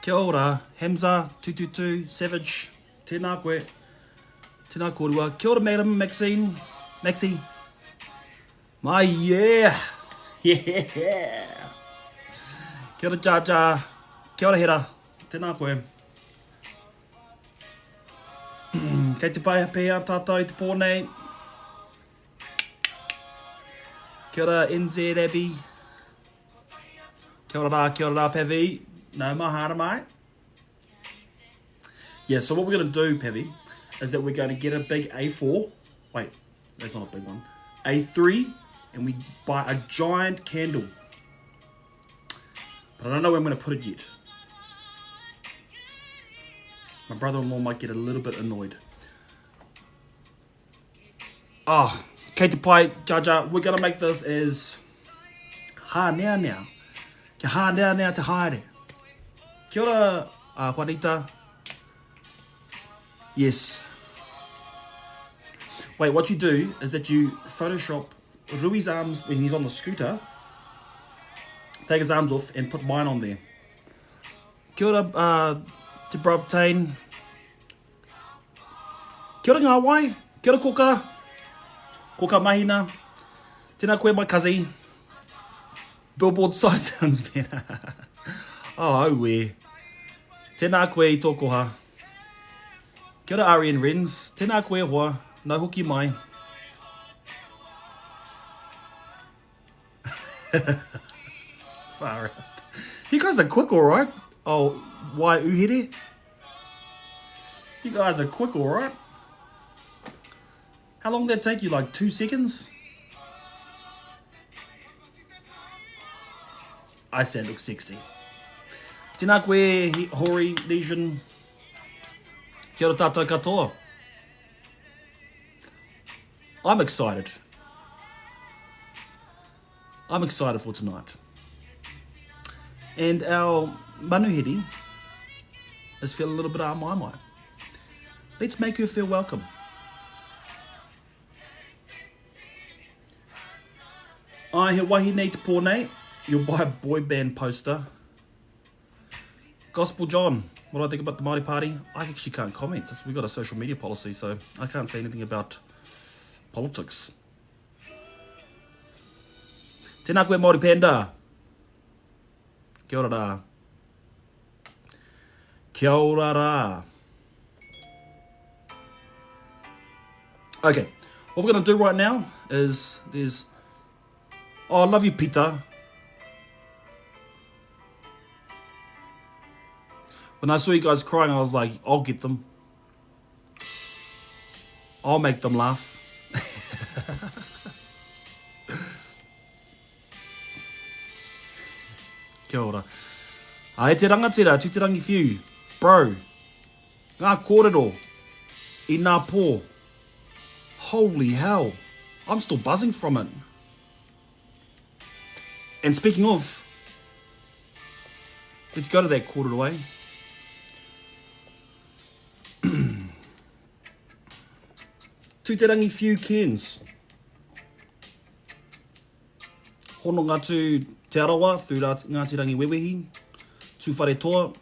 Kia ora, Hamza, 222, Savage, tēnā koe. Tēnā kōrua. Kia ora, Madam Maxine, Maxie. My yeah! Yeah! Kia ora, Jaja. Kia ora, Hera. Tēnā koe. Kei te pai pēhea tātou i te pō nei. Kia ora, NZ Abby. Kia ora rā, kia ora rā, Pavi. No mai, haere mai. Yeah, so what we're going to do, Pavi, is that we're going to get a big A4. Wait, that's not a big one. A3, and we buy a giant candle. But I don't know where I'm going to put it yet. My brother-in-law might get a little bit annoyed. Oh, kei te pai, Jaja, we're going to make this as hāneanea. Kia hāneanea te haere. Kia ora, uh, Juanita. Yes. Wait, what you do is that you Photoshop Rui's arms when he's on the scooter, take his arms off and put mine on there. Kia ora, uh, te bruv Tane. Kia ora ngā wai, kia ora koka, koka mahina, tēnā koe my cousin. Billboard size sounds better. oh, aue. Tēnā koe i tō koha. Kia ora Ari and Rens, tēnā koe hoa, nau hoki mai. Far out. You guys are quick, all right. Oh, why uhere? You guys are quick, all right. How long did that take you? Like two seconds? I said look sexy. Tēnā koe, Hori, Legion. Kia ora tātou katoa. I'm excited. I'm excited for tonight. And our manuhiri is feeling a little bit out of my mind. Let's make her feel welcome. I he wahi nei te pō nei. You'll buy a boy band poster. Gospel John, what do I think about the Māori Party? I actually can't comment. We've got a social media policy, so I can't say anything about politics. Tēnā koe Māori Panda. Kia ora rā. Kia ora rā. Okay, what we're going to do right now is there's... Oh, I love you, Peter. When I saw you guys crying, I was like, I'll get them. I'll make them laugh. Kia ora. Ai te rangatira, Tuterangi Whiu. Bro, ngā kōrero i nā pō. Holy hell. I'm still buzzing from it. And speaking of, let's go to that kōrero, eh? Tuterangi Whiu Cairns. Hononga tū Te Arawa through Ngāti Rangiwewehi, Tūwharetoa,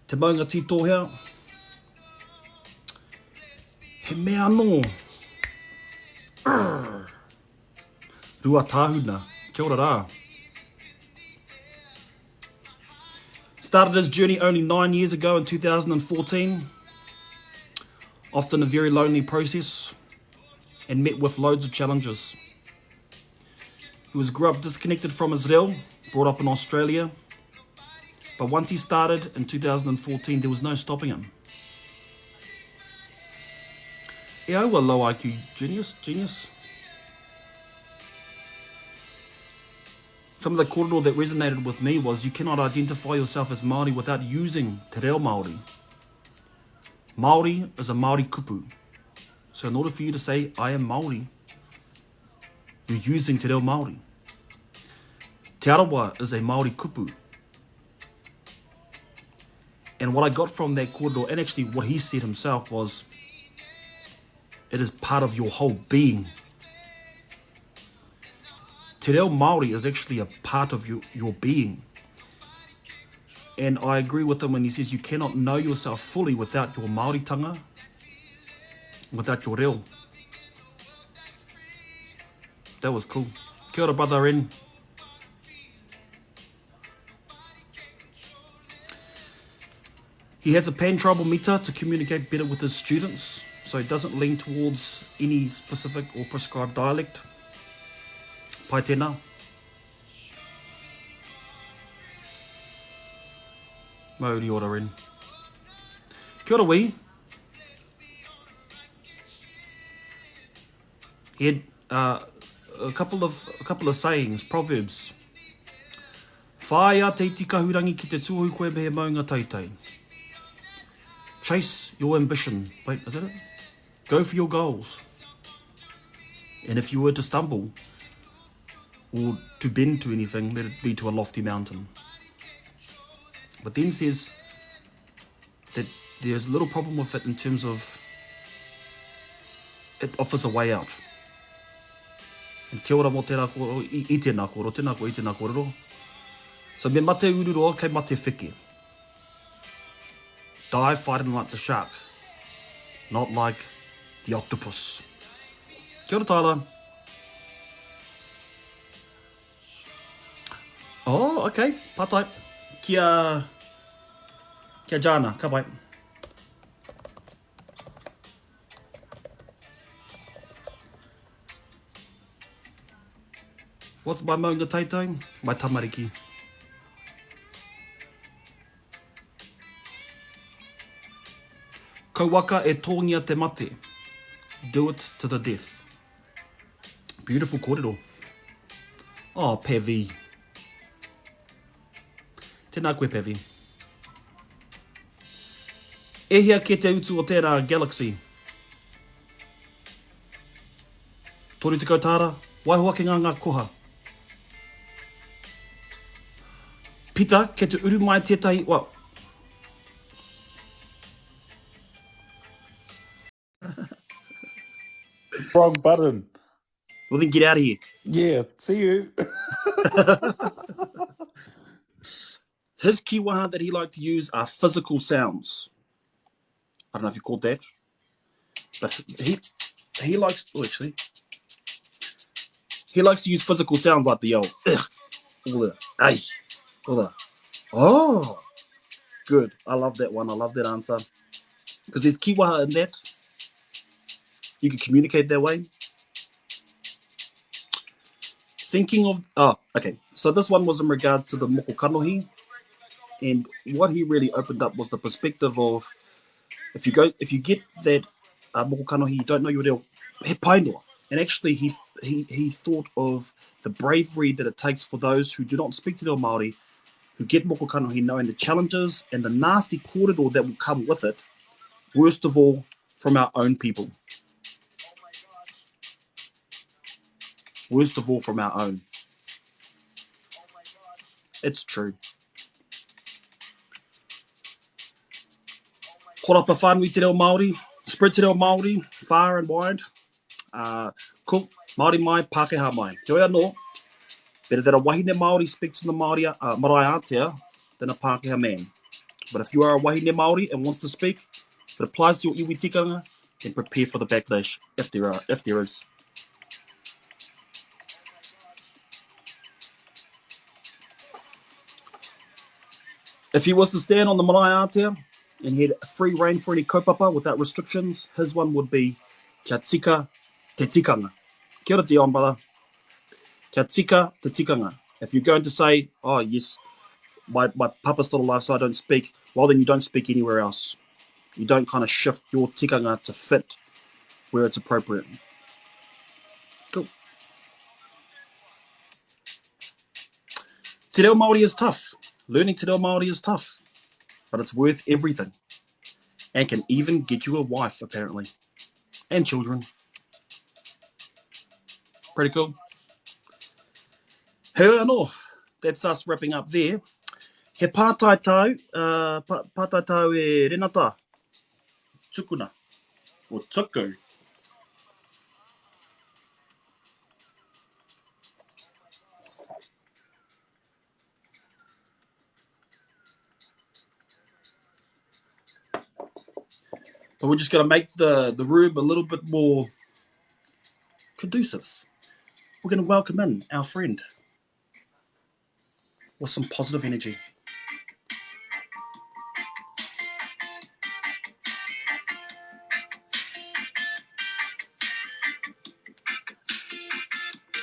Te Maunga Tītōhea. He mea anō. Ruatāhuna. Kia ora rā. Started his journey only nine years ago in 2014. Often a very lonely process and met with loads of challenges. He was grew up disconnected from Israel, brought up in Australia. But once he started in 2014, there was no stopping him. E aua low IQ genius, genius. Some of the kōrero that resonated with me was you cannot identify yourself as Māori without using te reo Māori. Māori is a Māori kupu. So in order for you to say, I am Māori, you're using te reo Māori. Te Arawa is a Māori kupu. And what I got from that kōrero, and actually what he said himself was, it is part of your whole being. Te reo Māori is actually a part of your, your being. And I agree with him when he says you cannot know yourself fully without your Māoritanga, without your reo. That was cool. Kia ora, brother Ren. He has a pan-tribal mita to communicate better with his students, so he doesn't lean towards any specific or prescribed dialect. Pai tēnā. Mauri ora, Ren. Kia ora, Wī. He had uh, a couple of a couple of sayings, proverbs. Whāia te iti kahurangi ki te tuohu koe me he maunga teitei. Chase your ambition. Wait, is that it? Go for your goals. And if you were to stumble or to bend to anything, let it be to a lofty mountain. But then says that there's a little problem with it in terms of it offers a way out. And kia ora mō tērā kōrero, i, i tēnā kōrero, tēnā koe i tēnā kōrero. So me mate ururoa kei mate wheke. Die fighting like the shark, not like the octopus. Kia ora Tyler. Oh, okay. Pātai. Kia, kia Jana, ka pai. What's my maunga teitei? My tamariki. Kauaka e tōngia te mate. Do it to the death. Beautiful kōrero. Oh, Pavi. Tēnā koe, Pavi. E hia kē te utu o tērā Galaxy? 30 tāra, waiho ake ngā ngā koha. Pita, kei te uru mai tētahi, well, Wrong button. Well then get out of here. Yeah, see you. His kiwaha that he liked to use are physical sounds. I don't know if you caught that. But he he likes oh, actually he likes to use physical sounds like the old ugh, all the ay, all the oh good. I love that one. I love that answer. Because there's kiwaha in that. You can communicate that way. Thinking of, oh, okay. So this one was in regard to the moko kanohi. And what he really opened up was the perspective of if you go, if you get that uh, moko kanohi, you don't know your real he painoa. And actually, he, he, he thought of the bravery that it takes for those who do not speak to their Māori, who get moko kanohi, knowing the challenges and the nasty kōrero that will come with it, worst of all, from our own people. Worst of all, from our own. It's true. Horapa whānui te reo Māori, spread te reo Māori, far and wide. Uh, cool. Māori mai, Pākehā mai. Heoi anō, better that a wahine Māori speaks in the Māori uh, marae ātea than a Pākehā man. But if you are a wahine Māori and wants to speak, if it applies to your iwi tikanga, then prepare for the backlash if there are if there is. If he was to stand on the marae ātea and he had free reign for any kaupapa without restrictions, his one would be kia tika te tikanga. Kia ora Dion, brother. Kia tika te tikanga. If you're going to say, oh yes, my, my papa's still alive so I don't speak, well then you don't speak anywhere else. You don't kind of shift your tikanga to fit where it's appropriate. Cool. Te reo Māori is tough. Learning te reo Māori is tough, but it's worth everything and can even get you a wife, apparently, and children. Pretty cool. Heoi anō, that's us wrapping up there. He pātai tāu, uh, pa, pātai tāu e Renata, tukuna, o tuku. But we're just going to make the, the room a little bit more conducive. We're going to welcome in our friend with some positive energy.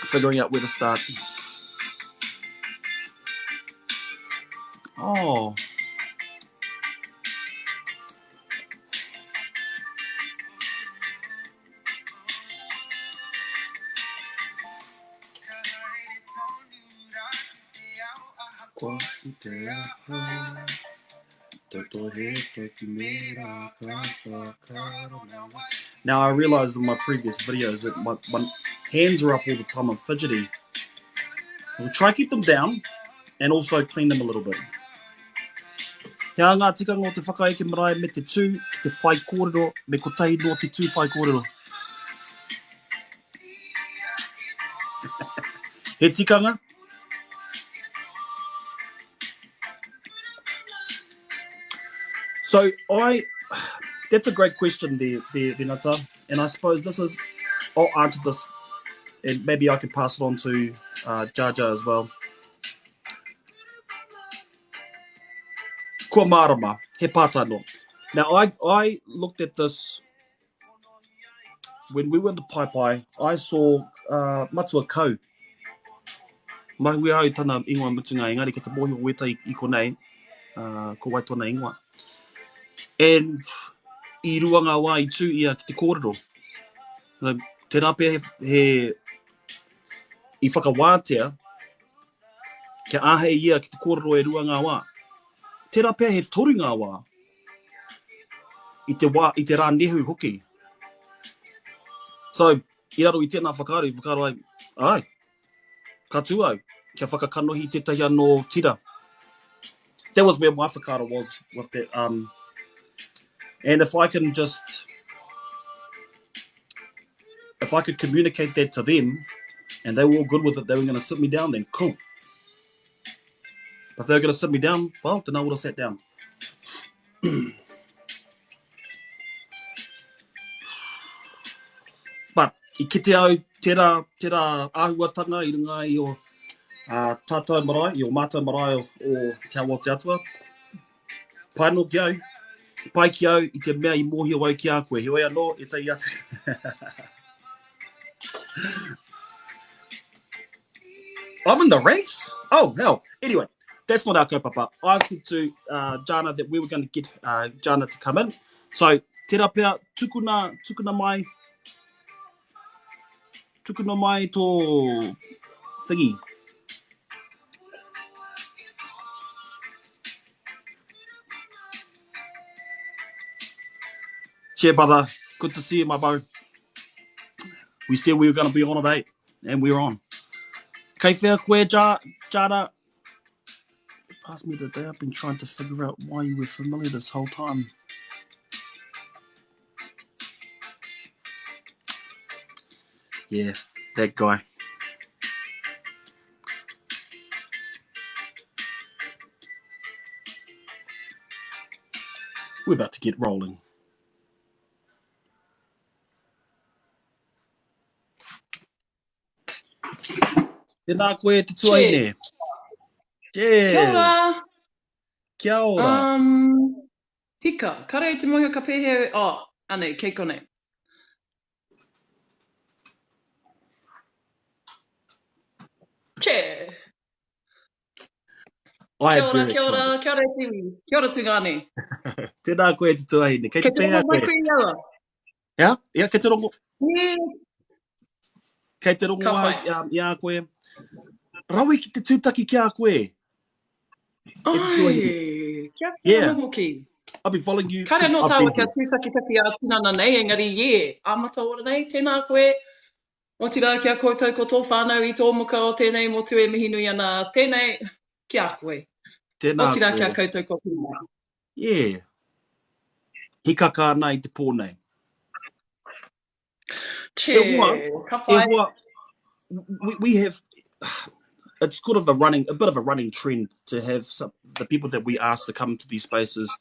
Figuring out where to start. Oh. Now I realized in my previous videos that my, my hands are up all the time, I'm fidgety. We'll try keep them down and also clean them a little bit. He aha ngā tikanga o te whakaeke marae me te tū ki te whai kōrero me kotahi noa te tū whai kōrero? He tikanga? So I, that's a great question there, there, Renata. And I suppose this is, I'll answer this and maybe I can pass it on to uh, Jaja as well. Kua mārama, he pātai noa. Now, I, I looked at this when we were in the paepae, I saw uh, Matua Kau. Mahue au i tana ingoa mutunga, engari kei te mōhio wētahi i konei, uh, ko wai tōna ingoa. And i rua ngā wā i tū ia ki te kōrero. Tērā pea he, he i whakawātea kia āhei ia ki te kōrero e rua ngā wā. Tērā pea he toru ngā wā. I te wā, i te rā nehu hoki. So, i raro i tēnā whakaaro, i whakaaro ai, ai, ka tū au, kia whakakanohi tētahi anō tira. That was where my whakaaro was with that. Um, and if I can just, if I could communicate that to them, and they were all good with it, they were going to sit me down, then cool. If they were going to sit me down, well, then I would have sat down. But, i kite au tērā, tērā āhuatanga i runga i o uh, tātou marae, i o mātou marae o, o Te Awa o Te Atua. Pai nō ki au, pai ki au i te mea i mōhio au ki a koe, heoi anō, ētahi atu. I'm in the ranks? Oh, hell. Anyway, that's not our kaupapa. I said to uh, Jana that we were going to get uh, Jana to come in. So, tērā pea, tukuna, tukuna mai, tukuna mai tō thingy. Cheer, brother. Good to see you, my bro. We said we were going to be on at 8, and we're on. Kei whea koe, ja, Jana? Pass me the day. I've been trying to figure out why you were familiar this whole time. Yeah, that guy. We're about to get rolling. Tēnā koe te tuahine. Che. Kia ora. Kia ora. Um, hika, kare i te mōhio ka pēhea, oh, anei, kei konei. Che. I Kia ora, kia ora, kia ora te iwi. Kia ora tungāne. Tēnā koe te tuahine. Kei te pēhea koe? Kei te rongo mai koe i aua? Ia, ia, kei te rongo. Yeah. Kei te rongo au um, i a koe. Rawe ki te tūtaki ki a koe. Ai, kia yeah. hoki. I've been following you Kare anō tāua kia tūtakitaki a tinana nei, engari yeah, ā mataora nei, tēnā koe. Otirā ki a koutou ko tō whānau i tō muka o tēnei motu e mihi nui ana tēnei ki a koe. Tēnā Otirā koe. ki a koutou kua pū mai. Yeah. Hikaka ana i te pō nei. Che, E hoa, ka e pai. hoa, we, we have, it's sort of a running, a bit of a running trend to have some, the people that we ask to come to these spaces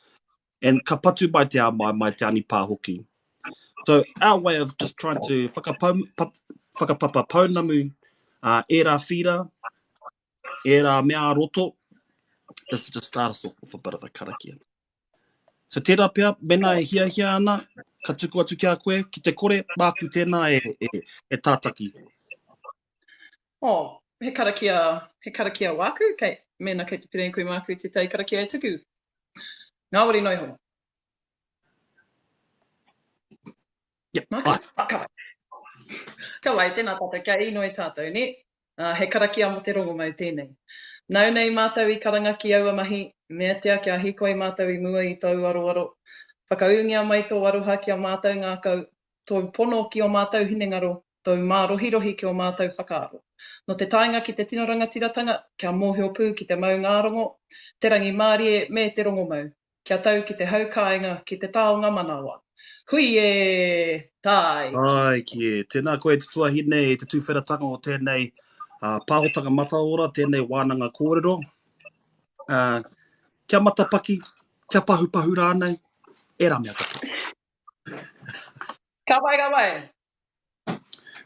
And ka patu mai te āmai, mai te anipā hoki. So our way of just trying to whakapau, pa, whakapapa pounamu uh, ērā whīra, ērā mea a roto, just to just start us off with a bit of a karakia. So tērā pea, mena e hiahia ana, ka tuku atu ki a koe, ki te kore, māku tēnā e, e, e tātaki. Oh, he karakia, he karakia wāku, kei, mēnā kei te pēnei koe māku tētahi karakia e tuku. Ngāwari noa iho. Yep. Māku? Ah, ka pai. Ka pai, tēnā tātou, kia inoi tātou, nē? Uh, he karakia mō te rongomau tēnei. Nāu nei mātou i karanga ki aua mahi, meatia kia hīkoi mātou i mua i tōu aroaro. Whakaūngia mai tō aroha ki a mātou ngākau, tōu pono ki ō mātou hinengaro, tōu mārohirohi ki ō mātou whakaaro. Nō te taenga ki te tino rangatiratanga, kia mōhio pū ki te maungārongo, te rangimārie me te rongomau, kia tau ki te hau kāinga, ki te taonga manawa. Hui e! Tāiki! Tāiki e! Tēnā koe te tuahine i te tūwheratanga o tēnei pāhotanga mataora, tēnei wānanga kōrero. Kia matapaki, kia pahupahu rānei, ērā mea katoa. Ka pai, ka pai.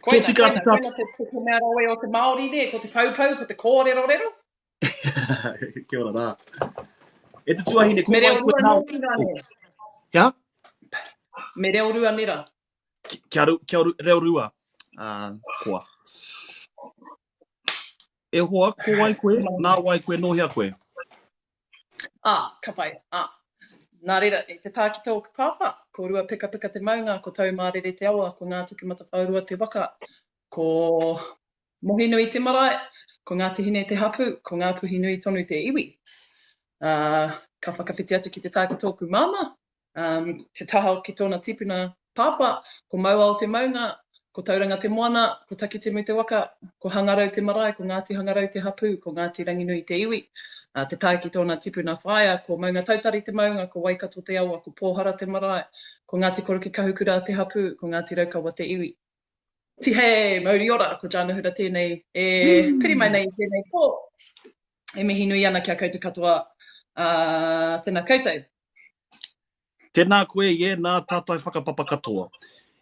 Koina, koina, koina te, te mea rawe o te Māori, nē, ko te poupou, ko te kōrerorero. Kia ora rā. E te tuahine, ko wai koe nā... Oh. Kia? Me reo rua nera. Kia, kia reo rua, uh, koa. E hoa, ko wai koe, nā wai koe, nō hea koe? Ah, ka pai. Ah. Nā reira, e te tā ki tōku pāpā, ko Ruapekapeka te maunga, ko Taumārere te awa, ko Ngā Matawhaorua te waka, ko Mohinui te marae, ko Ngāti Hine te hapū, ko Ngāpuhi nui tonu te iwi. Ā, ka whakawhiti atu ki te taha ki tōku māmā, ā, te taha ki tōna tipuna pāpā, ko Mauao te maunga, ko Tauranga te moana, ko Takitimu te waka, ko Hangarau te marae, ko Ngāti Hangarau te hapū, ko Ngāti Ranginui te iwi. Ā, te taha ki tōna tipuna whaea, ko Maungatautari te maunga, ko Waikato te awa, ko Pōhara te marae, ko Ngāti Koroki Kahukura te hapū, ko Ngāti Raukawa te iwi. Tihei, mauri ora, ko Jana Hura tēnei e piri mai nei i tēnei pō. E mihi nui ana ki a koutou katoa. Uh, tēnā koutou. Tēnā koe i ēnā tātai whakapapa katoa.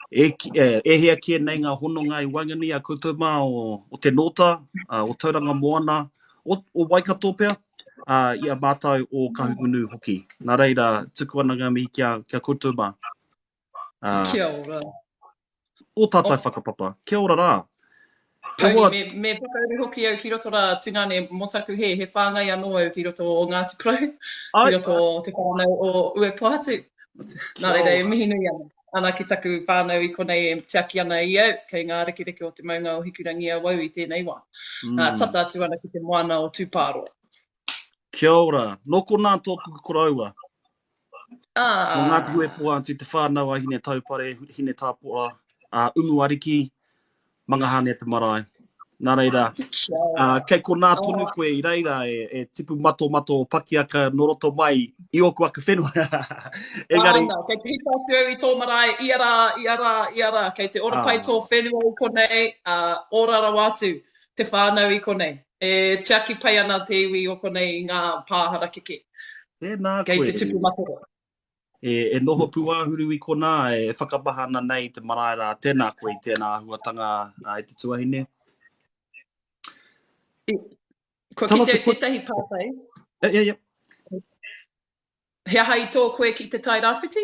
E, e, e hea kē nei ngā hononga i waenganui a koutou mā o, o te Nōta, uh, o Tauranga Moana, o, o Waikato pea, uh, i a mātou o Kahungunu hoki. Nā reira, tuku ana ngā mihi ki a, ki a koutou mā. Uh, Kia ora. O tātai oh. whakapapa. Kia ora rā. Kauri, me, me whakauru hoki au ki roto rā tungane mō taku hē, he whāngai anō au ki roto o Ngāti Porou, ki roto o te whānau o Uepohatu. Nā reira e mihi nui ana. Ana ki taku whānau i konei e tiaki ana i au, kei ngā rekereke o te maunga o Hikurangi awau i tēnei wā. Mm. Uh, tata atu ana ki te moana o Tūpāroa. Kia ora. Nō konā tōku koroua. Ah. Nō Ngāti Uepohatu te whānau a Hine Taupare, Hine Tāpora, a Umu Ariki, Mangahane te marae. Nā reira, uh, kei konā tonu koe i reira e, e tipu matomato o pakiaka nō roto mai i ōku ake whenua. Engari... Āna, kei te hipa atu au i tō marae ia rā, ia rā, ia rā. Kei te ora pai tō whenua i konei, uh, ora rawa atu te whānau i konei. E tiaki pai ana te iwi o konei i ngā pā harakeke. Tēnā koe. Kei te tupu matoro. E, e noho pūāhuru i konā, e whakamahana nei te marae rā, tēnā koe i tēnā āhuatanga e te tuahine. I, kua kite au tētahi pātai. Yeah, yeah, yeah. He aha i tō koe ki Te Tai Rāwhiti?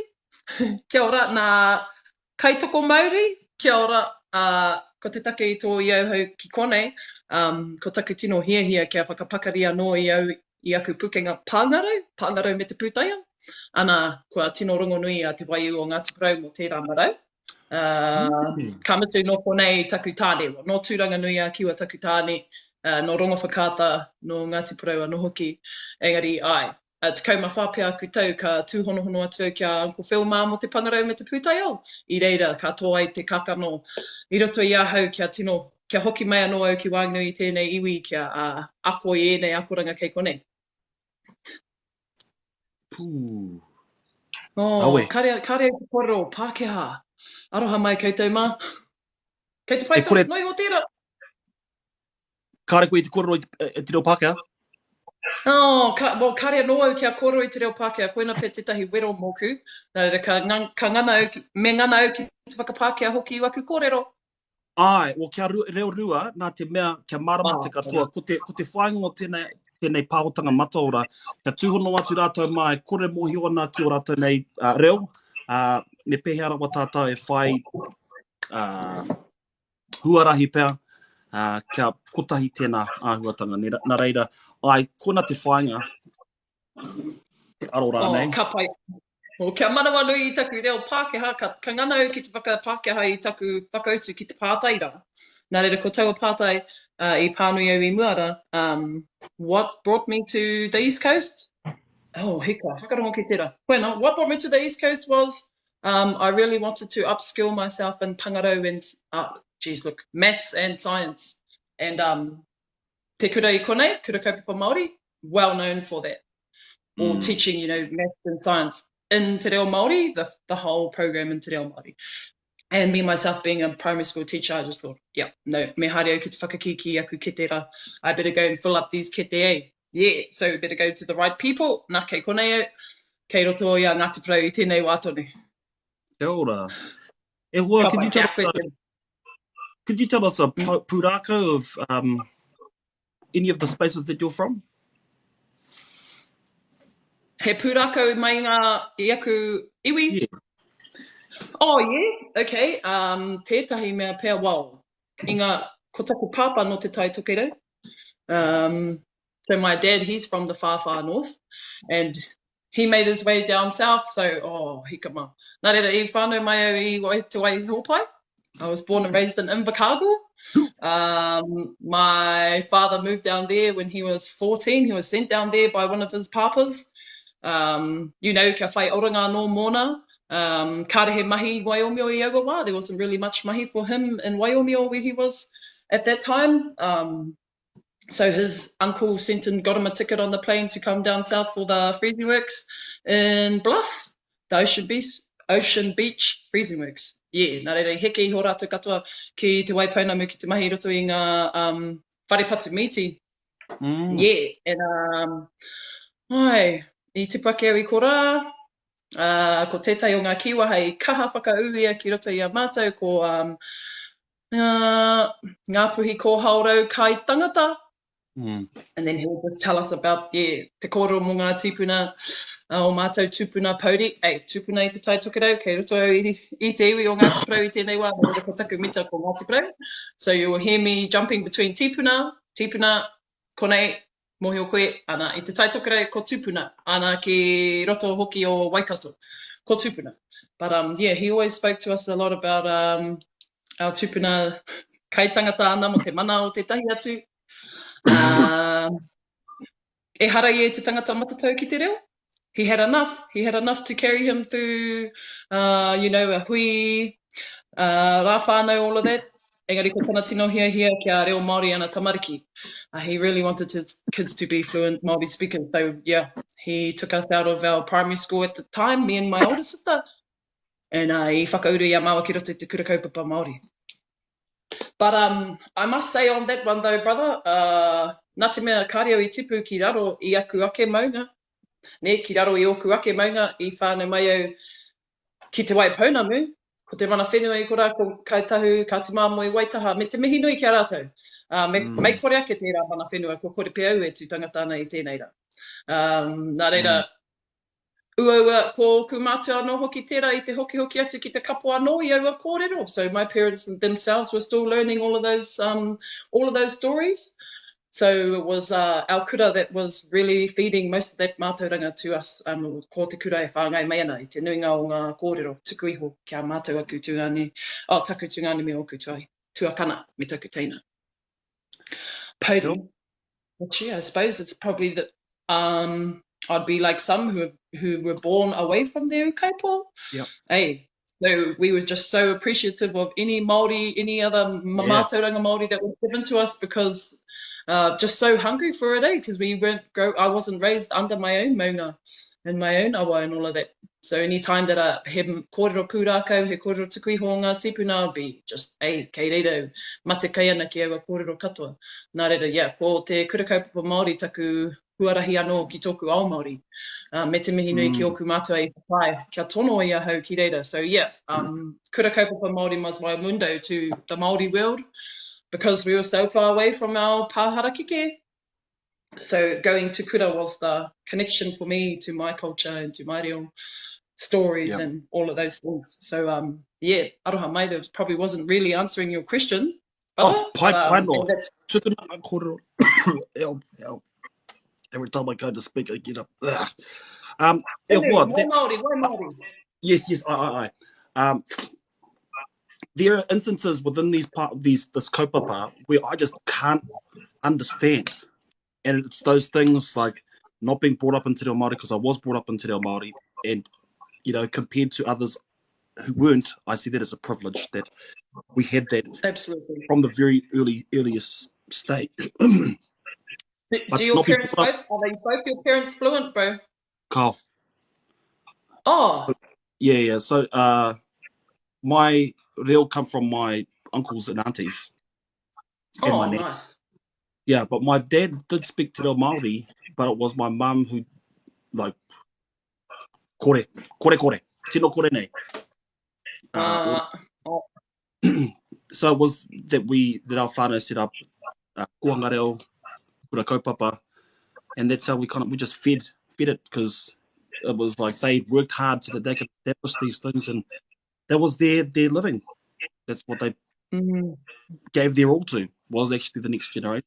Kia ora, nā Kaitokomauri, kia ora, ā, ko te take i tō i au ki konei, um, ko taku tino hiahia kia whakapakari anō i au i aku pukenga pāngarau, pāngarau me te pūtaiao. Ana, kua tino rongonui a Te Waiū o Ngāti Porou mō tērā marau. Uh, ka mutu nō konei taku tāne, nō Tūranganui-a-Kiwa taku tāne, uh, nō Rongowhakaata, nō Ngāti Porou anō hoki. Engari, āe, uh, 14 pea aku tau ka tūhonohono atu au ki a Uncle Phil mā mō te pangarau me te pūtaiao. I reira ka tō ai te kakano i roto i ahau kia tino, kia hoki mai anō au ki waenganui i tēnei iwi kia uh, ako i ēnei akoranga kei konei. Pū. Oh, Awe. Kare, kare au te kōrero Pākehā. Aroha mai koutou mā. Kei te pai e kore... noi o tērā. Kāre koe i te kōrero i te, e te reo Pākehā? Oh, ka, well, kāre anō au kia kōrero i te reo Pākehā, koina pea tētahi wero mōku. Nā reira, ka, ka ngana au, me ngana au ki te whakapākehā hoki i waku kōrero. Āe, well, kia reo rua, nā te mea, kia mārama te katoa, ko te, ko te whāinga o tēnei, tēnei pāhotanga mataora, kia tūhono atu rātou mā e kore mōhio ana ki ō rātou nei uh, reo, uh, me pēhea rawa tātou e whai uh, huarahi pea, uh, kia kotahi tēnā āhuatanga. Nā reira, ai, kona te whāinga, te aro rānei. Oh, ka pai. Oh, kia manawanui i taku reo Pākehā, ka, ka ngana au ki te whakapākehā i taku whakautu ki te pātai rā. Nā reira, ko taua pātai uh, i pānui au i mua rā, um, what brought me to the East Coast? Oh, hika, whakarongo ki tērā. Bueno, what brought me to the East Coast was um, I really wanted to upskill myself in pangarau and, uh, geez, look, maths and science. And um, Te kura i konei, Kura Kaupapa Māori, well known for that. Or mm. teaching, you know, maths and science in te reo Māori, the, the whole program in te reo Māori. And me myself being a primary school teacher, I just thought, yeah, no, me haere au ki te whakakīkī aku kete rā. I better go and fill up these kete, eh? Yeah, so better go to the right people. Nā, kei konei au, kei roto i a Ngāti Porou i tēnei wā tonu. Kia ora. E hoa, can you tell us, could you tell us a mm. pūrākau of um, any of the spaces that you're from? He pūrākau mai ngā i aku iwi? Yeah. Oh, yeah, okay. Um, tētahi mea pea, well, i ngā, ko taku pāpā no te Tai Tokerau. Um, so my dad, he's from the far, far north. And he made his way down south, so, oh, hika mā. Nā reira, i whānau mai au i Wai, Te Waihōpai. I was born and raised in Invercargill. Um, my father moved down there when he was 14. He was sent down there by one of his papas. Um, you know, kia whai oranga anō mōna. Um, kāre he mahi i Waiomio i aua wā. There wasn't really much mahi for him in Waiomio where he was at that time. Um, so his uncle sent and got him a ticket on the plane to come down south for the freezing works in Bluff, the Ocean Beach, Ocean Beach Freezing Works. Yeah, nā reira i heke iho rātou katoa ki Te Waipounamu ki te mahi i roto i ngā um, whare patu mīti. Mm. Yeah, and um, ai, i tipu ake au i korā, uh, ko tētahi o ngā kīwaha i kaha whakaūia ki roto i a mātou ko um, uh, Ngāpuhi kōhaorau kai tangata. Mm. And then he would just tell us about yeah, te kōrero mō ngā tīpuna, uh, o mātou tūpuna pouri, ei, tūpuna i te Tai Tokerau, kei roto au i, i te iwi o Ngāti Porou i tēnei wā, nō reira ko taku mita ko Ngāti Porou. So you will hear me jumping between tīpuna, tīpuna, konei, Mōhio koe, ana, i Te Tai Tokerau ko Tupuna, ana, ki roto hoki o Waikato, ko Tupuna. But um, yeah, he always spoke to us a lot about um, our tupuna kaitangata ana mo te mana o tētahi atu. Um, ehara ia i te tangata matatau ki te reo, he had enough, he had enough to carry him through, uh, you know, a hui, uh, rā whānau, all of that. Engari ko tana tino hiahia kia reo Māori ana tamariki. Uh, he really wanted his kids to be fluent Māori speakers. So, yeah, he took us out of our primary school at the time, me and my older sister, and uh, i whakauru i a māua ki roto i te kura kaupapa Māori. But um, I must say on that one though, brother, uh, nā te mea kāre au i tipu ki raro i aku ake maunga, nē, ki raro i ōku ake maunga i whānau mai au ki Te Waipounamu, ko te mana whenua i korā ko Kāi Tahu, Kāti Māmoe, Waitaha, me te mihi nui ki a rātou. Uh, me, mm. mei kore ake tērā mana whenua, kua kore pea au e tū tangata ana i tēnei rā. Um, nā reira, mm. Uaua, ko ōku mātua anō hoki tērā i te hokihoki atu ki te kapo anō i aua kōrero. So my parents themselves were still learning all of those, um, all of those stories. So it was uh, our kura that was really feeding most of that mātauranga to us. Um, ko te kura e whāngai mai ana i te nuinga o ngā kōrero tuku iho ki a mātou aku tungāne, oh, taku tungāne me ōku tuai, tuakana me taku teina. Pouri. Which, yeah, I suppose it's probably that um, I'd be like some who have, who were born away from their ūkaipō. Yep. Hey, so we were just so appreciative of any Māori, any other yeah. mātauranga Māori that was given to us because uh, just so hungry for it, eh? Because we weren't grow, I wasn't raised under my own maunga and my own awa and all of that. So any time that I he kōrero pūrākau, he kōrero tuku iho o ngā tīpuna, I'd be just, ei, kei reira, mate kai ana ki aua kōrero katoa. Nā reira, yeah, ko te kura kaupapa Māori taku huarahi anō ki tōku ao Māori. Uh, me te mihi nui mm. ki ōku mātua i whakaae kia tono i ahau ki reira. So yeah, um, kura kaupapa Māori was my window to the Māori world because we were so far away from our pā harakeke. So going to kura was the connection for me to my culture and to my reo stories yep. and all of those things. So um, yeah, aroha mai, that probably wasn't really answering your question. Oh, pai, um, pai noa. Tukuna ngā kōrero. Ew, ew. Every time I go to speak, I get up. Ugh. Um, e hoa, that, Māori, wai Māori. Yes, yes, I, I, I. Um, there are instances within these part, these this kaupapa where I just can't understand. And it's those things like not being brought up in Te Reo Māori because I was brought up in Te Reo Māori and, you know, compared to others who weren't, I see that as a privilege that we had that Absolutely. from the very early earliest state. do, do your parents both, are they both your parents fluent, bro? Carl. Oh. So, yeah, yeah. So uh, my reo come from my uncles and aunties. And oh, nice. Yeah, but my dad did speak te reo Māori, but it was my mum who, like, kore, kore, kore, tino kore nei. Uh, uh, so it was that we, that our whānau set up uh, kōhanga reo, kura kaupapa, and that's how we kind of, we just fed, fed it because it was like they worked hard so that they could establish these things and that was their, their living. That's what they mm. gave their all to, was actually the next generation.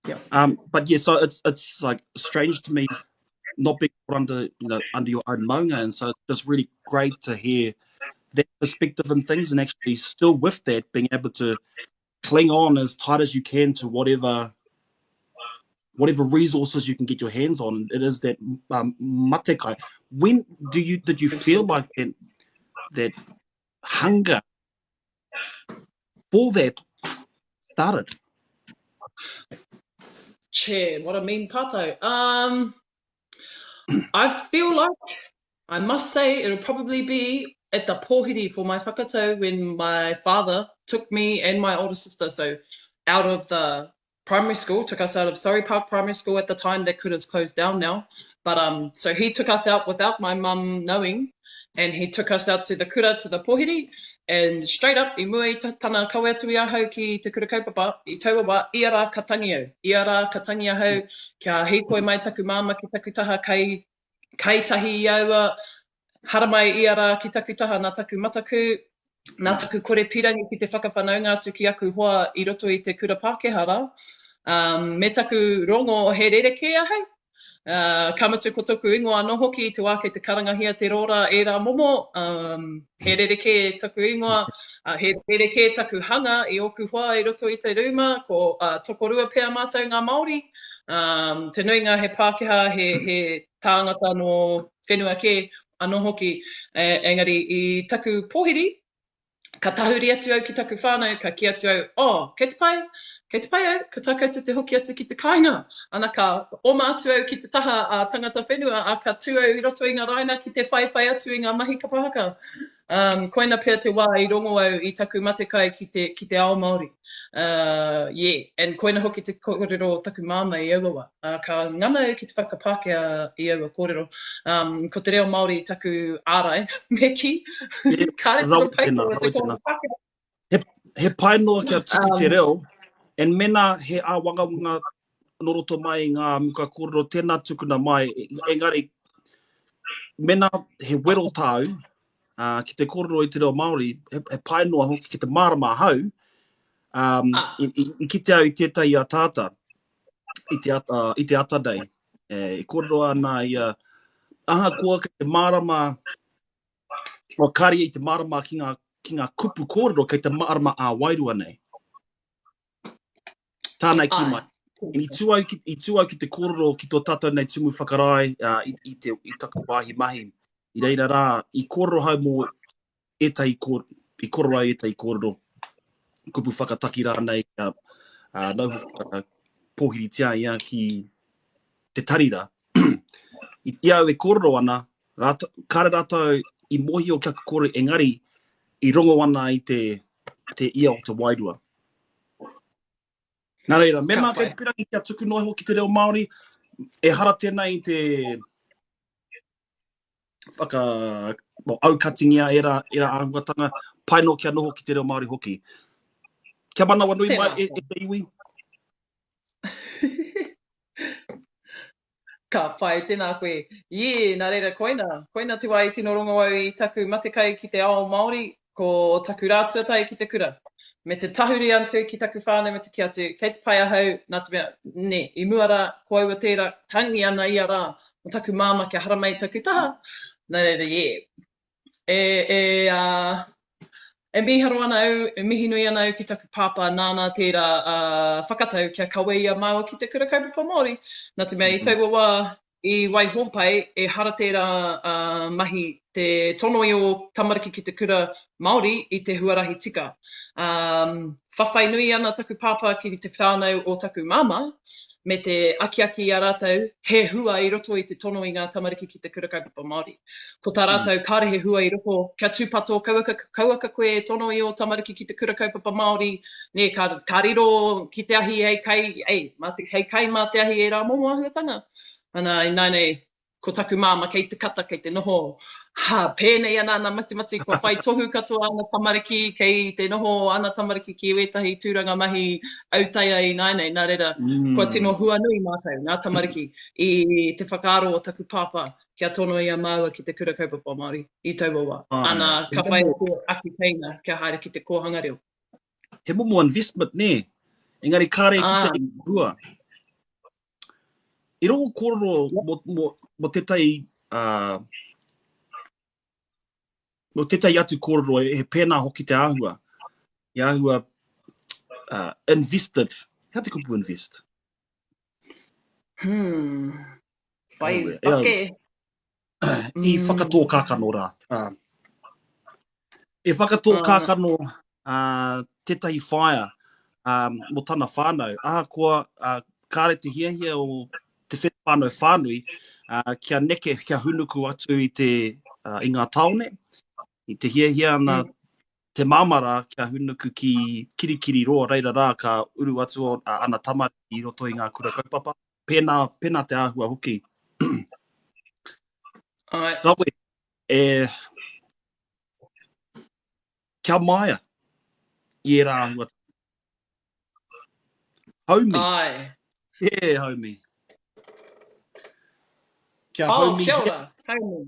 yeah. Um, but yeah, so it's it's like strange to me not being put under you know under your own maunga, and so it's just really great to hear that perspective and things, and actually still with that being able to cling on as tight as you can to whatever whatever resources you can get your hands on. It is that um, matekai. When do you did you feel like that that hunger for that started? Che, what a mean pātai. Um, I feel like I must say it'll probably be at the pōhiri for my whakatau when my father took me and my older sister so out of the primary school, took us out of Surrey Park Primary School at the time. That could have closed down now. But um, so he took us out without my mum knowing, and he took us out to the kura, to the pōhiri, and straight up, i mua i tana kawe atu i ahau ki te kura kaupapa, i taua wā, ia rā ka tangi au. Ia rā ka tangi ahau, kia hīkoi mai taku māmā ki taku taha kai, kai tahi i aua, haramai ia rā ki taku taha nā taku mataku, nā taku kore pīrangi ki te whakawhanaunga atu ki aku hoa i roto i te kura Pākehā rā, um, me taku rongo he rerekē ahau. Uh, ka mutu ko toku ingoa anō hoki i te wā kei te karangahia te rōra ērā momo, um, he rerekē taku ingoa, uh, he rerekē taku hanga i ōku hoa i roto i te rūma, ko uh, tokorua pea mātou ngā Māori, um, te nuinga he Pākehā, he, he tāngata nō whenua kē anō hoki, engari i taku pōhiri, ka tahuri atu au ki taku whānau, ka kī atu au, oh, kei te pai, kei te pai au, ka tae koutou te hoki atu ki te kāinga. Ana ka oma atu au ki te taha a tangata whenua, a ka tū au i roto i ngā raina ki te whaiwhai atu i ngā mahi kapa haka. Um, koina pea te wā i rongo au i taku matekai ki te, ki te ao Māori. Uh, yeah, and koina hoki te kōrero o taku māmā i aua wā. Uh, ka ngana au ki te whakapākehā i aua kōrero. Um, ko te reo Māori taku ārai, me kī. Yeah, Kāre tino pai ko te kōrero Pākehā. He, he pai noa kia tuku um, te reo, and mena he āwangawanga nō roto mai i ngā muka kōrero, tēnā tukuna mai, engari, mena he wero tāu, uh, ki te kōrero i te reo Māori, he, he pai noa hoki ki te mārama ahau, um, ah. i, i, i kite au i tētahi ataata, i te ata, i te ata nei, e, e kōrero ana ia, ahakoa kei te mārama, o kāre i te mārama ki ngā, ki ngā kupu kōrero, kei te mārama ā-wairua nei. Tāna i kī mai. I tū au ki, i tū au ki te kōrero ki tō tātou nei tumu whakarae uh, i, i, te, i taku wāhi mahi. I reira rā, i kōrero hau mō ētahi kōrero, i kōrero ai ētahi kōrero, kupu whakataki rānei, uh, uh, nau, uh, pōhiritia ia ki te tari rā. I, i au e kōrero ana, rātou, kāre rātou i mōhio ki aku kōrero, engari i rongo ana i te, te ia o te wairua. Nā reira, mēnā kei te pirangi kia tuku noa iho ki te reo Māori, ehara tēnā i te whaka, well, aukatingia ērā, ērā āhuatanga, pai noa kia noho ki te reo Māori hoki. Kia manawanui mai e, e te iwi. Ka pai, tēnā koe. Ie, nā reira, koina, koina te wā i tino rongo au i taku matekai ki te ao Māori, ko taku rā tuatahi ki te kura. Me te tahuri atu ki taku whānau me te kī atu, kei te pai ahau, nā te mea, nē, i mua rā, ko aua tērā, tangi ana ia rā, mō taku māmā kia haramai i taku taha. Nā reira, ie, E, e, ā, e mīharo ana au, e mihi nui ana au ki taku pāpā nāna tērā ā, whakatau kia kawe i a māua ki te kura kaupapa Māori. Nā te mea i taua wā i Waihōpai, ehara tērā ā, mahi te tono i ō tamariki ki te kura Māori i te huarahi tika. Ā, whawhai nui ana taku pāpā ki te whānau o taku māmā, me te akiaki i a rātou he hua i roto i te tono i ngā tamariki ki te kura kaupapa Māori. Ko tā rātou kāre he hua i roto, kia tūpato, kauaka, kauaka koe e tono i ō tamariki ki te kura kaupapa Māori, nē, ka, ka riro ki te ahi hei kai, ei, mā te, hei kai mā te ahi ērā momo āhuatanga. Ana, ināianei, ko taku māmā kei te kata, kei te noho, ha, pēnei ana ana matimati, kua whai tohu katoa ana tamariki, kei te noho ana tamariki ki wētahi tūranga mahi autaia ināianei, nā reira, mm. kua tino hua nui mātou, ngā tamariki, i te whakaaro o taku pāpā kia tono i a māua ki te kura kaupapa Māori i taua wā. Ana, ka whai ake aku teina kia haere ki te kōhanga reo. He momo investment, nē? Engari kāre ki te ah. hua. I rongo kōrero mō, mō, mō tētahi, uh, mō tētahi atu kōrero e, he pēnā hoki te āhua. I āhua uh, invested. He te kupu invest? Hmm. Whai take. I whakatō kākano rā. Uh, e whakatō kākano uh, tētahi whaea um, mō tana whānau. Ahakoa, uh, kāre te hiahia o te whānau whānui uh, kia neke, kia hunuku atu i, te, uh, i ngā tāone, i te hiahia ana mm. te māmā rā kia hunuku ki Kirikiriroa, reira rā ka uru atu o, uh, ana tamariki i roto i ngā kura kaupapa. Pēnā, pēnā te āhua hoki. Ai. Rawe, e, Kia maia i ērā āhua. Haumi. Ai. E, haumi. Kia oh, haumi. Kia ora, haumi.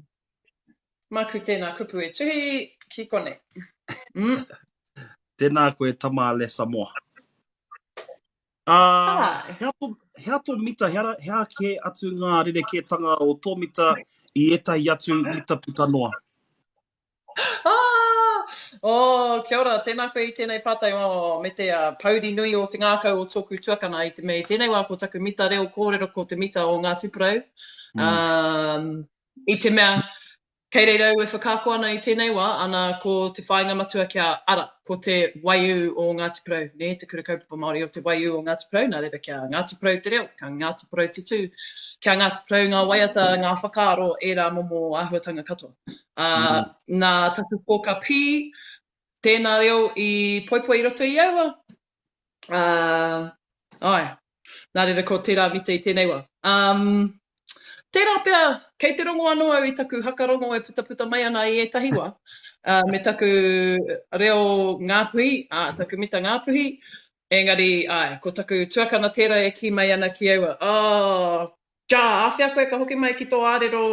Māku tēnā kupu e tuhi ki konei. Mm. Tēnā koe tama le Samoa. Uh, hea tō, hea tō mita, hea, hea kē atu ngā rerekētanga o tō mita i ētahi atu mita puta noa? Ah! Oh, kia ora, tēnā koe i tēnei pātai, oh, me te uh, pouri nui o te ngākau o tōku tuakana i te mea i tēnei wā ko taku mita reo kōrero ko te mita o Ngāti Porou. Mm. Um, I te mea, kei reira au e whakaako ana i tēnei wā, ana ko te whāinga matua kia ara, ko te waiū o Ngāti Porou, nē, te Kura Kaupapa Māori o te waiū o Ngāti Porou, nā reira kia Ngāti Porou te reo, kia Ngāti Porou te tū, kia Ngāti Porou ngā waiata, ngā whakaaro, ērā momo āhuatanga katoa. Ā, mm. nā taku kōka pī, tēnā reo i poipoi i roto i aua. Ā, ai, nā reira ko tērā mita i tēnei wā. Um, tērā pea, kei te rongo anō au i taku hakarongo e putaputa mai ana i ētahi wā, uh, me taku reo Ngāpuhi, ā, taku mita Ngāpuhi, engari, ai, ko taku tuakana tērā e kī mai ana ki aua, oh, Kia āwhea koe ka hoki mai ki tō ārero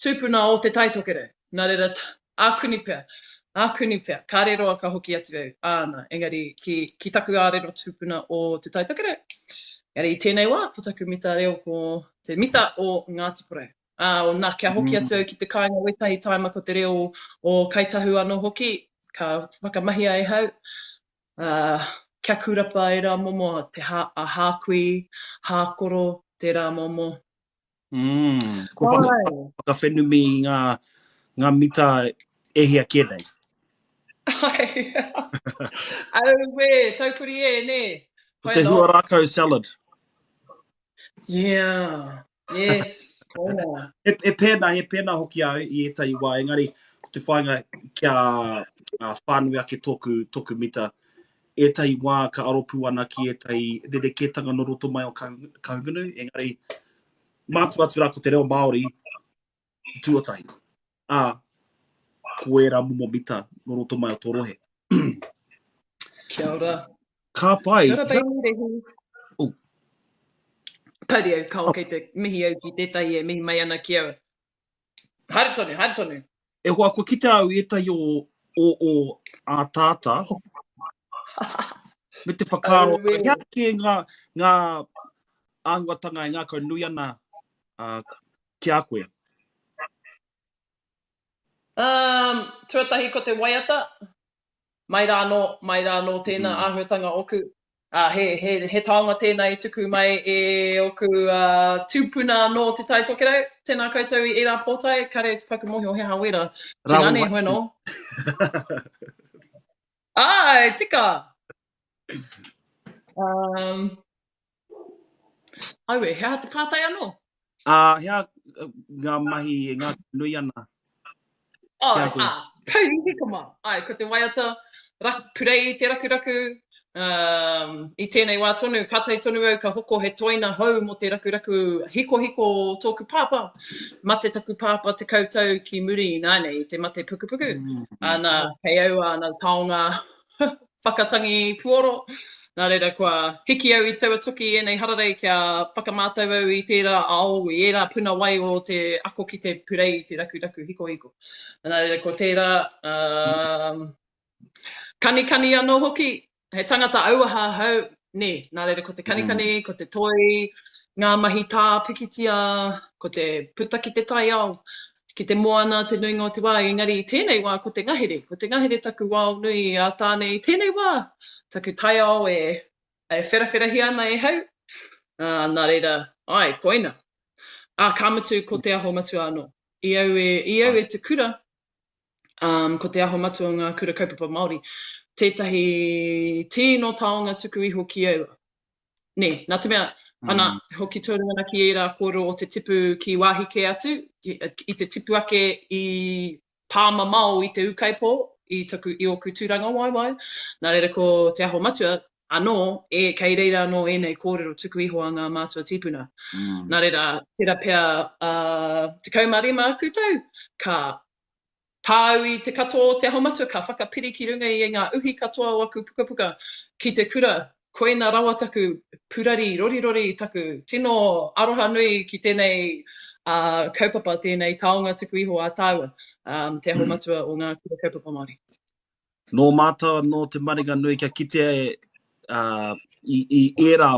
tūpuna o Te Tai Tokerau. Nā reira, ākuni pea, ākuni pea, kāre roa ka hoki atu au, āna, engari ki, ki taku ārero tūpuna o Te Tai Tokerau. Engari i tēnei wā, ko taku mita reo ko te mita o Ngāti Porou. Ā, nā, kia hoki atu au ki te kāinga wētahi tāima ko te reo o Kāi Tahu anō hoki, ka whakamahia e hau. Ā, kia kūrapa ērā momo, te hā, a hākui, hākoro, tērā momo. Mm, ko whaka, whakawhenumi i ngā, ngā mita e hia kē nei. Ai, auē, taupori e, nē. Ko te hua rākau salad. Yeah, yes, koina. He, he pēnā, he pēnā hoki au i ētahi wā, engari ko te whāinga kia uh, whānui ake tōku, tōku mita. Ētahi wā ka aropū ana ki ētahi rerekētanga nō roto mai o Kahungunu, engari mātua atu rā ko te reo Māori te tuatahi. Ā, ko ērā momo mita nō roto mai o tō rohe. Kia ora. Ka pai. Kia ora, Bailey Rehi. Oh. Kauri au, kao kei te mihi au ki tētahi e mihi mai ana ki au. Haere tonu, haere tonu. E hoa, kua kite au i ētahi o o o ātaata me te whakaaro, Auē. he aha kē ngā, ngā āhuatanga e ngākau nui ana uh, ki a koe? Um, tuatahi ko te waiata, Mai rā anō, mai rā anō tēnā mm. āhuatanga oku. Uh, he, he, he taonga tēnā i tuku mai e oku uh, tūpuna nō Te Tai Tokerau. Tēnā koutou i ērā pōtae, kare te paku mōhio he aha wera. Tūngane, hoi nō. Ai, tika! Um, aue, he aha te pātai anō? Ā, he aha ngā mahi e ngākau nui ana ki a koe? Ā, pau hika mā. Āe, ko te waiata, rak, purei i te rakuraku, um, i tēnei wā tonu, kātahi tonu au ka hoko he toina hou mō te rakuraku hikohiko o tōku pāpā. Mate taku pāpā 10 tau ki muri ināianei i te mate pukupuku. Mm. Ana, kei au āna taonga whakatangi puoro. Nā reira, kua hiki au i taua toki i ēnei hararei kia whakamātau au i tērā ao, i ērā puna wai o te ako ki te purei i te rakuraku hikohiko. Nā reira, ko tērā, um, kanikani anō hoki, he tangata auaha ahau, nē, nā reira ko te kanikani, mm. ko te toi, ngā mahi tā pikitia, ko te puta ki te taiao, ki te moana te nuinga o te wā, engari i tēnei wā ko te ngahere, ko te ngahere taku wao nui a Tāne i tēnei wā, taku taiao e, e wherawherahia ana e hau, ā, nā reira, āe, koina. Ā, ka mutu ko Te Aho Matua anō. I au e, i au e te kura, um, ko Te Aho Matua o ngā kura kaupapa Māori, tētahi tīno taonga tuku iho ki au. Nē, nā te mea, ana, mm. hoki tonu ana ki ērā kōrero o te tipu ki wāhi kē atu, i, i te tipu ake i pāmamao i te ūkaipō, i, taku, i ōku tūrangawaewae. Nā reira ko Te Aho Matua, anō, e, kei reira anō ēnei kōrero tuku iho a ngā mātua tīpuna. Mm. Nā reira, tērā pea uh, 15 aku tau, ka Tāu i te katoa o Te Aho Matua ka whakapiri ki runga i ngā uhi katoa o aku pukapuka ki te kura, koina rawa taku purari rorirori, taku tino aroha nui ki tēnei kaupapa, tēnei taonga tuku iho a tāua, Te Aho Matua o ngā Kura Kaupapa Māori. Nō mātou anō te maringa nui kia kitea i ērā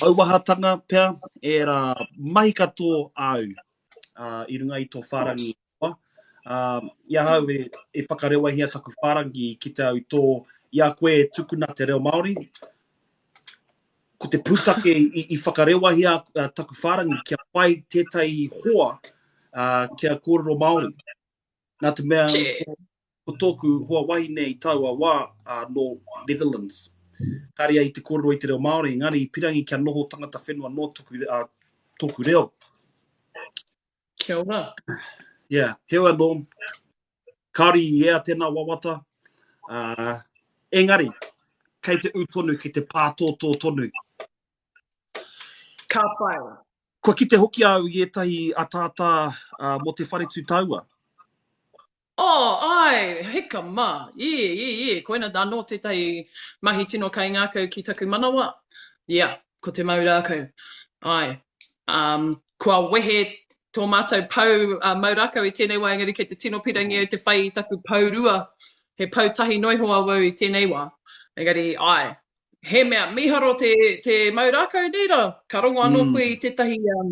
auahatanga pea, ērā mahi katoa āu. uh, i runga i tō whārangi hoa. Uh, i ahau e, e whakarewahia taku whārangi ki te au i tō, i a koe e tukuna te reo Māori, ko te pūtake i, i whakarewahia uh, taku whārangi kia whai tētahi hoa uh, kia kōrero Māori. Nā te mea, ko tōku hoa wahine i taua wā uh, nō Netherlands. Kāre ia i te kōrero i te reo Māori, engari i pirangi kia noho tangata whenua nō toku, uh, tōku reo. Kia ora. Yeah, heoi anō, kāore i ea tēnā wawata. Uh, engari, kei te ū tonu, kei te pātōtō tonu. Ka pai. Kua kite hoki au i ētahi ataata uh, mō te whare tū taua. Oh, āe, hika mā, yeah, yeah, yeah, koina anō tētahi mahi tino kaingākau ki taku manawa, yeah, ko te mau rākau, āe. Um, kua wehe tō mātou pou uh, mau rākau i tēnei wā, engari kei te tino pirangi au te whai i taku pou rua, he pou tahi noa iho awau i tēnei wā. Engari, āe, he mea mīharo te, te mau rākau nei rā. Ka rongo anō mm. koe i tētahi um,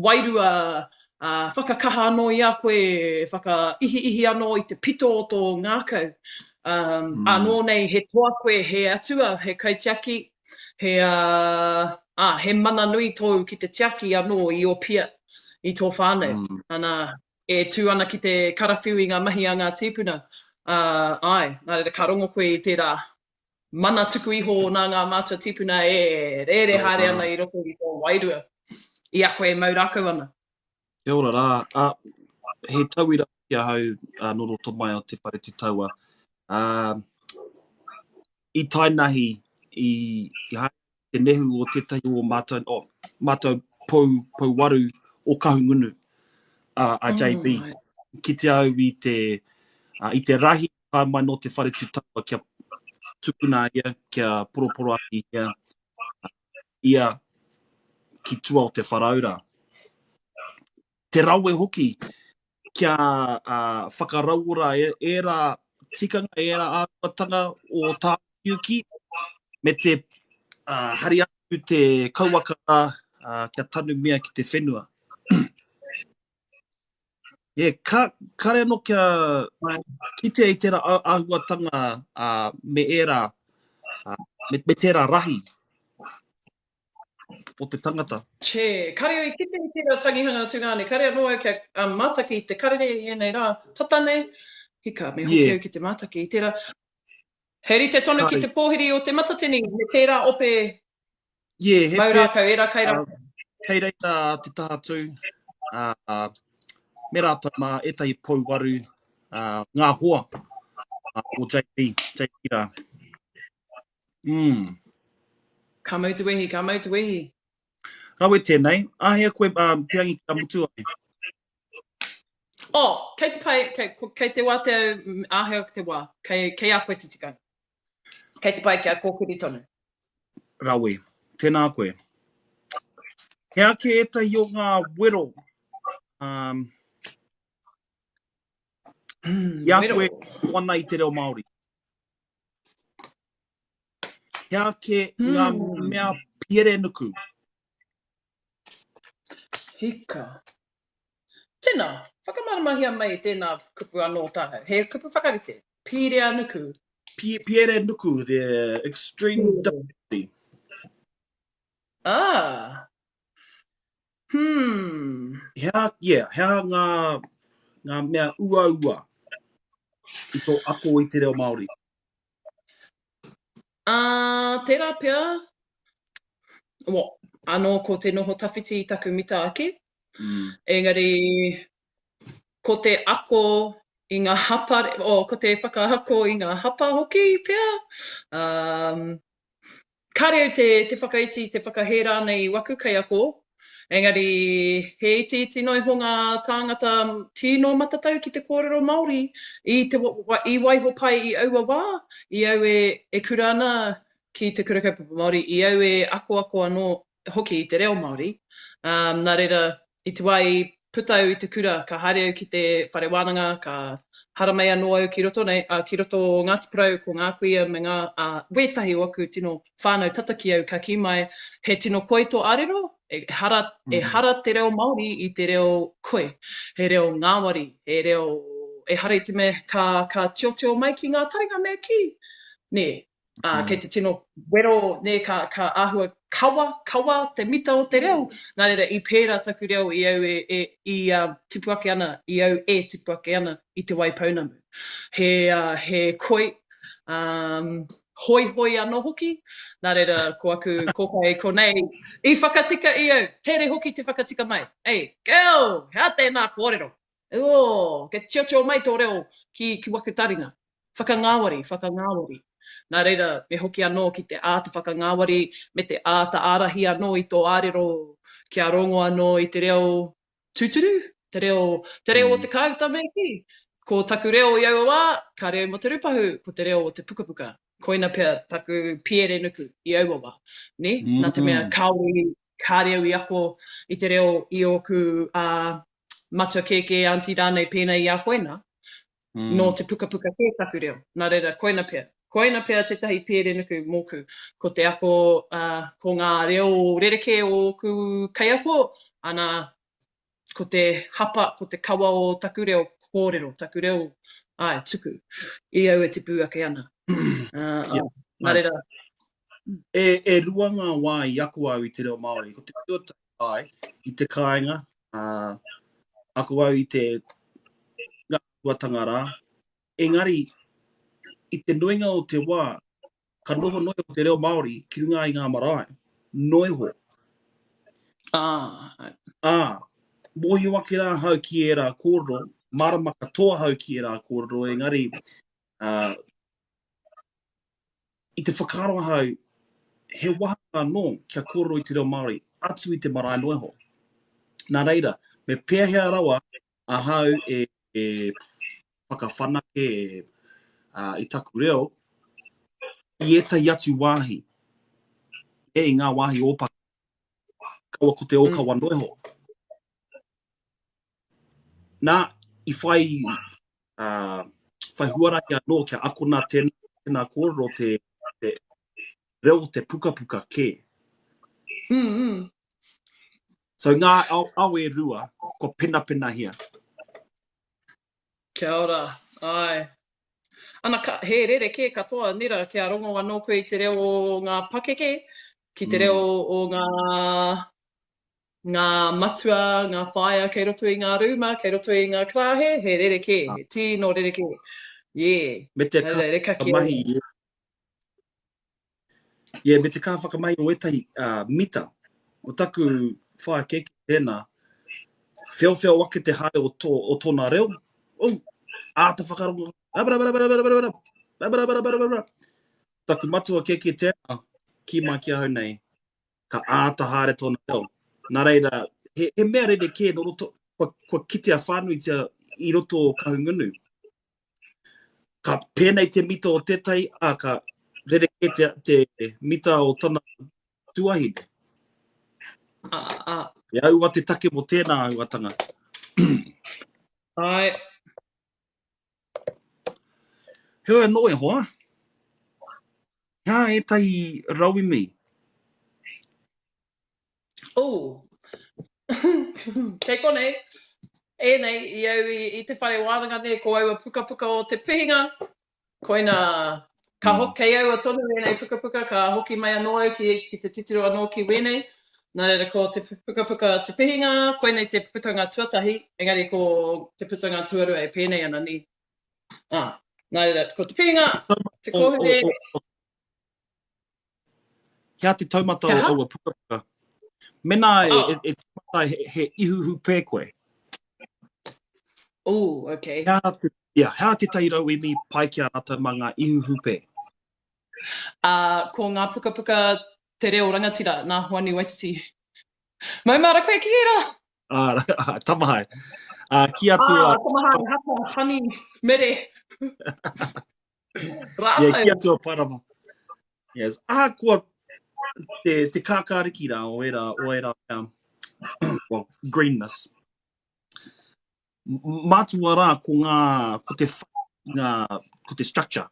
wairua uh, whakakaha anō i a koe, whakaihiihi anō i te pito o tō ngākau. Um, mm. Anō nei he toa koe, he atua, he kaitiaki, he, uh, ah, he mana nui tōu ki te tiaki anō i ō pia, i tō whānau. Mm. Ana, e tū ana ki te karawhiu i ngā mahi a ngā tīpuna. Uh, ai, nā reira ka rongo koe i tērā mana tuku iho nā ngā mātua tīpuna e rere haere ana i roto i tō wairua, i a koe e mau rākau ana. Kia ora rā. Uh, he tauira ki ahau uh, nō roto mai o Te Whare Tū Taua. Uh, I tainahi i, i haere te nehu o tētahi o mātou, o mātou pou, pou waru o Kahungunu, a, a JB. Mm. Kite au i te, uh, i te rahi tae mai nō te whare tūtaua kia tukuna ia, kia poroporo ake ia, ia ki tua o te wharaura. Te rawe hoki kia uh, whakarauora e, ērā tikanga, ērā āhuatanga o tāukiuki, me te uh, hari atu te kauaka rā uh, kia tanumia ki te whenua. Yeah, ka, kare anō kia kite i tērā āhuatanga uh, me ērā, uh, me, me tērā rahi o te tangata. Che, kare au i kite i tērā tangihanga tungāne, kare anō au kia um, mātaki i te karere i ēnei rā, tata nei, hika, me hoki yeah. au ki te mātaki i tērā. He rite tonu ki te pōhiri o Te Matatini, me tērā ope Yeah, he mau rākau, ērā kai rākau. Uh, kei reira te taha tū, uh, me rātou mā ētahi pou waru, uh, ngā hoa uh, o JP, JP rā. Mm. Ka mau te wehi, ka mau te wehi. Rawe tēnei, āhea koe um, piangi kia mutu ai? Oh, kei te pai, kei, kei te wātea au, āhea te wā, kei, kei a koe te tikanga. Kei te pai kia kōkiri tonu. Rawe. Tēnā koe. He ake ētahi o ngā wero um, mm, i a koe wana i te reo Māori? He ake mm. ngā mea piere nuku? Hika. Tēnā, whakamāramahia mai tēnā kupu anō tāhau. He kupu whakarite. Pīrea nuku. Piere nuku, the extreme difficulty. Ah. Hmm. He aha, yeah, he aha ngā, ngā mea uaua i tō ako i te reo Māori? Ah, tērā pea, well, anō ko te noho tawhiti i taku mita ake. Mm. Engari, ko te ako i ngā hapa, oh, ko te whakaako i ngā hapa hoki pea. Um, kāre au te, te whakaiti, te whakahē rānei i waku kaiako, engari he itiiti noa iho ngā tāngata tino matatau ki te kōrero Māori i, te, i waiho pai i aua wā, i au e, e kura ana ki te Kura Kaupapa Māori, i au e akoako anō hoki i te reo Māori. Um, nā reira, i te wā i puta au i te kura, ka haere au ki te whare wānanga, ka haramai anō au ki roto nei, uh, ki roto o Ngāti Porou, ko ngā kuia me ngā, uh, wētahi o aku tino whānau tata ki au ka kī mai, he tino koi tō arero, ehara, mm. ehara te reo Māori i te reo koi, he reo ngāwari, he reo, ehara i te mea ka, ka tiotio mai ki ngā taringa me kī, nē, Ā, mm. kei te tino wero, nē, ka, ka āhua kawa, kawa te mita o te reo. Nā reira, i pērā taku reo i au e, e, i uh, tipu ake ana, i au e tipu ake ana i Te Waipounamu. He, uh, he koi, um, hoihoi anō hoki. Nā reira, ko aku kōkai konei, i whakatika i au, tere hoki te whakatika mai. Ei, girl, hea tēnā kōrero? Oh, kei tiotio mai tō reo ki, ki waku taringa. Whakangāwari, whakangāwari. Nā reira, me hoki anō ki te āta whakangāwari me te āta ārahi anō i tō ārero kia rongo anō i te reo tūturu, te reo, te reo o te kāuta me kī. Ko taku reo i aua wā, ka reo mō te rupahu, ko te reo o te pukapuka. Koina pea taku piere nuku i aua wā, nē? Nā te mea kāore, kāre au i ako i te reo i ōku matua kēkē, aunty rānei pēnei i a koe nā. Mm. Nō te pukapuka kē taku reo. Nā reira, koina pea. Koina pea tētahi pērenuku mōku. Ko te ako, uh, ko ngā reo rerekē o ōku kaiako, ana, ko te hapa, ko te kawa o taku reo kōrero, taku reo, āe, tuku, i au e tipu ake ana. Uh, yeah. Nā reira. E, e rua ngā wā i ako au i te reo Māori. Ko te tuatahi, āe, i te kāinga, uh, ako au i te ngā āhuatanga rā. Engari, i te nuinga o te wā, ka noho noa iho te reo Māori ki runga i ngā marae, noa iho. Ah. Ā, mōhio ake rā ahau ki ērā kōrero, mārama katoa ahau ki ērā kōrero, engari, uh, I te whakaaro ahau, he wāhanga anō kia kōrero i te reo Māori, atu i te marae noa iho. Nā reira, me pēhea rawa ahau e, e whakawhanake e, uh, i taku reo i ētahi atu wāhi, e, i ngā wāhi ōpaki, kaua ko te ōkawa mm. noa iho. Nā, i whai, uh, whai huarahi anō kia akona tēnā, tēnā kōrero te, te reo te pukapuka kē. Mm -hmm. So ngā ao, ao e rua, kua penapenahia. Kia ora, āe. Ana, ka, he rerekē katoa, nera, kia rongo anō koe i te reo o ngā pakeke, ki te mm. reo o ngā ngā matua, ngā whaea kei roto i ngā rūma, kei roto i ngā karāhe, he rerekē, he tino rerekē. Yeah. Me te ka whakamahi i Yeah, me te kaha whakamahi o ētahi uh, mita. O taku whaea kēkē tēnā, wheowheo ake te haere o, tō, o tōna reo, oh, āta whakarongo, Taku matua kēkē tēnā, kī mai ki ahau nei, ka āta haere tōna reo. Nā reira, he, he mea rerekē nō roto, kua, kua kitea whānuitia i roto o Kahungunu. Ka pēnei te mita o tētahi, ā, ka rerekē te, te mita o tana tuahine. Ā, ā. E aua te take mō tēnā āhuatanga. Āe. Heoi anō e hoa, he aha ētahi rauemi? Oh, kei konei, ēnei i au i, i te whare wānanga nei, ko aua pukapuka o te pihinga, koina, ka mm. kei aua tonu ēnei pukapuka, ka hoki mai anō au ki, ki te titiro anō ki wēnei. Nā reira, ko te pukapuka te pihinga, koinei te putanga tuatahi, engari ko te putanga tuarua e pēnei ana ni. Ah, nā reira, ko te pihinga, te kōhure... Hea te taumata o aua pukapuka? Mena e, oh. e, e tīmata he, he ihu hupē koe. Oh, okay. Hea te, yeah, hea tētahi rauemi pai ki a rātou mā ngā ihu hupē? Ā, ko ngā pukapuka Te Reo Rangatira nā Hoani Waititi. Maumahara koe ki ērā? Ā, Tamahae. Ā, kī atu a... Ā, Tamahae, Hata, Honey, Mere. Rātou. Yeah, kī atu a Paerama. Yes. Ahakoa te, te kākāriki rā o ērā, o ērā, um, well, greenness. Mātua rā ko ngā, ko te ngā, ko te structure,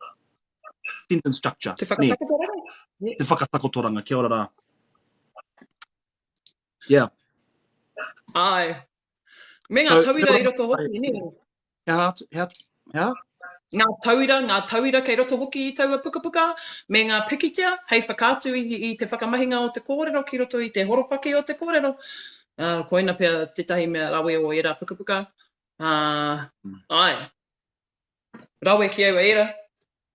sentence structure. Te whakatakotoranga? Ne? Te whakatakotoranga, kia ora rā. Yeah. Ai. Me ngā tauira i roto hoki, ne? He aha atu, he aha, he aha? Ngā tauira, ngā tauira kei roto hoki i taua pukapuka, me ngā pikitia hei whakaatu i, i te whakamahinga o te kōrero ki roto i te horopaki o te kōrero. Uh, koina pea tētahi mea rawe o ērā pukapuka. Uh, mm. Ai, rawe ki aua ērā.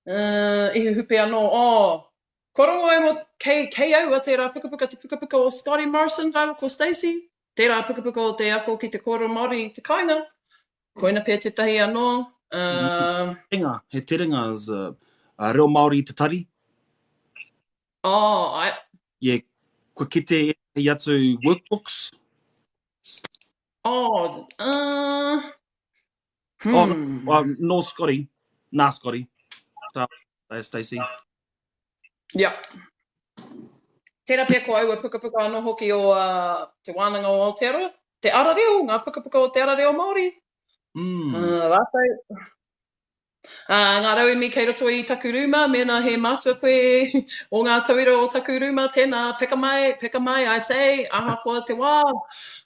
Uh, ihu hupe anō, oh, kua rongo au mō, kei, kei aua tērā pukapuka, te pukapuka o Scotty Morrison rāua ko Stacey, tērā pukapuka o te ako ki te kōrero Māori i te kāinga. Koina pea tētahi anō. Uh, terenga, he terenga is, uh, uh, reo Māori i te tari. Oh, ai. Yeah, kua kite ētahi atu workbooks. Oh, uh, hmm. Oh, uh, no Scotty, nā Scotty. Tā, Stacey. Yeah. Tērā pea ko aua pukapuka anō hoki o uh, Te Wānanga o Aotearoa, Te Ara Reo, ngā pukapuka o Te Ara Reo Māori. Mm. Uh, rātou, uh, ngā rauemi kei roto i taku rūma, mēnā he mātua koe o ngā tauira o taku rūma, tēnā, peka mai, peka mai, I say, ahakoa te wā.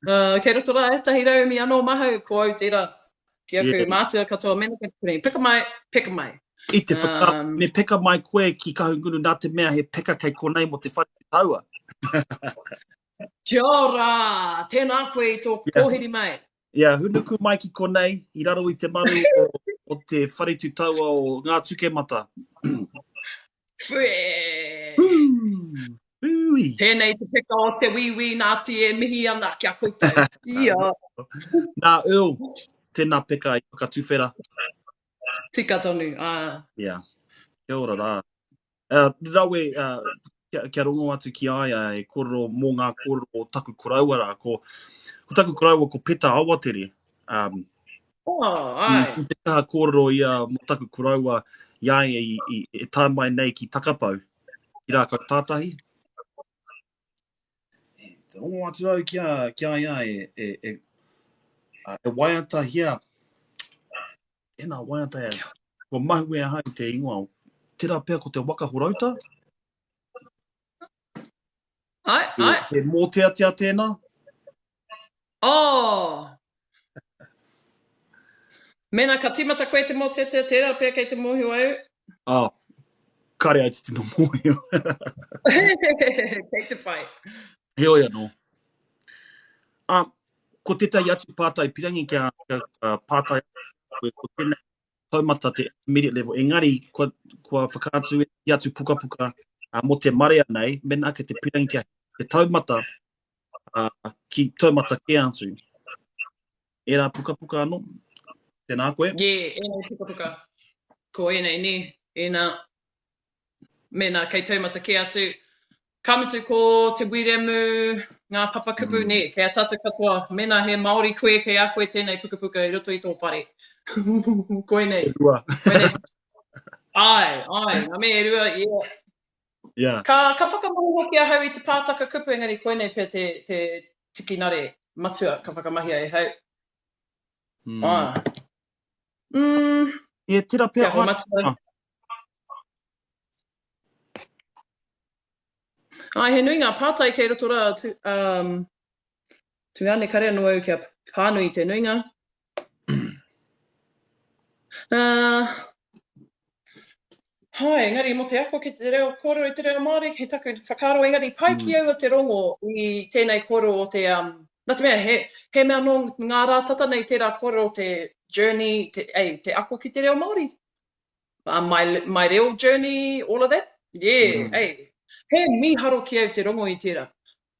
Uh, kei roto rā ētahi rauemi anō mahau, ko au tērā. Ki aku yeah. mātua katoa, mēnā kei te peka mai, peka mai. I te whaka, um, me peka mai koe ki Kahungunu nā te mea he peka kei konei mō te whare taua. Kia ora! Tēnā koe i tō yeah. pōhiri mai. Yeah, hunuku mai ki konei, i raro i te maru o, o te whare tū taua o Ngā Tukemata. Whē! Hui! Tēnei te peka o te wīwī nāti e mihi ana ki a koutou. Ia. Nā Earl, tēnā peka i whakatuwhera. Tika tonu, ā. Yeah. Kia ora rā. Uh, rawe, uh, kia, kia rongo atu ki a ia e kōrero mō ngā kōrero o taku koroua rā. Ko, ko taku koroua ko Peta Awatere. Um, oh, ai. I, i te kaha kōrero ia mō taku koroua i a ia i, i, e tae mai nei ki Takapau, ki Rākau Tātahi. E, te rongo atu au ki a, ki a ia e, e, e, e waiatahia Tēnā waiata e, kua mahue ahau te ingoa. Tērā pea ko te waka horouta? Ai, ai. He, he mōteatea tēnā? Oh! Mēnā ka tīmata koe te mōteatea, tērā pea kei te mōhio au. Oh, kare au te tino mōhio. Kei te pai. Heoi anō. Ah, ko tētahi atu pātai pirangi kia, kia uh, pātai koe, ko tēnei taumata te intermediate level, engari kua, kua whakaatu i atu pukapuka uh, mō te marea nei, mēnā kei te pirangi kia te taumata uh, ki taumata kē atu. Ērā pukapuka anō, tēnā koe. Yeah, ēnei pukapuka. Ko ēnei nē, ēnā mēnā kei taumata kē atu. Ka mutu ko Te Wiremu, ngā papakupu, mm. nē, kei a tātou katoa, mēnā he Māori koe, kei a koe tēnei pukapuka i roto i tō whare. Koinei. E rua. Koinei. Ai, ai, ngā mea e rua, yeah. Yeah. Ka, ka whakamahi hoki ahau i te pātaka kupu, engari koinei pea te, te tikinare matua ka whakamahia e hau. Mm. Ah. Mm. E, tera pea. Kia ho matua. Ah. Ai, he nui ngā pātai kei roto rā, tu, um, tuane kare anō au kia pānui te nuinga. Uh, hai, engari mō te ako ki te reo kōrero i te reo Māori, he taku whakaaro, engari pai ki mm. aua te rongo i tēnei kōrero o te, um, nā te mea, he, he mea nō ngā rā tata nei tērā kōrero te journey, te, ei, te ako ki te reo Māori. Uh, my, my reo journey, all of that. Yeah, mm. ei. He mīharo ki au te rongo i tērā.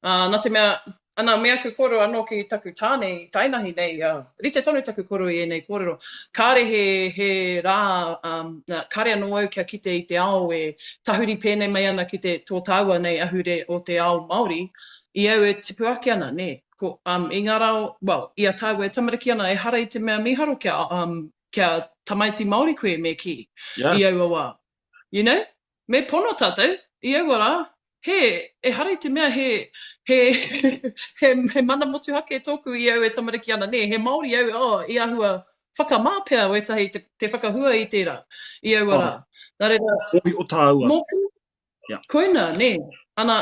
Uh, nā te mea, ana, me aku kōrero anō ki taku tāne i tainahi nei, uh, rite tonu taku kōrero i ēnei kōrero. Kāre he, he rā, um, na, kāre anō au kia kite i te ao e tahuri pēnei mai ana ki te tō tāua nei ahure o te ao Māori, i au e tipu ake ana, nē. Ko, um, i ngā rā, well, i a tāua e tamariki ana, ehara i te mea mīharo kia, um, kia tamaiti Māori koe me kī yeah. i aua wā. You know? Me pono tātou i aua rā, he, ehara i te mea he, he, he, he mana motuhake tōku i au e tamariki ana, nē, he Māori au, oh, i āhua whakamā pea wētahi te, te whakahua i tērā, i aua oh. rā. Nā reira, Mōhio tāua. Mōku, Yeah. Koina, nē. Ana,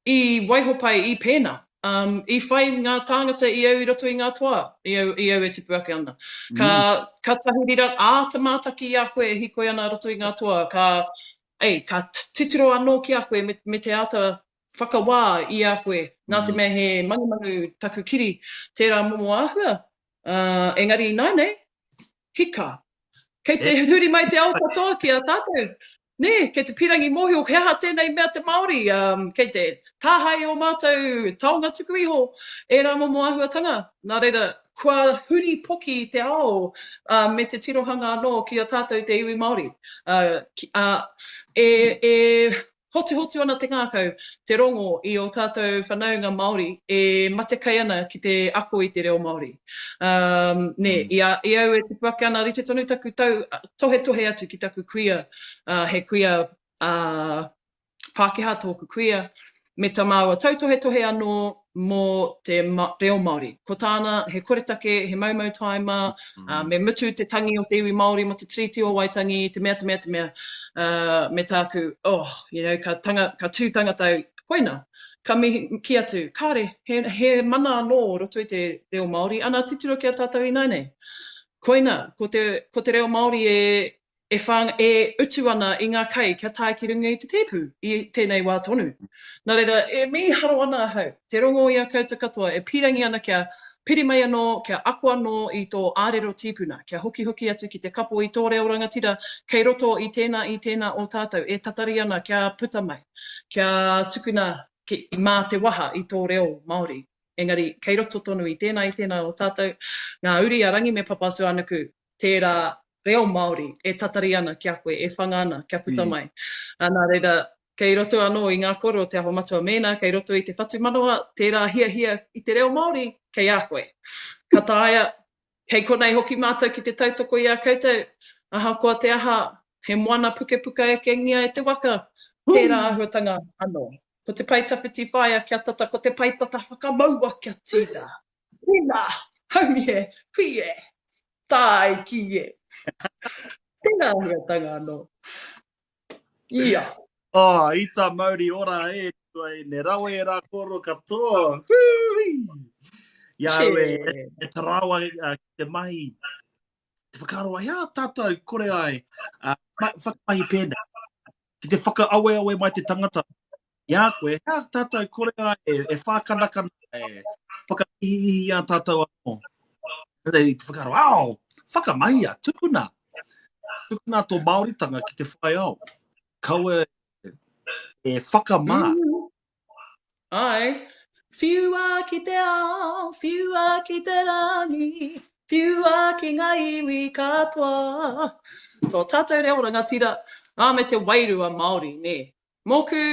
i waiho pai i pēnā. Um, i whai ngā tāngata i au i roto i ngā toa, i au, i au e tipu ake ana. Ka, mm. ka tahuri rā, āta mātaki i a koe e hīkoi ana roto i ngā toa, ka, ei, ka titiro anō ki a koe me, me te āta whakawā i a koe, nā te mm. mea he mangumangu taku kiri, tērā momo āhua. Uh, engari ināianei, hika. Kei te huri mai te ao katoa ki a tātou. Nē, kei te pīrangi mōhio he aha tēnei mea te Māori, um, kei te tāhae ō mātou taonga tuku iho, ērā momo āhuatanga. Nā reira, kua huri poki te ao uh, me te tirohanga anō ki a tātou te iwi Māori. Uh, ki, uh, e, e Hotuhotu ana te ngākau, te rongo i ō tātou whanaunga Māori e matekai ana ki te ako i te reo Māori. Um, nē, mm. i, a, i au e tipu ake ana, rite tonu taku tau, tohetohe atu ki taku kuia, uh, he kuia uh, Pākehā tōku kuia, me tā māua tautohetohe anō mō te ma reo Māori. Ko tāna, he koretake, he maumau tāima, mm. uh, me mutu te tangi o te iwi Māori mō te Tiriti o Waitangi, te mea, te mea, te mea, uh, me tāku, oh, you know, ka, tanga, ka tū tangata au, koina, ka mihi, ki atu, kāre, he, he mana anō roto i te reo Māori, ana titiro ki a tātou ināianei. Koina, ko te, ko te reo Māori e, e whānga, e utu ana i ngā kai kia tae ki runga i te tēpu i tēnei wā tonu. Nā reira, e mīharo ana ahau te rongo i a koutou katoa e pīrangi ana kia piri mai anō, kia ako anō i tō ārero tīpuna, kia hokihoki atu ki te kapo i tō reo rangatira kei roto i tēnā i tēnā o tātou e tatari ana kia puta mai, kia tukuna ki, mā te waha i tō reo Māori. Engari, kei roto tonu i tēnā i tēnā o tātou, ngā uri a Rangi me Papatūānuku, tērā. reo Māori e tatari ana ki a koe, e whanga ana kia puta mai. Ā, nā reira, kei roto anō i ngā kōrero o Te Aho Matua mēnā kei roto i te whatumanawa tērā hiahia i te reo Māori, kei a koe. Ka taea, kei konei hoki mātou ki te tautoko i a koutou, ahakoa te aha, he moana pukepuka ekengia e te waka, tērā āhuatanga anō. Ko te pae tawhiti whāia kia tata, ko te pae tata whakamaua kia tīna. Tēnā, haumi e, hui e, tāiki e. Tēnā āhuatanga anō. Ia. Oh, ita mauri ora e, ne rawe e rā kōrero katoa. Hui! I a au e, e tarawa ki te mahi, te whakaaro ai, a tātou kore ai, uh, whakamahi pēnei. Ki te whakaaweawe mai te tangata i a koe, hea tātou kore ai e, e whākanakana, e whakaihiihi i a tātou anō. Te whakaaro, ao, whakamahia, tukuna. Tukuna tō Māoritanga ki te whai ao. Kaua e whakamā. Mm. Āe. Whiua ki te ao, whiua ki te rangi, whiua ki ngā iwi katoa. Tō tātou reo rangatira, ā, me te wairua Māori, nē. Mōku,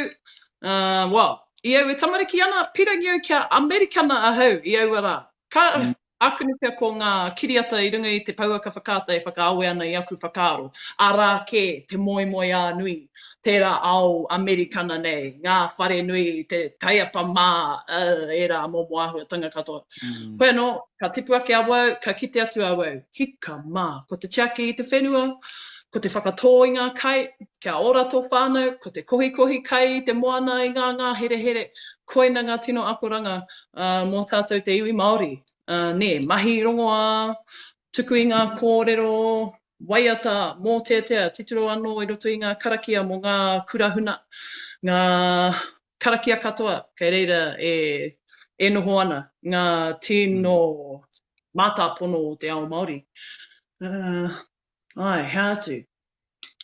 ā, well, i au e tamariki ana, pirangi au kia Amerikana ahau i aua rā. Ka, mm. Ākuni pea ko ngā kiriata i runga i te pouaka whakaata e whakaawe ana i aku whakaaro, arā kē te moemoeā nui, tērā ao Amerikana nei, ngā whare nui, te taiapa mā, uh, ērā momo āhuatanga katoa. Mm. Hoi anō, ka tipu ake awau, ka kite atu awau, hika mā, ko te tiaki i te whenua, ko te whakatō i ngā kai, kia ora tō whānau, ko te kohikohi kai i te moana i ngā ngāherehere, koina ngā tino akoranga mō tātou te iwi Māori. Nē, mahi rongoā, tuku i ngā kōrero, waiata, mōteatea, titiro anō i roto i ngā karakia mō ngā kura huna, ngā karakia katoa kei reira e, e noho ana ngā tino mātāpono o te ao Māori. Uh, āe, hea atu.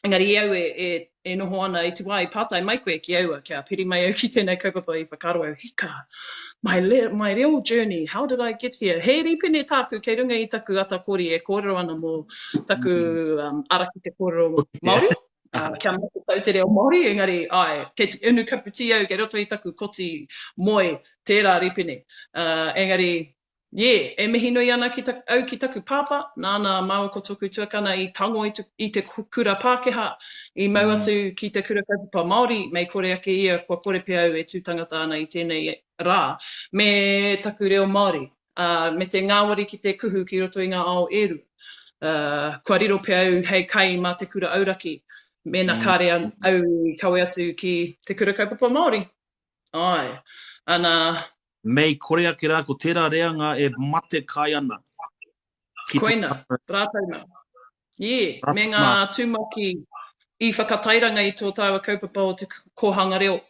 Engari i au e, e, e noho ana i te wā i pātai mai koe ki aua, kia piri mai au ki tēnei kaupapa i whakaaro au, hika, my, le, my reo journey, how did I get here? He rīpene tāku kei runga i taku atakori e kōrero ana mō taku mm. um, ara ki te kōrero Māori, uh, kia matatau te reo Māori, engari, ai, kei te unu kapu tī au, kei roto i taku koti moe, tērā rīpene. Uh, engari, Yeah, e mihi nui ana ki ta, au ki taku pāpā, nāna māua ko tōku tuakana i tango i, i te kura Pākehā, i mau mm. atu ki te kura kaupapa Māori, mei kore ake ia, kua kore pea au e tū tangata ana i tēnei rā, me taku reo Māori, uh, me te ngāwari ki te kuhu ki roto i ngā ao e rua. Uh, kua riro pea au hei kai mā te kura auraki, mēnā mm. kāre au i kawe atu ki te kura kaupapa Māori. Āe. Ana, Mei kore ake rā ko tērā reanga e mate kai ana. Ki Koina, rātou mā. Yeah, me ngā tumuaki i whakatairanga i tō tāua kaupapa o te kōhanga reo.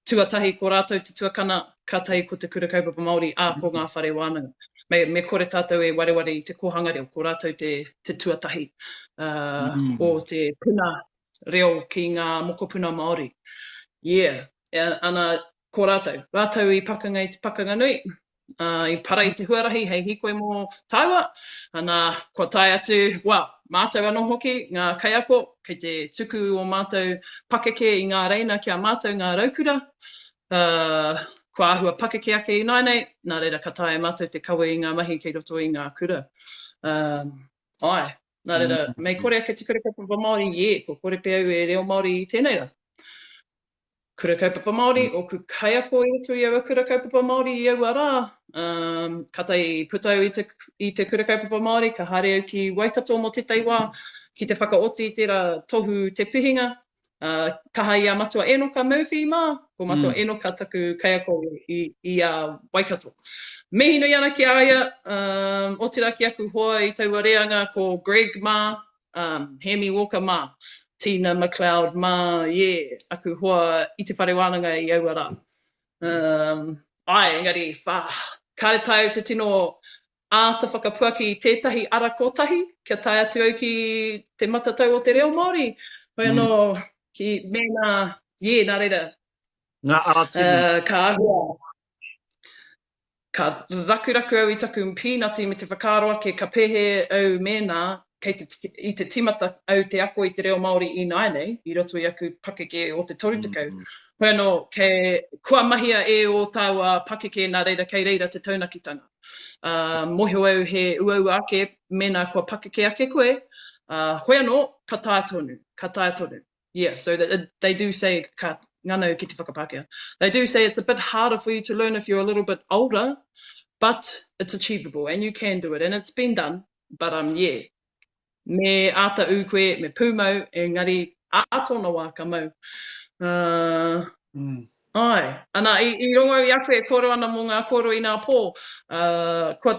Tuatahi ko rātou te tuakana, kātahi ko te kura kaupapa Māori, ā, ko ngā whare wānanga. Me, me kore tātou e wareware i te kōhanga reo, ko rātou te, te tuatahi uh, mm. o te puna reo ki ngā mokopuna Māori. Yeah, ana, ko rātou. Rātou i pakanga i te pakanga nui, ā, i para i te huarahi hei hīkoi mō tāua, ana, kua tae atu, well, mātou anō hoki, ngā kaiako, kei te tuku ō mātou pakeke i ngā reina ki a mātou, ngā raukura, ā, kua āhua pakeke ake ināianei, nā reira ka taea e mātou te kawe i ngā mahi kei roto i ngā kura. Ā, āe, nā reira, mei kore ake te kura kaupapa Māori, yeah, kua kore pea au e reo Māori i tēnei rā. Kura Kaupapa Māori, mm. ōku kaiako i roto i aua Kura Kaupapa Māori i aua rā. Um, kātahi i puta au i te, i te Kura Kaupapa Māori, ka haere au ki Waikato mō tētahi wā, ki te whakaoti i tērā tohu Te Pihinga. Uh, kaha i a Matua Enoka Murphy mā, ko Matua mm. Enoka taku kaiako i, i a Waikato. Mihi nui ana ki a ia, um, otirā ki aku hoa i taua reanga, ko Greg mā, um, Hemi Walker mā, Tina McLeod mā, yeah, aku hoa i te whare wānanga i aua rā. Um, ai, engari, whā, kāre tae au te tino āta whakapuaki i tētahi ara kotahi, kia tae atu au ki te matatau o te reo Māori. Hoi mm. anō, ki mēnā, yeah, nā reira. Ngā ara tini. Uh, ka āhua, Ka rakuraku au i taku pīnati me te whakaaro ake ka pēhea au mēnā. Kei te, i te tīmata au te ako i te reo Māori ināianei, i roto i aku pakeke o te 30. Mm -hmm. Hoi anō, kei, kua mahia e ō tāua pakeke nā reira kei reira te taunakitanga. Uh, mōhio au he uaua ake mēnā kua pakeke ake koe, uh, hoi anō, ka taea tonu, ka taea tonu. Yeah, so that, they do say, ka ngana au ki te whakapākehā, they do say it's a bit harder for you to learn if you're a little bit older, but it's achievable and you can do it and it's been done, but um, yeah, me āta ū koe, me pūmau, engari ā tōna wā ka mau. Uh, mm. Ai, ana, i, i rongo i a koe e kōrero ana mō ngā kōrero i nā pō, uh, kua,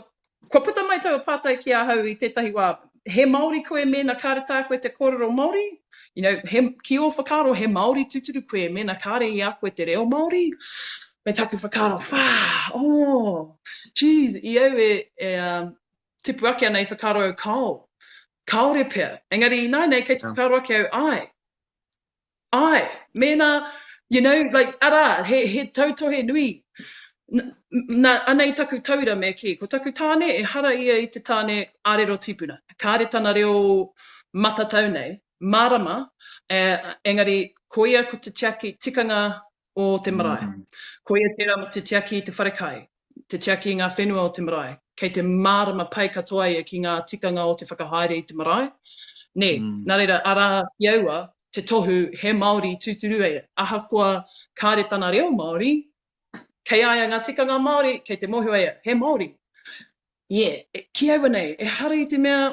kua puta mai taua pātai ki ahau i tētahi wā, he Māori koe mēnā kāre tā koe te kōrero Māori? You know, he, ki ō whakaaro, he Māori tūturu koe mēnā kāre i a koe te reo Māori? Me taku whakaaro, whā, oh, geez, i au e, e, um, tipu ake ana i whakaaro au kāo, kāore pea. Engari ināianei kei te whakaaro ake au, āe, āe, mēnā, you know, like, arā, he, he tautohe nui. Nā, anei taku tauira me kī, ko taku tāne, ehara ia i te tāne ārero tīpuna. Kāre tana reo matatau nei, mārama, engari ko ia ko te tiaki tikanga o te marae. Mm. Ko ia tērā mo te tiaki i te wharekai, te tiaki i ngā whenua o te marae. Kei te mārama pai katoa ia ki ngā tikanga o te whakahaere i te marae. Nē, mm. nā reira, arā ki aua, te tohu he Māori tūturu ia. Ahakoa kāre tana reo Māori, kei a ia ngā tikanga Māori, kei te mōhio ia, he Māori. Yeah, ki aua nei, ehara i te mea,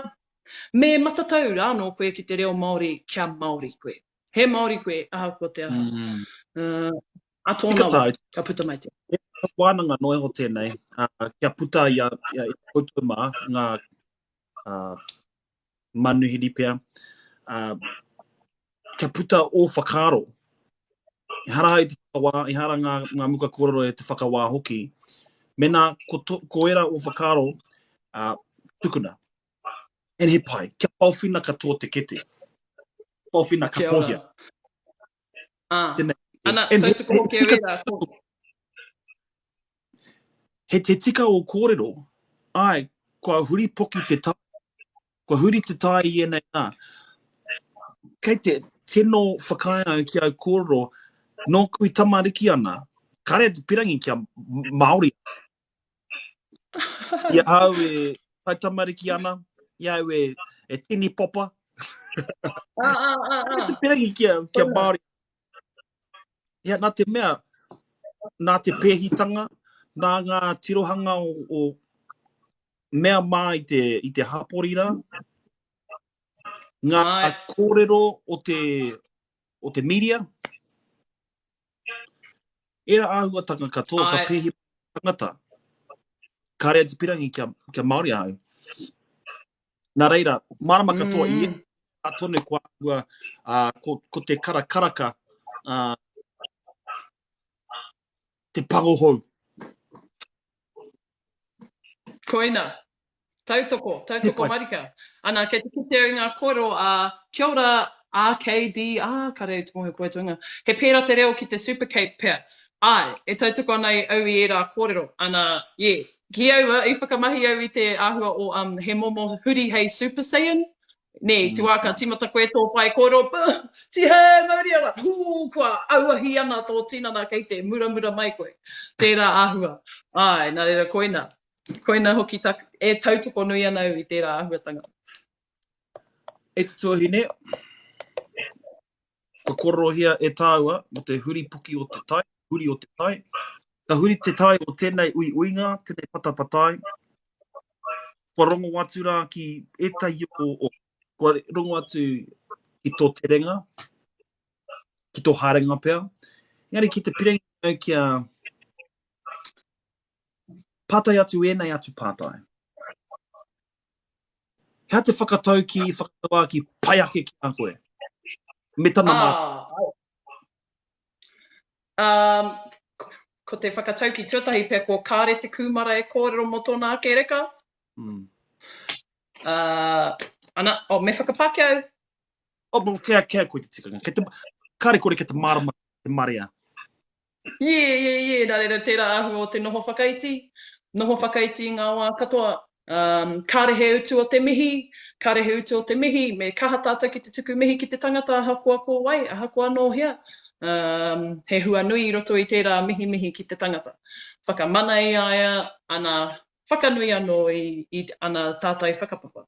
me matatau rānō koe ki te reo Māori kia Māori koe. He Māori koe, ahakoa te aha. Mm. Uh, a tōna wā, ka puta mai te. He wānanga noa iho tēnei, uh, kia puta i a, i a, i a koutou mā, ngā uh, manuhiri pea, uh, kia puta ō whakaaro. Ehara i te whakawā, ehara ngā, ngā muka kōrero e te whakawā hoki. Mena ko, to, ko era ō whakaaro, uh, tukuna. And he pai, kia paowhina katoa te kete. Paowhina ka pohia. Ah. Tēnei. Ana, tautoko hoki au ērā. He te tika o kōrero, ai, kua huri poki te tai, kua huri te tai i ēnei rā. Kei te tino whakaae au ki au kōrero, nōku i tamariki ana, kāre te pirangi kia Māori. I ahau e taitamariki ana, i ahau e, e tini popa. Ah, ah, ah, ah. Te pirangi kia, kia Māori. Ia, nā te mea, nā te pēhitanga, nā ngā tirohanga o, o mea mā i te, i te hapori rā, ngā Ai. kōrero o te, o te media, Ērā āhuatanga katoa ka pēhi tangata. Kāre a Te Pirangi kia, kia Māori ahau. Nā reira, mārama katoa mm. i e tonu kua āhua, uh, ko, ko te karakaraka uh, te pango hou. Koina. Tautoko, tautoko marika. Ana, kei te kite au i ngā kōrero a Kia ora RKD, ā, kare au te mōhio ko wai tō ingoa. He pērā te reo ki te Super Cape pea. Āe, e tautoko ana au i ērā kōrero. Ana, yeah. Ki aua, i whakamahi au i te āhua o um, he momo huri hei Super Saiyan, Nē, i te wā ka tīmata koe tō pae kōrero, tihei mauri ora, hū, kua auahi ana tō tinana kei te muramura mai koe. Tērā āhua. Āe, nā reira koina. Koina hoki taku, e tautoko nui ana au i tērā āhuatanga. E te tuahine, kua kōrerohia e tāua mō te huripoki o te tai, huri o te tai. Ka huri te tai o tēnei uiuinga, tēnei patapatai, kua rongo atu rā ki ētahi o, o kua rongo atu ki tō terenga, ki tō haerenga pea. Engari ki te pirangi au kia pātai atu ēnei atu pātai. He aha te whakataukī, whakatauākī pai ake ki a koe? Me tana mā. Ah, um, ko te whakataukī tuatahi pea ko kāre te kūmara e kōrero mō tōna ake reka. Mm. Uh, ana, oh, me whakapākehā au. Oh, bon, kia, kia koe te tikanga. Kei te, kāre kore kei te mārama te marea. Yeah, yeah, yeah, nā reira tērā āhua o te noho whakaiti, noho whakaiti i ngā wā katoa. Um, kāre he utu o te mihi, kāre he utu o te mihi, me kaha tātou ki te tuku mihi ki te tangata ahakoa ko wai, ahakoa nō hea. Um, he hua nui i roto i tērā mihimihi ki te tangata. Whakamana i a ia, ana whakanui anō i, i ana tātai whakapapa.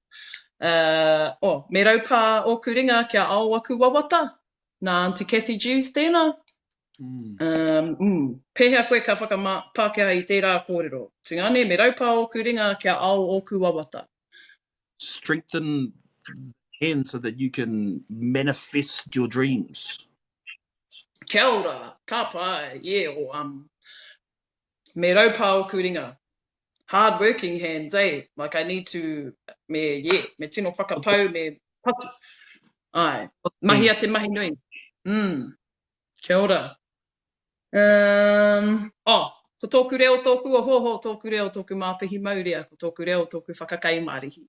Uh, oh, me raupā ōku ringa kia ao aku wawata, Nā Aunty Cathy Dewes tēnā. Mm. Um, mm. Pēhea koe ka whakamā-Pākehā i tērā kōrero? Tungāne, me raupā ōku ringa kia ao ōku wawata. Strengthen hand so that you can manifest your dreams. Kia ora, ka pai, yeah, or um, me raupā ōku ringa. Hard working hands, eh? Like I need to, me, yeah, me tino whakapau, me patu. Ai, mahia te mahi nui. Mm. Kia ora. Um, oh, ko tōku reo tōku ohooho, tōku reo tōku māpihi maurea, ko tōku reo tōku whakakai marihi.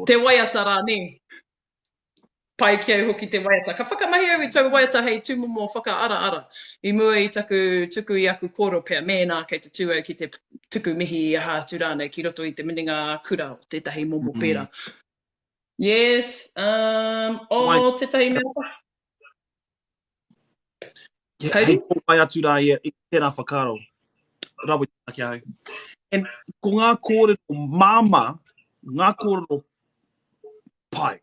Te waiata rā, nē? Pai ki au hoki te waiata. Ka whakamahi au i taua waiata hei tūmomo whakaaraara i mua i taku tuku i aku kōrero pea mēnā kei te tū au ki te tuku mihi i aha atu rānei ki roto i te minenga ā-kura o tētahi momo pērā. Yes, um, oh, tētahi mea. Yeah, hei kōwhai atu rā ia i tērā whakaaro. Rawe tēnā ki ahau. And ko ngā kōrero māmā, ngā kōrero pai.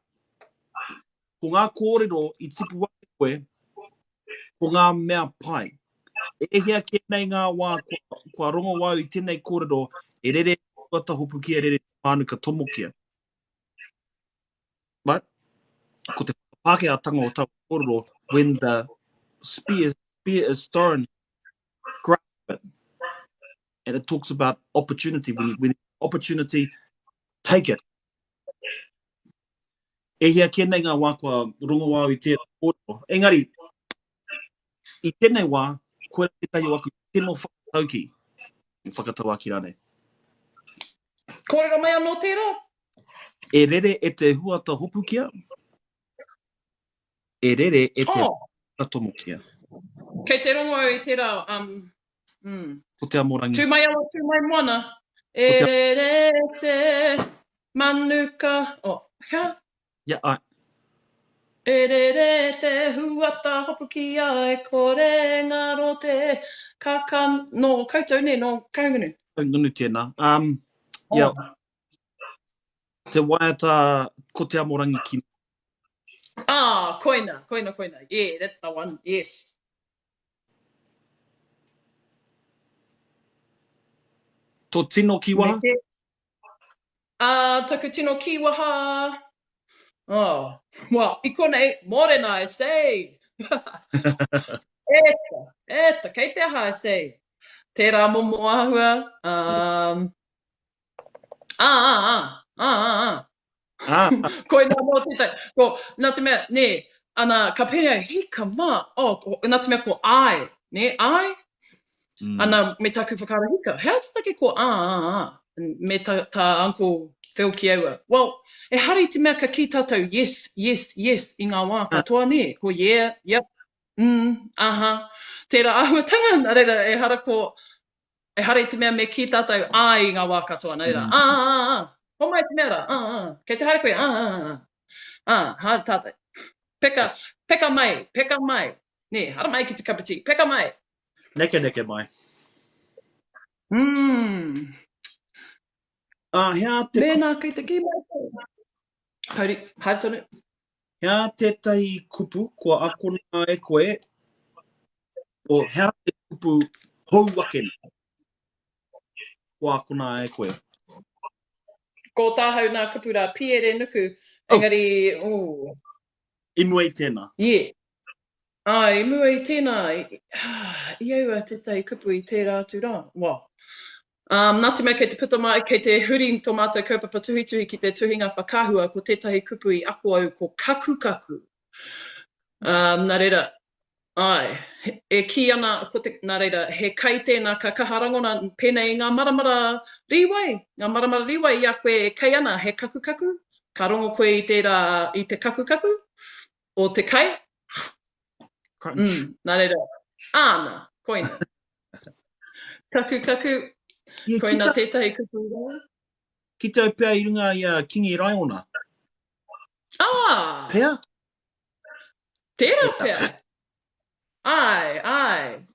Ko ngā kōrero i tipu ake koe, ko ngā mea pai. E hia kē nei ngā wā kua, kua rongo au i tēnei kōrero e rere kua tahopukia, e rere mānuka tomokia. Right? Ko te whakapākehātanga o taua kōrero, when the spear, spear is thrown, grasp it. And it talks about opportunity. When, you, when opportunity, take it. E hia kē nei ngā wā kua rongo au i tērā kōrero. Engari, i tēnei wā, koira tētahi o aku tino whakataukī, whakatauākī rānei. Kōrero mai anō tērā? E rere e te huata hopukia, e rere e te oh. tomokia. Kei te rongo au i tērā, um, mm. Ko te amorangi. Tū mai awa, tū mai moana. E te... rere te manuka. Oh, hea? Yeah, ai. E rere te huata hopukia e kore ngaro te kaka nō koutou nē, nō Kahungunu. Kahungunu tēnā. Um, oh. yeah. Te waiata Ko Te Amorangi ki. Ah, koina, koina, koina. Yeah, that's the one, yes. Tō tino kīwaha? Me te... Ah, taku tino kīwaha. Oh, well, i konei, mōrena, I say. Eta, eta, kei te aha, I say. Tērā momo āhua. Um, Ā, ā, ā, ā, ā, ā. Ā. Koinā anō tētahi. Ko, nā te mea, nē, ana, ka pēnei au, hika mā, oh, ko, nā te mea ko āe, nē, āe? Mm. Ana, me taku whakaaro, hika, he aha te take ko ā, ā, ā, me tā, tā Uncle Phil ki aua. Well, ehara i te mea ka kī tātou yes, yes, yes i ngā wā katoa, nē, ko yeah, yep, mm, aha. Tērā āhuatanga, nā reira, ehara ko, Ehara i te mea me kī tātou āe i ngā wā katoa, nā reira, ā, ā, ā, homai te mea rā, ā, ā, kei te haere koe, ā, ā, ā, ā, haere tātou. Peka, peka mai, peka mai, nē, haramai ki te kapiti, peka mai. Nekeneke mai. Mm. Ā, hea te... Mēnā kei te kī mai koe. Haere, haere tonu. Hea tētahi kupu kua akona e koe, o hea te kupu hou ake nei kua akona e koe? Ko tāhau nā kupu rā, piere nuku, oh. engari, oh. I mua i tēnā? Yeah. Ā, i mua i tēnā, i, i aua tētahi kupu i tērā atu rā. Well, um, nā te mea kei te puta mai, kei te huri tō mātou kaupapa tuhituhi ki te tuhinga whakaahua, ko tētahi kupu i ako au ko kakukaku. Um, nā reira, āe, e kī ana, ko te, nā reira, he kai tēnā ka kaha rangona pēnei i ngā maramara rīwai, ngā maramara rīwai i a koe e kai ana, he kakukaku, ka rongo koe i tērā, i te kakukaku o te kai, Crunch. Mm, nā reira, āna, koina. Kakukaku, Yeah, koina ki tā, tētahi kupu rā. Kite au pea i runga i a Kingi Raiona. Ah! Pea? Tērā pea. Ai, ai.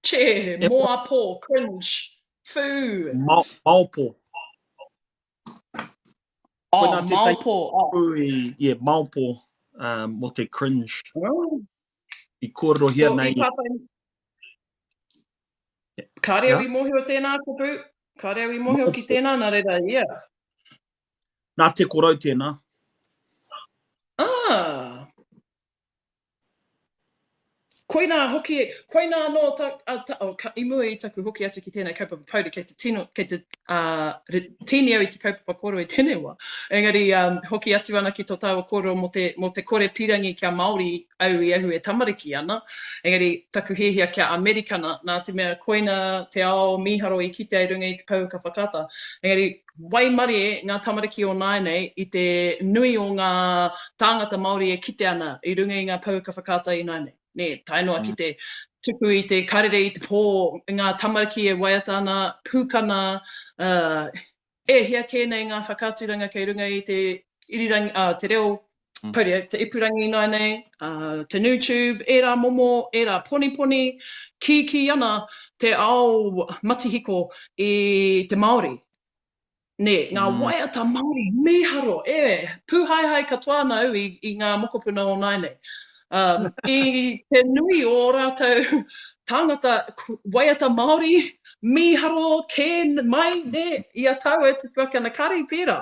Che, moapo, cringe, fū. Ma, maopo. Oh, maopo. Oh. I, yeah, maopo um, mo te cringe. Oh. I kōrerohia so, nei. I pātai... Kāre au i mōhio tēnā, kupu. Kāre au i mōhio ki tēnā, nā reira, yeah. Nā te korou tēnā. Ah. Koinā hoki, koinā anō ta, a, ta, oh, ka, i mua i taku hoki atu ki tēnei kaupapa pouri, kei te tino, kei te uh, re, tīni au i te kaupapa kōrero i tēnei wā. Engari, um, hoki atu ana ki tō tāua kōrero mō te, mō te kore pīrangi kia Māori au i ahu e tamariki ana. Engari, taku hiahia kia Amerikana, nā te mea koina te ao mīharo i kitea i runga i te pouaka whakaata. Engari, waimarie ngā tamariki o nāianei i te nui o ngā tāngata Māori e kite ana i runga i ngā pouaka whakaata ināianei, nē, tae noa ki te tuku i te karere i te pō, ngā tamariki e waiata ana, pūkana, ā, e hia kē nei ngā whakaaturanga kei runga i te irirangi, ā, te reo, pouri, te ipurangi ināianei, ā, te NewTube, ērā momo, ērā poniponi, kīkī ana te ao matihiko i te Māori. Nē, ngā waiata Māori mīharo, e, pūhaehae katoa ana au i, i ngā mokopuna o nāianei. Um, I te nui o ō rātou tāngata waiata Māori, mīharo kē mai, nē, i a tāua e tupu ake ana, kāre i pērā.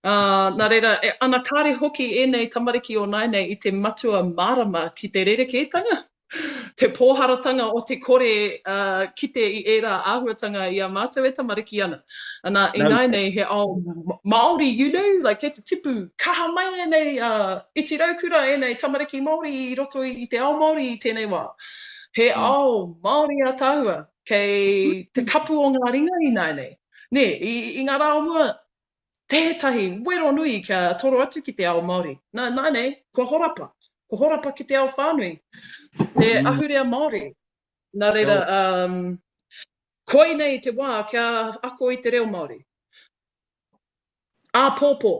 Uh, nā reira, e, ana kāre hoki ēnei tamariki o nāianei i te matua mārama ki te rerekētanga, te pōharatanga o te kore uh, kite i ērā āhuatanga i a mātou e tamariki ana. Ana, ināianei he ao Māori, you know, like, kei te tipu kaha mai ēnei uh, iti raukura, ēnei tamariki Māori i roto i, i te ao Māori i tēnei wā. He mm. ao Māori ātaahua kei te kapu o ngā ringa ināianei. Nē, i, i ngā rā o mua, tētahi wero nui kia toro atu ki te ao Māori. Nā, nāianei, kua horapa. Kua horapa ki te ao whānui. Te mm. ahurea Māori. Nā reira, um, koinei te wā kia ako i te reo Māori. Āpōpō,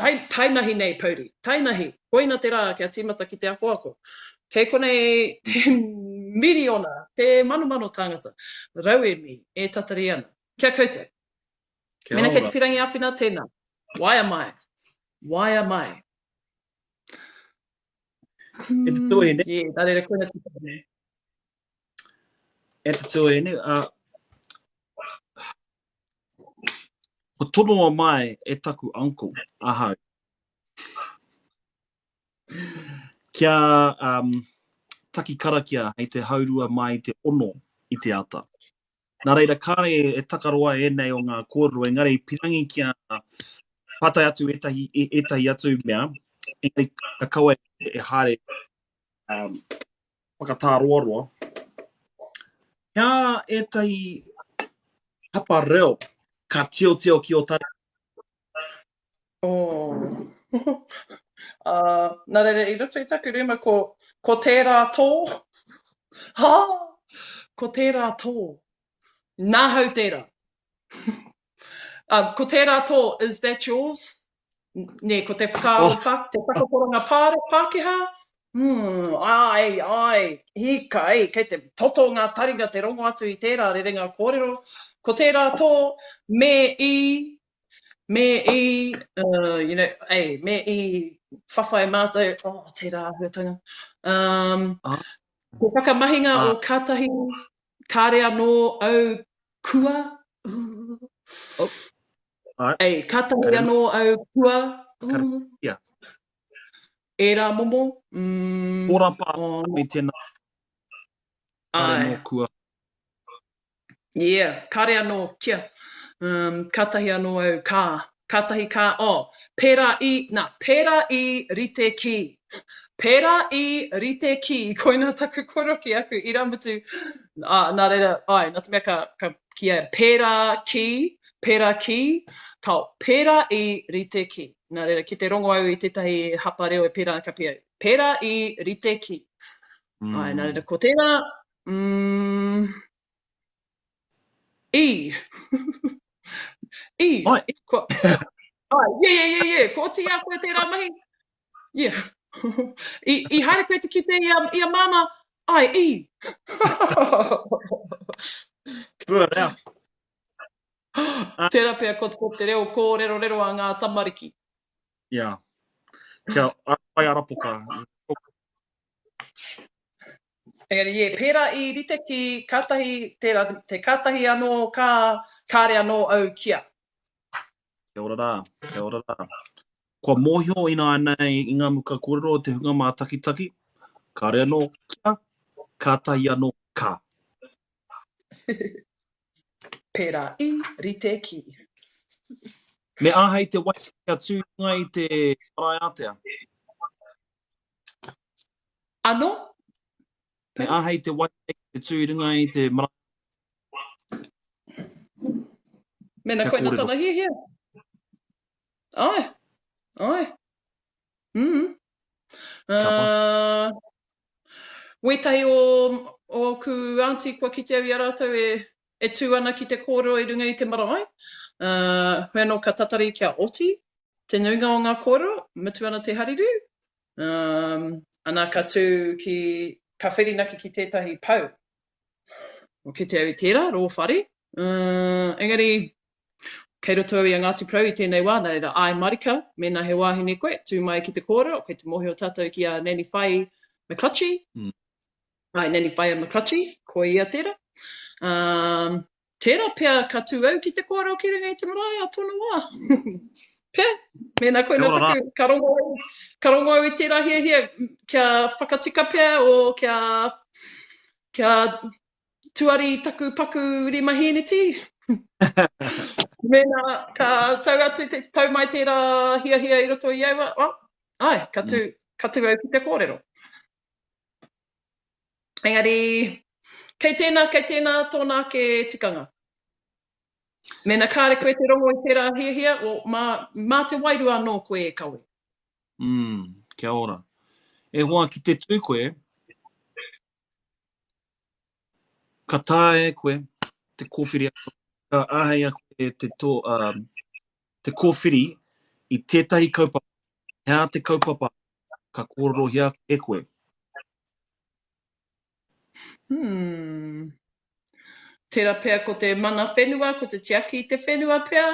hai, tainahi nei, Pouri, tainahi, koina te rā kia tīmata ki te akoako. Kei konei te miriona, te manomano tāngata, rauemi e tatari ana. Kia koutou. Kia Mena kei te pirangi āwhina, tēnā. Waea mai. Waea mai. E te tuahine. Yeah, nā reira koina te tuahine. E te tuahine, uh, ko tonoa mai e taku uncle ahau. Kia um, taki karakia hei te haurua mai te ono i te ata. Nā reira, kāre e takaroa ēnei o ngā kōrero, engari pirangi kia pātai atu ētahi, ētahi atu mea, engari ka kaua e haere um, whakatāroaroa. Kia ētahi hapa reo ka tiotio ki o tari? Oh. uh, nā reira, i roto i taku rūma, ko, ko tērā tō. Ha! Ko tērā tō. Nāhau tērā. um, ko tērā tō, is that yours? Nē, ko te whakaaro, oh. pa, te whakaporanga pāre, Pākehā, mm, ai, ai, hika, ei, kei te toto ngā taringa te rongo atu i tērā rerenga kōrero. Ko tērā tō, me i, Me i, uh, you know, ei, me i whawhai mātou, oh, tērā āhuatanga. Um, ah. Te whakamahinga ah. o kātahi, kāre anō au kua. Oh. Ai. Ei, kātahi anō au kua. Kare, yeah. Ērā momo. Mm, Horapa oh. me tēnā. Kāre anō kua. Yeah, kāre anō kia. Um, kātahi anō au ka. Kātahi ka, oh, pērā i, nā, pērā i rite ki. Pērā i rite ki, koina taku koro ki aku irāmutu, ā, nā reira, āe, nā te mea ka, ka kīia pērā ki, pērā ki, ka pērā i rite ki. Nā reira, ki te rongo au i tētahi hapa reo e pērā ana ka pia, pērā i rite ki. Mm. Āe, nā reira, ko tērā, mm, i. I, Ai. Kua, ai, yeah, yeah, yeah, yeah. Kua oti i a koe tērā mahi? Yeah. I, I haere koe te kite i a, i a māmā? Ai, i. Pua reo. Tērā pea ko, ko te reo kōrerorero a ngā tamariki. Yeah. Kia ai arapoka. Engari, yeah, pērā i rite ki kātahi, tērā, te kātahi anō ka, kāre anō au kia. Kia ora rā, kia ora rā. Kua mōhio ināianei i ngā muka kōrero o te hunga mātakitaki, kāre anō kia, kātahi anō ka. Pērā i rite ki. Me āhei te wahine kia tū i runga i te marae ātea? Anō? Me āhei te wahine ki te tū i runga i te marae Mēnā koina tana hiahia. Āe, āe. Mm. Uh, wētahi o ōku aunty kua kite au i a rātou e, e tū ana ki te kōrero i runga i te marae. Uh, hoi anō ka tatari kia oti te nuinga o ngā kōrero, mutu ana te harirū. Um, ana ka tū ki, ka whirinaki ki tētahi pou. Kua kite au i tērā, rō whare. Uh, engari, kei roto au i a Ngāti Porou i tēnei wā, nā reira, āe marika, mēnā he wāhine koe, tū mai ki te kōrero, kei te mōhio tātou ki a Nanny Whai McClutchie. Mm. Āe, Nanny Whaia McClutchie, ko ia tērā. Um, tērā pea ka tū au ki te kōrero ki runga i te marae a tōna wā. Pea, mēnā koina taku, ka rongo au, ka rongo au i tērā hiahia kia whakatika pea o kia, kia tuari taku paku rimahīneti. Mēnā ka tau atu, te, tau mai tērā hiahia i roto i au, well, ai, ka tū, mm. ka tū au ki te kōrero. Engari, kei tēnā, kei tēnā tōna ake tikanga. Mēnā kāre koe te rongo i tērā hiahia, well, mā, mā te wairua anō koe e kawe. Mm, kia ora. E hoa, ki te tū koe, ka taea e koe te kōwhiri, ka āhei a koe te, tō, um, te kōwhiri i tētahi kaupapa, he aha te kaupapa ka kōrerohia e koe? Hmm. Tērā pea ko te mana whenua, ko te tiaki i te whenua pea.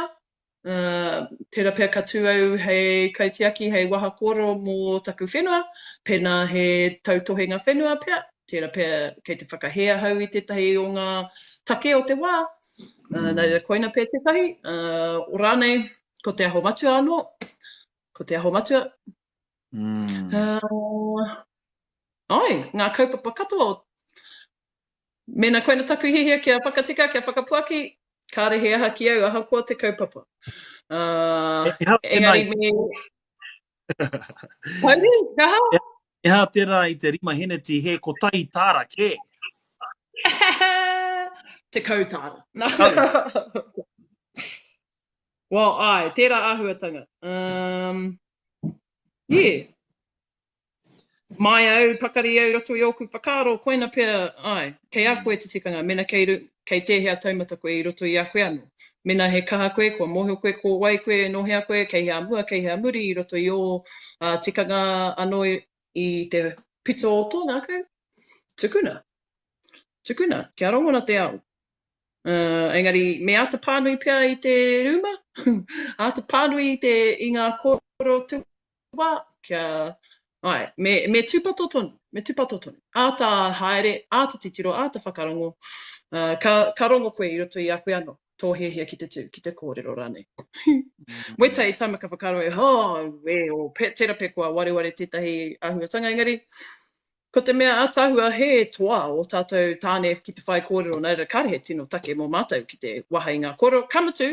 Uh, tērā pea ka tū au hei kaitiaki, hei waha kōrero mō taku whenua, pēnā he tautohenga whenua pea, tērā pea kei te whakahē ahau i tētahi o ngā take o te wā. Uh, nā reira koina pea tētahi, uh, o rānei, ko te aho matua anō, ko te aho matua. Mm. Uh, Āe, ngā kaupapa katoa o Mēnā koina taku hiahia kia whakatika, kia whakapuaki, kāre he aha ki au ahakoa te kaupapa. Uh, engari me... Tauri, kaha? Ehara tērā i te rima heneti, he kotahi tāra kē. 10 tāra. Well, āe, tērā āhuatanga. Um, yeah. Māia au, pakari au i roto i ōku whakaaro, koina pea, āe, kei a koe te tikanga, mena kei, kei tēhea taumata koe i roto i a koe anō. Mena he kaha koe, kua mōhio koe ko wai koe, nō hea koe, kei hea mua, kei hea muri i roto i ō tikanga anō i te pito o tō ngākau, tukuna. Tukuna, kia rongona te ao. Uh, engari, me āta pānui pea i te rūma, āta pānui i, te, i ngā kōrero te wā, kia, āe, me, me tūpato tonu, me tūpato tonu. Āta haere, āta titiro, āta whakarongo, uh, ka, ka rongo koe i roto i a koe anō, tō hiahia ki te tū, ki te kōrero rānei. Wētahi taima ka whakaaro e, oh, e, o, pe, tērā pea kua wareware tētahi āhuatanga, engari, ko te mea ātaahua he toa o tātou tāne ki te whai kōrero, nā reira kāre he tino take mō mātou ki te waha i ngā kōrero. Ka mutu,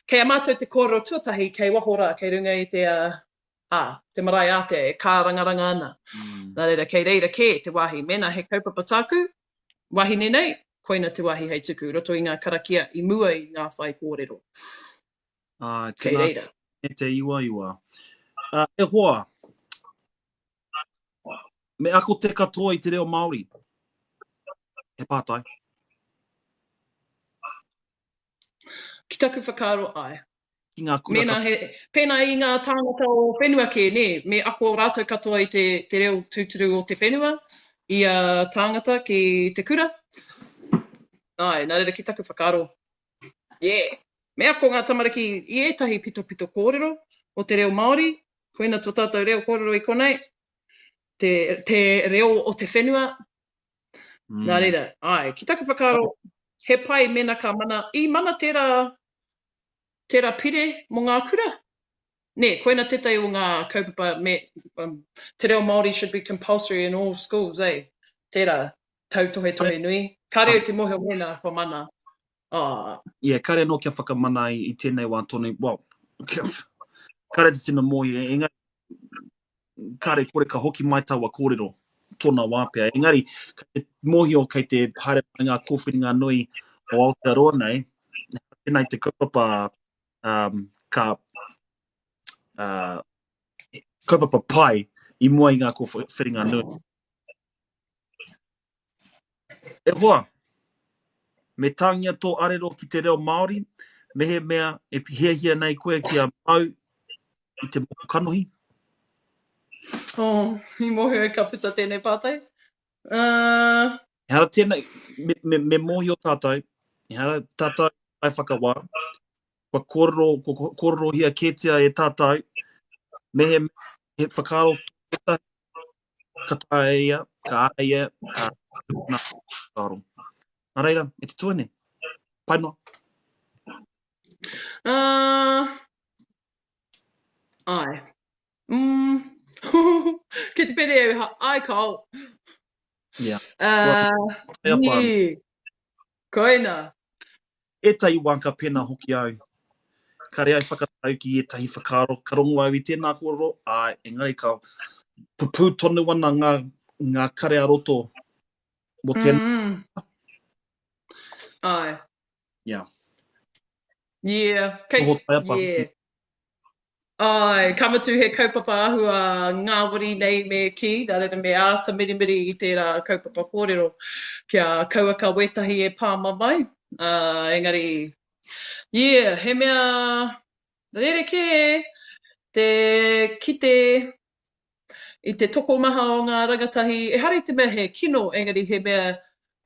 kei a mātou te kōrero tuatahi kei waho rā, kei runga i te, ā, te marae ātea e kārangaranga ana. Mm. Nā reira, kei reira kē te wāhi. Mēnā he kaupapa tāku, wahine nei, koina te wāhi hei tuku, roto i ngā karakia i mua i ngā whai kōrero. Ā, kei reira. E te iwaiwa. Uh, e hoa, Me ako te katoa i te reo Māori? He pātai. Ki taku whakaaro, āe. Ki ngā kura Mēnā he, pēnā i ngā tāngata o whenua kē, nē, me ako rātou katoa i te, te reo tūturu o te whenua, ia tāngata ki te kura. Āe, nā reira ki taku whakaaro, yeah, me ako ngā tamariki i ētahi pitopito kōrero o te reo Māori, koina tō tātou reo kōrero i konei, te, te reo o te whenua. Nā reira, āe, ki taku whakaaro, he pai mēnā ka mana, i mana tērā, tērā pire mō ngā kura? Nē, koina tētahi o ngā kaupapa me, um, te reo Māori should be compulsory in all schools, eh? Tērā tautohetohe nui. Kāre au te mōhio mēnā kua mana. Oh. Yeah, kāre anō kia whakamana i, i tēnei wā tonu. Well, kāre te tino mōhio, engari kāre kore ka hoki mai taua kōrero tōna wā pea. Engari, kei te mōhio kei te haere mai ngā kōwhiringa nui o Aotearoa nei, tēnei te kaupapa um, ka uh, kaupapa pai i mua i ngā kōwhiringa nui. E hoa, me tāngia tō arero ki te reo Māori, mehemea e hiahia nei koe kia mau i te moko kanohi? Oh, i mōhio au ka puta tēnei pātai. Uh... Ehara tēnei, me, me, me mōhio tātou, ehara tātou kai whakawā, kua kōrero, kua kōrerohia kētia e tātou, mehemea he whakaaro tētahi, Ka taea ia, ka āhei ia, ka tukuna whakaaro. Nā reira, e te tuane, pai noa. Uh, ai. Mm. Ki te pere au, ai kao. Yeah. Uh, nī. Koina. Ētahi wā ka pēnā hoki au. Kāre au whakatau ki ētahi whakaaro, ka rongo au i tēnā kōrero, āe, engari ka pupū tonu ana ngā, ngā kare ā-roto mō tēnā. Mm. Āe. Yeah. Yeah. Kei, Noho taiapa hoki. yeah. Āe, ka mutu he kaupapa āhua ngāwari nei me kī, nā reira me āta mirimiri i tērā kaupapa kōrero kia kauaka wētahi e pā mamae. Ā, engari, yeah, he mea rerekē te kite i te tokomaha o ngā rangatahi, ehara i te mea he kino, engari he mea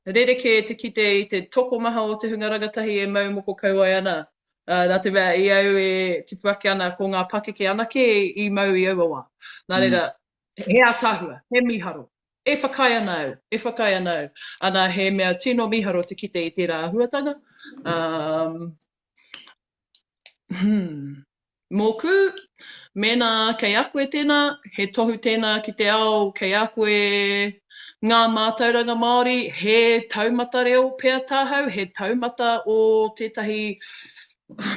rerekē te kite i te tokomaha o te hunga rangatahi e mau moko kauae ana. Nā te mea, i au e tipu ake ana, ko ngā pakeke anake i mau i aua wā. Nā reira, he ātaahua, he mīharo. E whakaae ana au, e whakaae ana au. Ana, he mea tino mīharo te kite i tērā āhuatanga. Um, hmm. Mōku, mēnā kei a koe tēnā, he tohu tēnā ki te ao kei a koe ngā mātauranga Māori, he taumata reo pea tāhau, he taumata o tētahi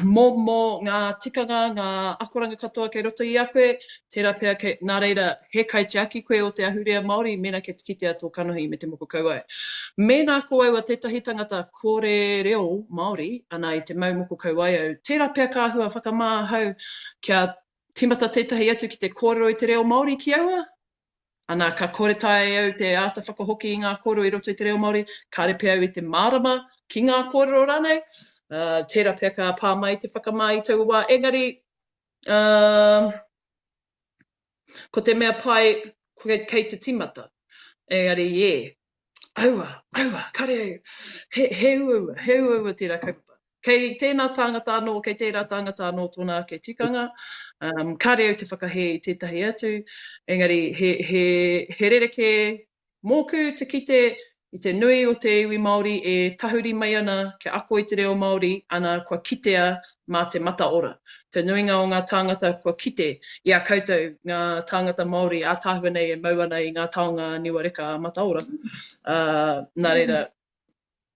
momo, ngā tikanga, ngā akoranga katoa kei roto i a koe, tērā pea kei, nā reira, he kaitiaki koe o te ahurea Māori mēnā kei te kitea tō kanohi me te moko kauae. Mēnā ko aua tētahi tangata kore reo Māori, ana i te mau moko kauae au, tērā pea ka āhua whakamā ahau kia tīmata tētahi atu ki te kōrero i te reo Māori ki aua, ana ka kore taea e au te āta whakahoki i ngā kōrero i roto i te reo Māori, kāre pea au i te mārama ki ngā kōrero rānei, tērā pea ka pā mai te whakamā i taua wā, engari, uh, Ko te mea pai, kei te tīmata. Engari, yeah. Aua, aua, kare au. He, he uaua, he uaua tērā kaupapa. Kei tēnā tāngata anō, kei tērā tāngata anō tōna ake tikanga. Um, kare au te whakahē i tētahi atu. Engari, he, he, he rerekē Mōku te kite i te nui o te iwi Māori e tahuri mai ana kia ako i te reo Māori, ana kua kitea mā te mataora. Te nuinga o ngā tāngata kua kite i a koutou ngā tāngata Māori ātaahua nei e mau ana i ngā taonga niwa reka a mataora. Ā, nā reira,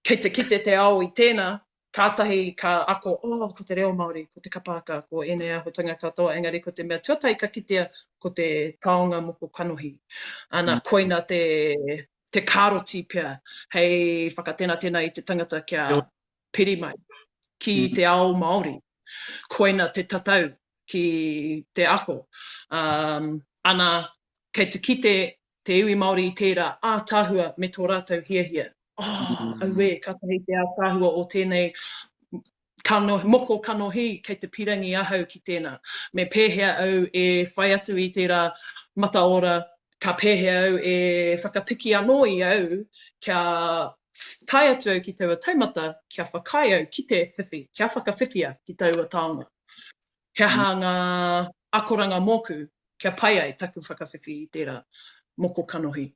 kei te kite te ao i tēnā, kātahi ka ako, oh, ko te reo Māori, ko te kapa haka, ko ēnei āhuatanga katoa, engari ko te mea tuatahi ka kitea, ko te taonga moko kanohi. Ana, mm. koina te, te kāroti pea hei whakatenatena i te tangata kia piri mai ki mm. te ao Māori. Koina te tatau ki te ako. Um, ana, kei te kite te iwi Māori i tērā ātaahua me tō rātou hiahia. Oh, mm. auē, kātahi te ātaahua o tēnei. Kano, moko kanohi, kei te pirangi ahau ki tēnā. Me pēhea au e whai atu i tērā mataora, ka pēhea au e whakapiki anō i au kia tae atu au ki taua taumata, kia whakaae au ki te whiwhi, kia whakawhiwhia ki taua taonga. He aha ngā akoranga mōku kia pai ai taku whakawhiwhi i tērā moko kanohi.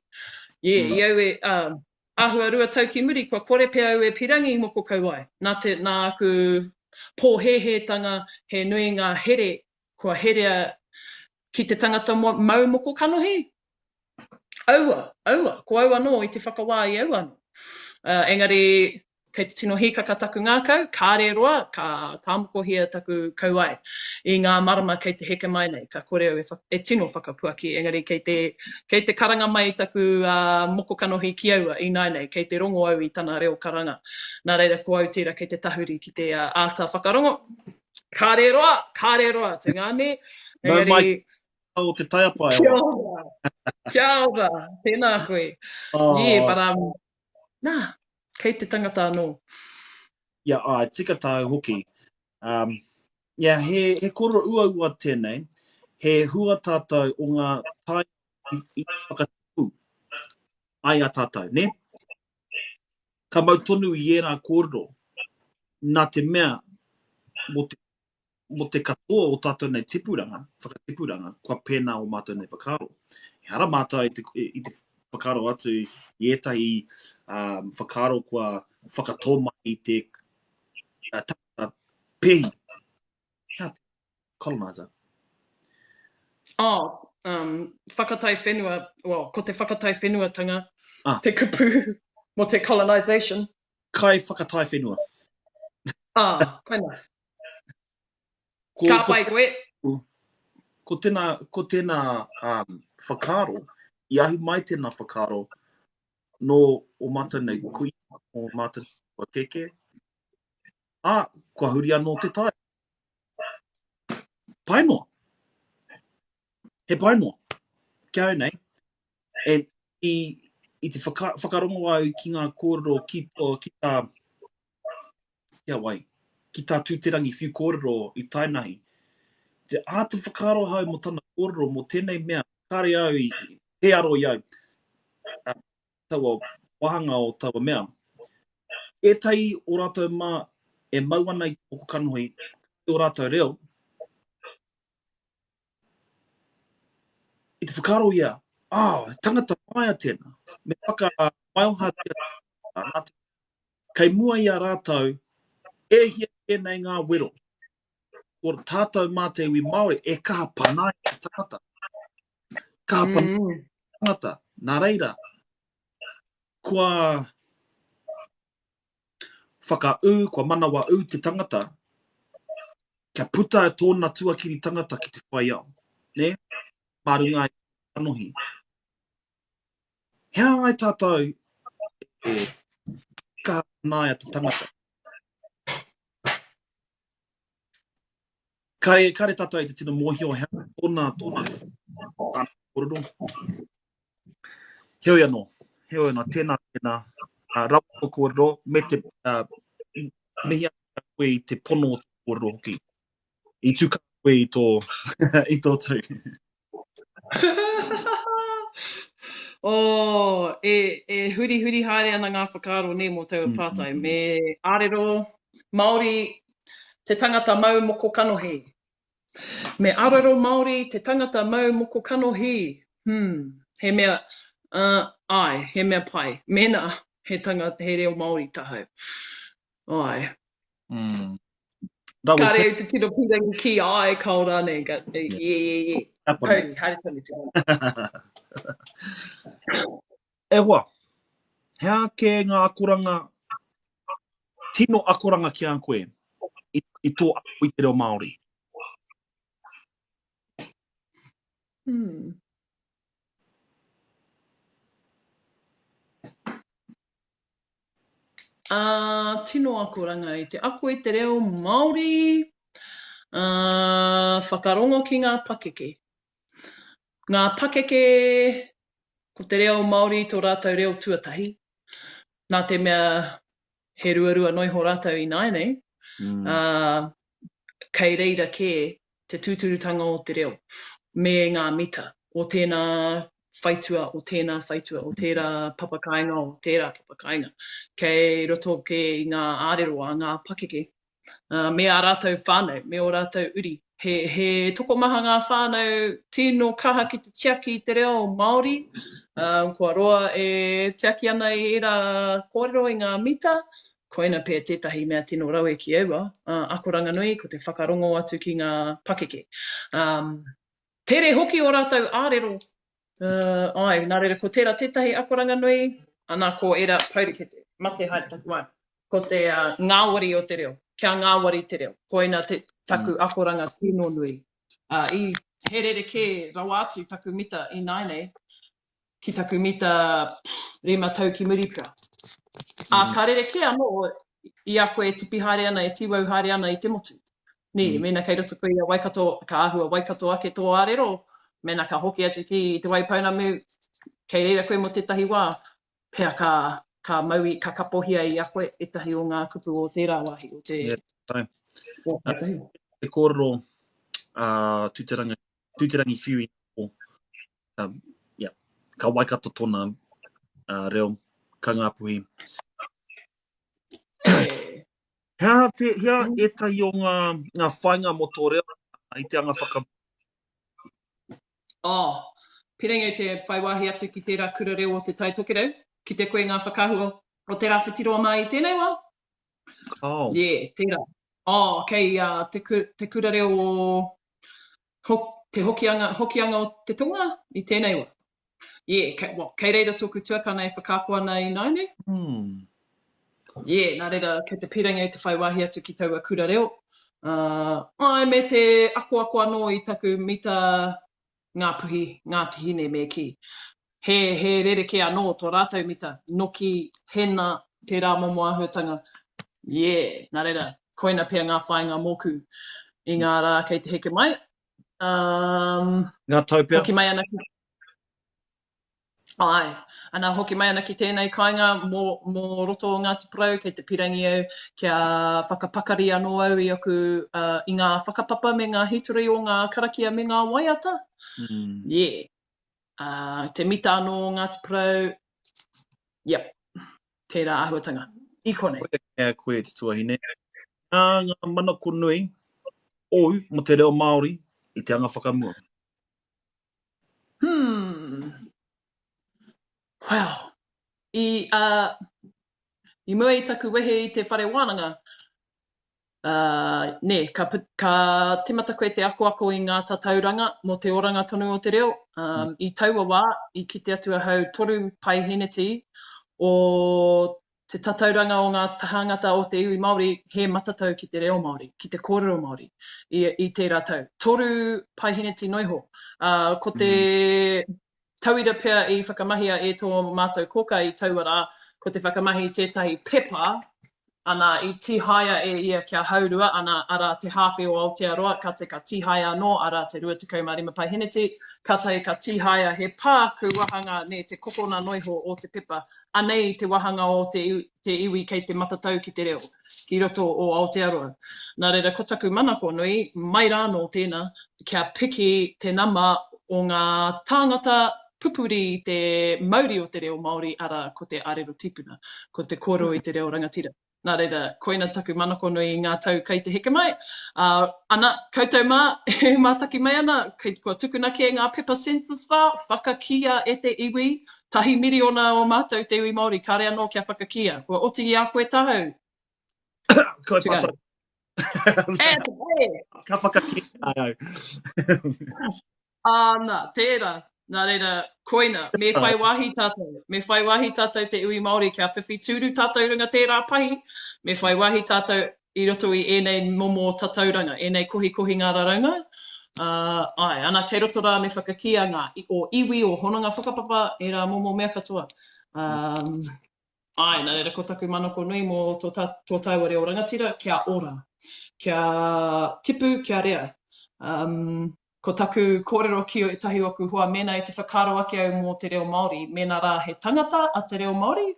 Yeah, i au e, um, āhua 2 tau ki muri, kua kore pea au e pirangi moko kauae. Nā te, nā aku pōhēhētanga he nui ngā here kua herea ki te tangata mau moko kanohi. Aua, aua, ko au anō i te whakawā i au anō. Uh, engari, kei te tino hīkaka taku ngākau, kāre roa, ka tāmokohia taku kauae i ngā marama kei te heke mai nei, ka kore au e, e tino whakapuaki, engari kei te, kei te karanga mai taku uh, moko kanohi ki aua ināianei, kei te rongo au i tana reo karanga. Nā reira, ko au tērā kei te tahuri ki te uh, āta whakarongo. Kāre roa, kāre roa, tungāne. Engari, Nau mai o te taiapa e Kia ora. Kia ora. Tēnā koe. Oh. Yeah, but um, nā, kei te tangata anō. Yeah, ai, tika tāu hoki. Um, yeah, he, he kōrero uaua tēnei. He hua tātou o ngā tai i, i whakatipu ai a tātou, ne? Ka mau tonu i ērā kōrero, nā te mea, mō te mō te katoa o tātou nei tipuranga, whakatipuranga, kua pēnā o mātou nei whakaaro. Ehara mātou i te, i te whakaaro atu i ētahi um, whakaaro kua whakatō mai i te uh, tangata pēhi. Hea te colonizer? Oh, um, whakatai whenua, well, ko te whakatai whenuatanga, ah. te kupu mō te colonization. Kai whakatai whenua. Ah, koina. Ko, Ka pai koe. Ko, ko tēnā, ko tēnā um, whakaaro, i ahu mai tēnā whakaaro nō o mātou nei kui, o mātou nei keke, ā, kua huri anō te tai. Pai noa. He pai noa. Ki au nei. E, i, i te whaka, whakarongo au ki ngā kōrero ki, ki tā ki a wai, ki tā Tūterangi whiu kōrero i Tainahi. Te āta whakaaro ahau mō tana kōrero mō tēnei mea, kāre au i, tē aro i au, taua wāhanga o taua mea. Ētahi o rātou mā e mau ana i te moko kanohi, i ō rātou reo, i te whakaaro ia, ah, he tangata māia tēnā, me whakamaiohatia nā te Kei mua i a rātou, e hia kē nei ngā wero. Ko tātou mā te iwi Māori e kaha panaia te tangata. Kaha panaia te tangata. Nā reira, kua whakaū, kua manawa ū te tangata, kia puta tōna tuakiri tangata ki te whai ao. Nē? Mā runga i te kanohi. He aha ai tātou e kaha panaia te tangata? Kare, kare tātou i te tino mōhio he aha tōna, tōna tāna kōrero. Heoi anō, heoi anō, tēnā, tēnā, uh, rawa tō kōrero, me te uh, mihi atu ki a koe i te pono o tō kōrero hoki. I tū kaha koe i tō, i tō tū. Oh, e, e hurihuri haere ana ngā whakaaro nē mō taua pātai. Me arero Māori te tangata mau moko kanohi. Me arero Māori te tangata mau moko kanohi. Hmm, he mea, uh, āe, he mea pai. Mēnā he tangata, he reo Māori tahau. Āe. Mm. Rawe Kāre au te tino pīrangi ki ai, kao rānei, but yeah, yeah, yeah. yeah. Kauri, haere tonu te E hoa, he aha kē ngā akoranga, tino akoranga ki a koe i, i tō ako i te reo Māori? Hmm. Ā, tino akoranga i te ako i te reo Māori, ā, whakarongo ki ngā pakeke. Ngā pakeke, ko te reo Māori tō rātou reo tuatahi, nā te mea he ruarua noa iho rātou ināianei. Mm. Uh, kei reira kē te tūturutanga o te reo me ngā mita o tēnā whaitua, o tēnā whaitua, o tērā papakāinga, o tērā papakāinga. Kei roto kē i ngā ārero a ngā pakeke, uh, me ā rātou whānau, me ō rātou uri. He, he tokomaha ngā whānau tino kaha ki te tiaki i te reo Māori, uh, kua roa e tiaki ana i ērā kōrero i ngā mita, koina pea tētahi mea tino rawe ki aua uh, akoranga nui, ko te whakarongo atu ki ngā pakeke. Um, tere hoki o rātou ārero, uh, ai, nā reira, ko tērā tētahi akoranga nui, ana ko ērā paurikete, mate haere taku wai. Ko te uh, ngāwari o te reo, kia ngāwari te reo. Koina te, taku mm. akoranga tino nui. Uh, i, he rerekē rawa atu taku mita ināianei ki taku mita pff, rima tau ki muri pea. Ā, mm. ka rerekē anō i a koe e tipi haere ana, e tīwau haere ana i te motu. Nē, mm. mēnā kei roto koe i a Waikato, ka āhua Waikato ake tō ārero, mēnā ka hoki atu ki Te Waipounamu, kei reira koe mō tētahi wā, pea ka, ka mau i, ka kapohia i a koe ētahi o ngā kupu o tērā wāhi, o te... Yeah, tai. O tētahi. Te kōrero a uh, Tūterangi, Tūterangi Whiui, um, yeah, ka Waikato tōna uh, reo, ka Ngāpuhi. He aha, te, he aha mm. ētahi o ngā, ngā whāinga mō tō reo i te anga whaka... Oh, pēnei te whai wāhi atu ki tērā kura reo o Te Tai Tokerau, kite koe ngā whakaahua o Te Rāwhitiroa mā i tēnei wā? Oh. Yeah, tērā. Oh, kei uh, te, te kura reo o ho, te Hokianga, Hokianga o te Tonga i tēnei wā. Yeah, kei, well, kei reira tōku tuakana e whakaako ana ināianei. Mm. Yeah, nā reira, kei te pīrangi au te whai wāhi atu ki taua kura reo. Uh, ai, me te akoako anō i taku mita Ngāpuhi, Ngāti Hine me kī. He, he rerekē anō tō rātou mita, noki, hena, tērā momo āhuatanga. Yeah, nā reira, koina pea ngā whāinga mōku i ngā rā kei te heke mai. Um, ngā tau pea? Hoki mai ana ki... Āe. Ana, hoki mai ana ki tēnei kāinga mō, mō roto o Ngāti Porou, kei te pirangi au kia whakapakari anō au i aku, uh, i ngā whakapapa me ngā hītori o ngā karakia me ngā waiata. Mm. Yeah. Uh, te mita anō o Ngāti Porou, yep, tērā āhuatanga. I konei. Koe kei a koe te tuahine. Nā ngā manako nui ōu mō te reo Māori i te anga whakamua. Hmm. Well, i, uh, i mua i taku wehe i te whare wānanga, uh, nē, ka, ka timata koe te akoako i ngā tatauranga mō te oranga tonu o te reo. Um, mm. I taua wā, i kite atu ahau toru paiheneti o te tatauranga o ngā tāngata o te iwi Māori he matatau ki te reo Māori, ki te kōrero Māori i, i tērā tau. Toru paiheneti noiho. Uh, ko te mm. tauira pea i whakamahia e tō mātou kōka i taua rā, ko te whakamahi i tētahi pepa, ana, i tīhaea e ia kia haurua, ana, arā, te hāwhe o Aotearoa, ka te ka tīhaea anō, arā, te 25 paiheneti, kātahi ka tīhaea he pāku wahanga, nē, te kokona noiho o te pepa, Anei te wahanga o te, te iwi kei te matatau ki te reo, ki roto o Aotearoa. Nā reira, ko taku manako nui, mai rānō tēnā, kia piki te nama o ngā tāngata pupuri i te mauri o te reo Māori, arā, ko te arero tipuna, ko te kōrero i te reo rangatira. Nā reira, koina taku manako nui i ngā tau kei te heke mai. Ā, ana, koutou mā, e mātaki mai ana, kei, kua tukuna kē ngā pepa census rā, whakakīia e te iwi, tahi miriona o mātou te iwi Māori, kāre anō kia whakakīia. Kua oti i a koe tāhau? Kua patau. E, e! Ka whakakīia au. Āna, tērā. Nā reira, koina, me whai wāhi tātou. Me whai wāhi tātou te iwi Māori kia whiwhi tūru tātou runga tērā pahi. Me whai wāhi tātou i roto i ēnei momo tatauranga, ēnei kohikohinga raraunga. Uh, āe, ana, kei roto rā me whakakīia ngā o iwi, o hononga whakapapa, ērā momo mea katoa. Um, Āe, nā reira ko taku manako nui mō tō, tā, tō tāua reo rangatira, kia ora, kia tipu, kia rea. Um, ko taku kōrero ki ētahi o aku hoa, mēnā i te whakaaro ake au mō te reo Māori, mēnā rā he tangata a te reo Māori,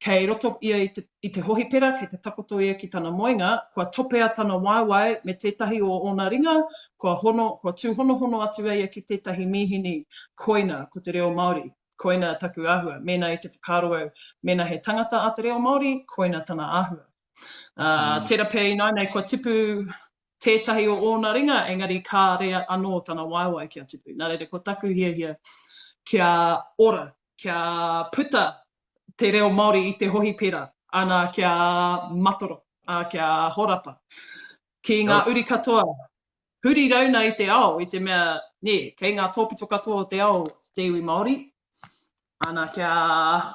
Kei roto ia i te, i te hohipera, kei te takoto ia ki tana moenga, kua topea tana waewae me tētahi o ōna ringa, kua hono, kua tūhonohono atu a ia ki tētahi mīhini, koina ko te reo Māori, koina taku āhua. Mēnā i te whakaaro au, mēnā he tangata a te reo Māori, koina tana āhua. Ā, mm. tērā pea ināianei kua tipu tētahi o ōna ringa, engari kāre anō tana waewae kia tipu. Nā reira, ko taku hiahia kia ora, kia puta te reo Māori i te hohipera, ana kia matoro, ā, kia horapa. Ki ngā uri katoa, huri rauna i te ao, i te mea, nē, kei ngā tōpito katoa o te ao te iwi Māori, ana kia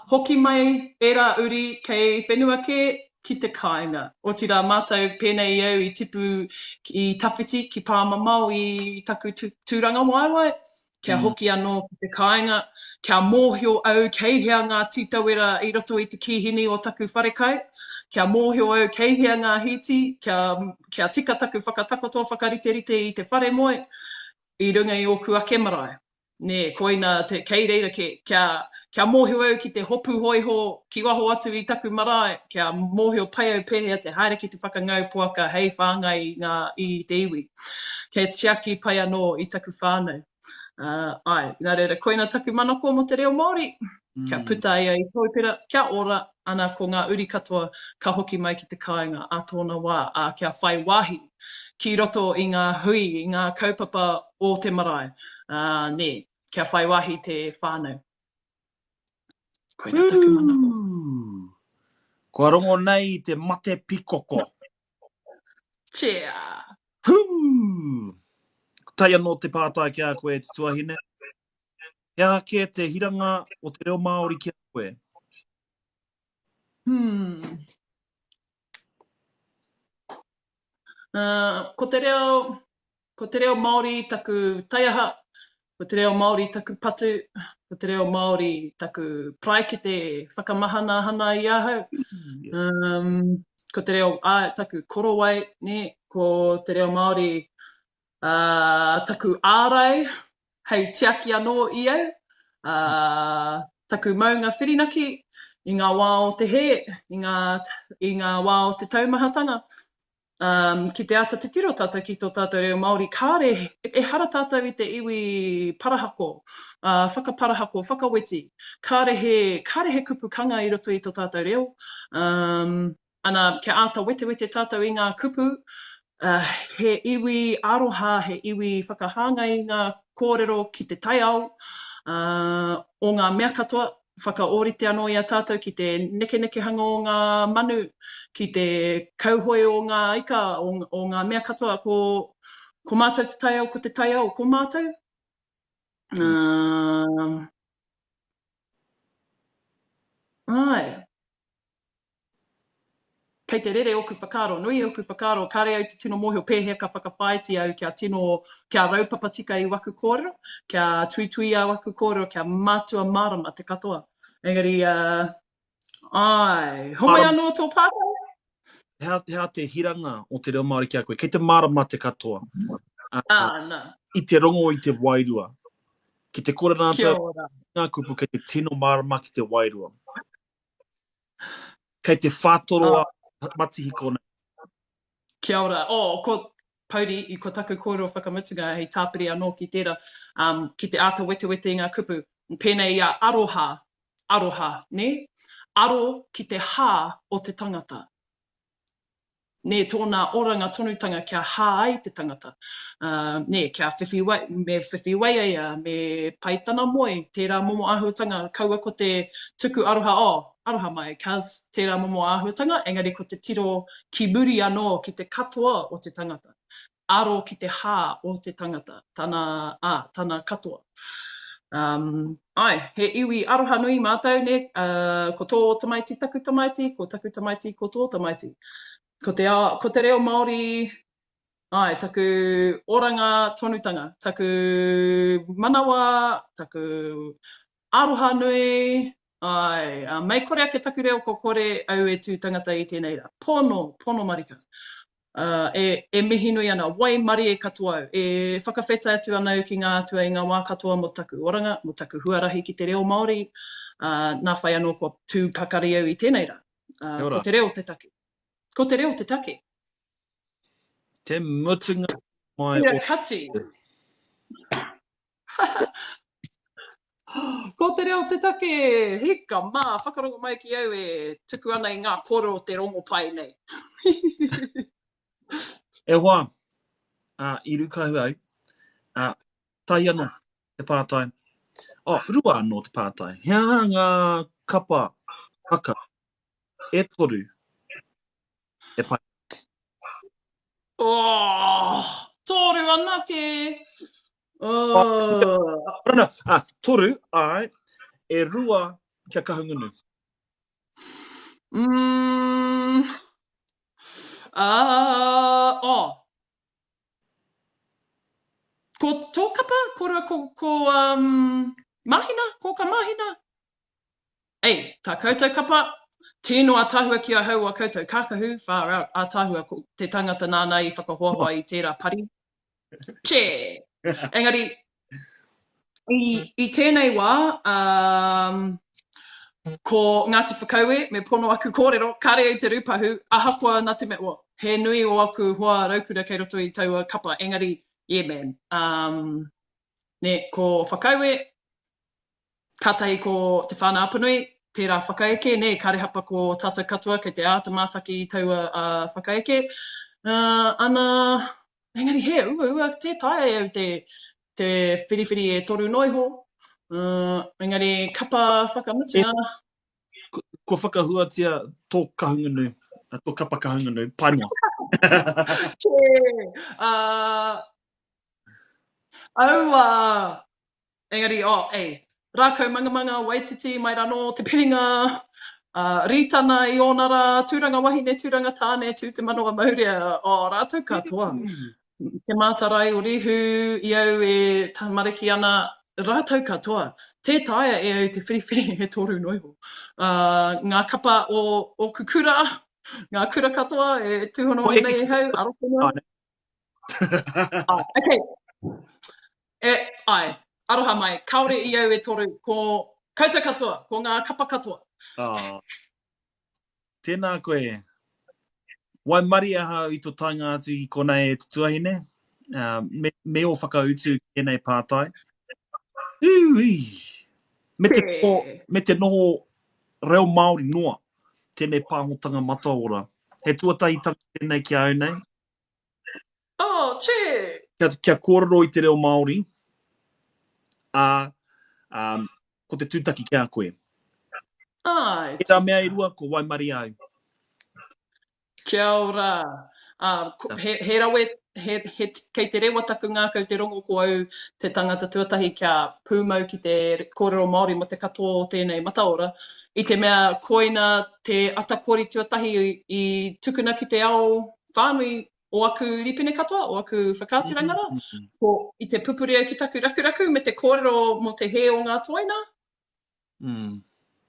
hoki mai ērā uri kei whenua kē ki te kāinga. Otirā mātou pēnei i au i tipu i tawhiti ki pāmamao i taku tūrangawaewae, kia mm. hoki anō ki te kāinga, kia mōhio au kei hea ngā tītawera i roto i te kīhini o taku wharekai, kia mōhio au kei hea ngā hīti, kia, kia tika taku whakatakoto, whakariterite i te whare moe, i runga i ōku ake marae. Nē, koina te, kei reira ke, kia, kia mōhio au ki te hopu hōiho ki waho atu i taku marae, kia mōhio pai au pēhea te haere ki te whakangau poaka hei whāngai i ngā, i te iwi. Kia tiaki pai anō i taku whānau. Uh, āe, nā reira, koina taku manako mō te reo Māori, kia mm. puta ia i Toipera, kia ora, ana ko ngā uri katoa ka hoki mai ki te kāinga a tōna wā, ā, kia whai wāhi ki roto i ngā hui, i ngā kaupapa o te marae, ā, nē, kia whai wāhi te whānau. Koina taku manako. Kua rongo nei i te mate pikoko. Cheer! Hū! Tai anō te pātai ki a koe e te tuahine. He aha kē te hiranga o te reo Māori ki a koe? Hmm. Uh, ko te reo, ko te reo Māori taku taiaha, ko te reo Māori taku patu, ko te reo Māori taku paraikete whakamahanahana i ahau. Um, ko te reo, ā, taku korowai, nē, ko te reo Māori uh, taku ārai hei tiaki anō i au, uh, taku maunga whirinaki i ngā wā o te hē, i ngā, i ngā wā o te taumahatanga. Um, ki te āta titiro tātou ki tō tātou reo Māori, kāre, ehara tātou i te iwi parahako, uh, whakaparahako, whakaweti. Kāre he, kāre he kupu kanga i roto i tō tātou reo. Um, Ana, kia āta wetewete tātou i ngā kupu, he iwi aroha, he iwi whakahāngai i ngā kōrero ki te taiao o ngā mea katoa, whakaōrite anō i a tātou ki te nekenekehanga o ngā manu, ki te kauhoe o ngā ika, o, o ngā mea katoa, ko, ko mātou te taiao, ko te taiao, ko mātou. Uh, āe. Kei te rere ōku whakaaro, nui ōku whakaaro, kāre au te tino mōhio pēhea ka whakawhāiti au kia tino, kia raupapa tika i waku kōrero, kia tuituia waku kōrero, kia mātua mārama te katoa. Engari, uh, āe, homai anō tō pātai? He aha, he aha te hiranga o te reo Māori ki a koe? Kei te mārama te katoa. Uh, ah, nā. I te rongo i te wairua. Ki te kore rātou ngā kupu kei te tino mārama ki te wairua. Kei te whātoro a matihiko nei. Kia ora. Oh, ko Pouri, i ko taku kōrero whakamutunga hei tāpiri anō ki tērā, um, ki te āta wetewete i ngā kupu, pēnei i a aroha, aroha, nē? Aro ki te hā o te tangata. nē, tōna oranga tonutanga kia hā ai te tangata, ā, nē, kia whiwhi wai, me whiwhi wai a ia, me pai tana moe, tērā momo āhuatanga, kaua ko te tuku aroha, oh, aroha mai, cuz, tērā momo āhuatanga, engari ko te tiro ki muri anō ki te katoa o te tangata, aro ki te hā o te tangata, tana, ā, tana katoa. Um, āe, he iwi aroha nui mātou, nē, uh, ko tō tamaiti taku tamaiti, ko taku tamaiti ko tō tamaiti. Ko te, ko te reo Māori, āe, taku oranga tonutanga, taku manawa, taku aroha nui, āe, uh, mei kore ake taku reo ko kore au e tū tangata i tēnei rā. Pono, pono marika. Ā, e, e mihi nui ana, waimarie katoa au, e whakawhetai atu ana au ki ngā Atua i ngā wā katoa mō taku oranga, mō taku huarahi ki te reo Māori. Ā, nā whai anō kua tū pakari au i tēnei rā. Ā, ko te reo te take. Ko te reo te take. Te mutunga mai o... Kati. Ko te reo te take! Hika mā, whakarongo mai ki au e tuku ana i ngā kōrero o te rongopai nei. E hoa, ā, i rūkahu au, ā, tahi anō te pātai. Oh, rua anō te pātai. He aha ngā kapa haka e toru e pai? Oh, toru anake! Oh. No, no, ah, toru, ai, e rua kia Kahungunu. Mm, uh, oh. Ko tō kapa, kōrua ko, ko um, Mahina, ko ka Mahina? Ei, tā koutou kapa, tino ātaahua ki ahau a koutou kākahu, far out, ātaahua ko te tangata nāna i whakahoahoa i tērā pari. Che! Engari, i, i tēnei wā, um, ko Ngāti Whakaue, me pono aku kōrero, kāre au te rūpahu, ahakoa nā te mea, well, he nui o aku hoa raukura kei roto i taua kapa, engari, yeah man, um, ne, ko Whakaue, Kātahi ko Te Whānau-a-Apanui, tērā whakaeke, nē, kāre hapa ko tātou katoa kei te āta mātaki i taua whakaeke. Ana, engari he uaua, tē taea e au te, te whiriwhiri e toru noa iho, engari kapa whakamutunga. Kua whakahuatia tō Kahungunu, tō kapa Kahungunu, pai noa. Tē! Aua! Engari, oh, ei, rākau mangamanga, Waititi, mai ranō te piringa, uh, Rītana i ōna rā, tūranga wahine, tūranga tāne, tū te manawa maurea, oh, rātou katoa. Te mātarai o Rihu, i au e tamariki ana, rātou katoa. Tē taea e au te whiriwhiri he toru noa iho. Uh, ngā kapa o ōku kura, ngā kura katoa e tūhono nei e hau, aroha noa. Ah, okay. E, ae, aroha mai, kāore i au e toru, ko koutou katoa, ko ngā kapa katoa. Oh. Tēnā koe. Waimarie ahau i to taenga atu ki konei e te tuahine, uh, me, me ō whakautu ki tēnei pātai. Ui! Me te, noho, me te noho reo Māori noa, tēnei pāhotanga mataora. He tuatahitanga tēnei ki a au nei. Oh, che! Kia, kia kōrero i te reo Māori, ā, um, ko te tūtaki ki a koe. Ai. Tērā mea e rua, ko waimarie au. Kia ora. Uh, he, he rawe, he, he, kei te rewa taku ngākau te rongo ko au te tangata tuatahi kia pūmau ki te kōrero Māori mō te katoa o tēnei mataora, i te mea koina te atakori tuatahi i, i tukuna ki te ao whānui o aku rīpene katoa, o aku whakaaturanga rā, ko i te pupuri au ki taku rakuraku me te kōrero mō te hē o ngā toina. Mm.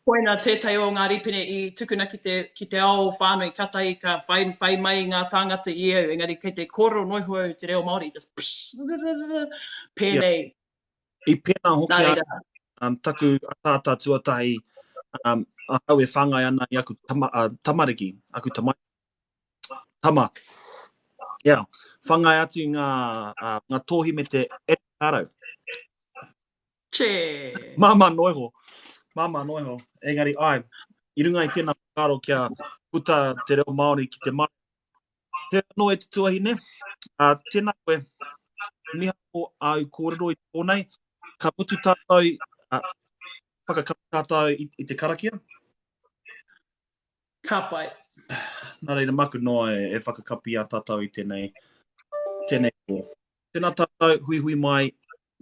Koina tētahi o ngā rīpene i tukuna ki te, ki te ao whānui, kātahi ka whai, whai mai ngā tāngata i au, engari kei te kōrero noa iho au te reo Māori, just pēnei. Yeah. I pēnā hoki a, um, taku ataata tuatahi, um, ahau e whāngai ana i aku tama, uh, tamariki, aku tamaiti. Tama. Yeah. Whangai atu ngā, uh, ngā tōhi me te avocado. Che. Māmā noa iho. Māmā noa iho. Engari, ai, i runga i tēnā whakaaro kia puta te reo Māori ki te mare. Te anō e te tuahine, uh, tēnā koe, miharo āu kōrero i te pō nei, ka mutu tātou, uh, whakakapi tātou i, i te karakia. Ka pai. Nā reira, maku noa e, e whakakapi a tātou i tēnei, tēnei pō. Tēnā tātou, huihui mai,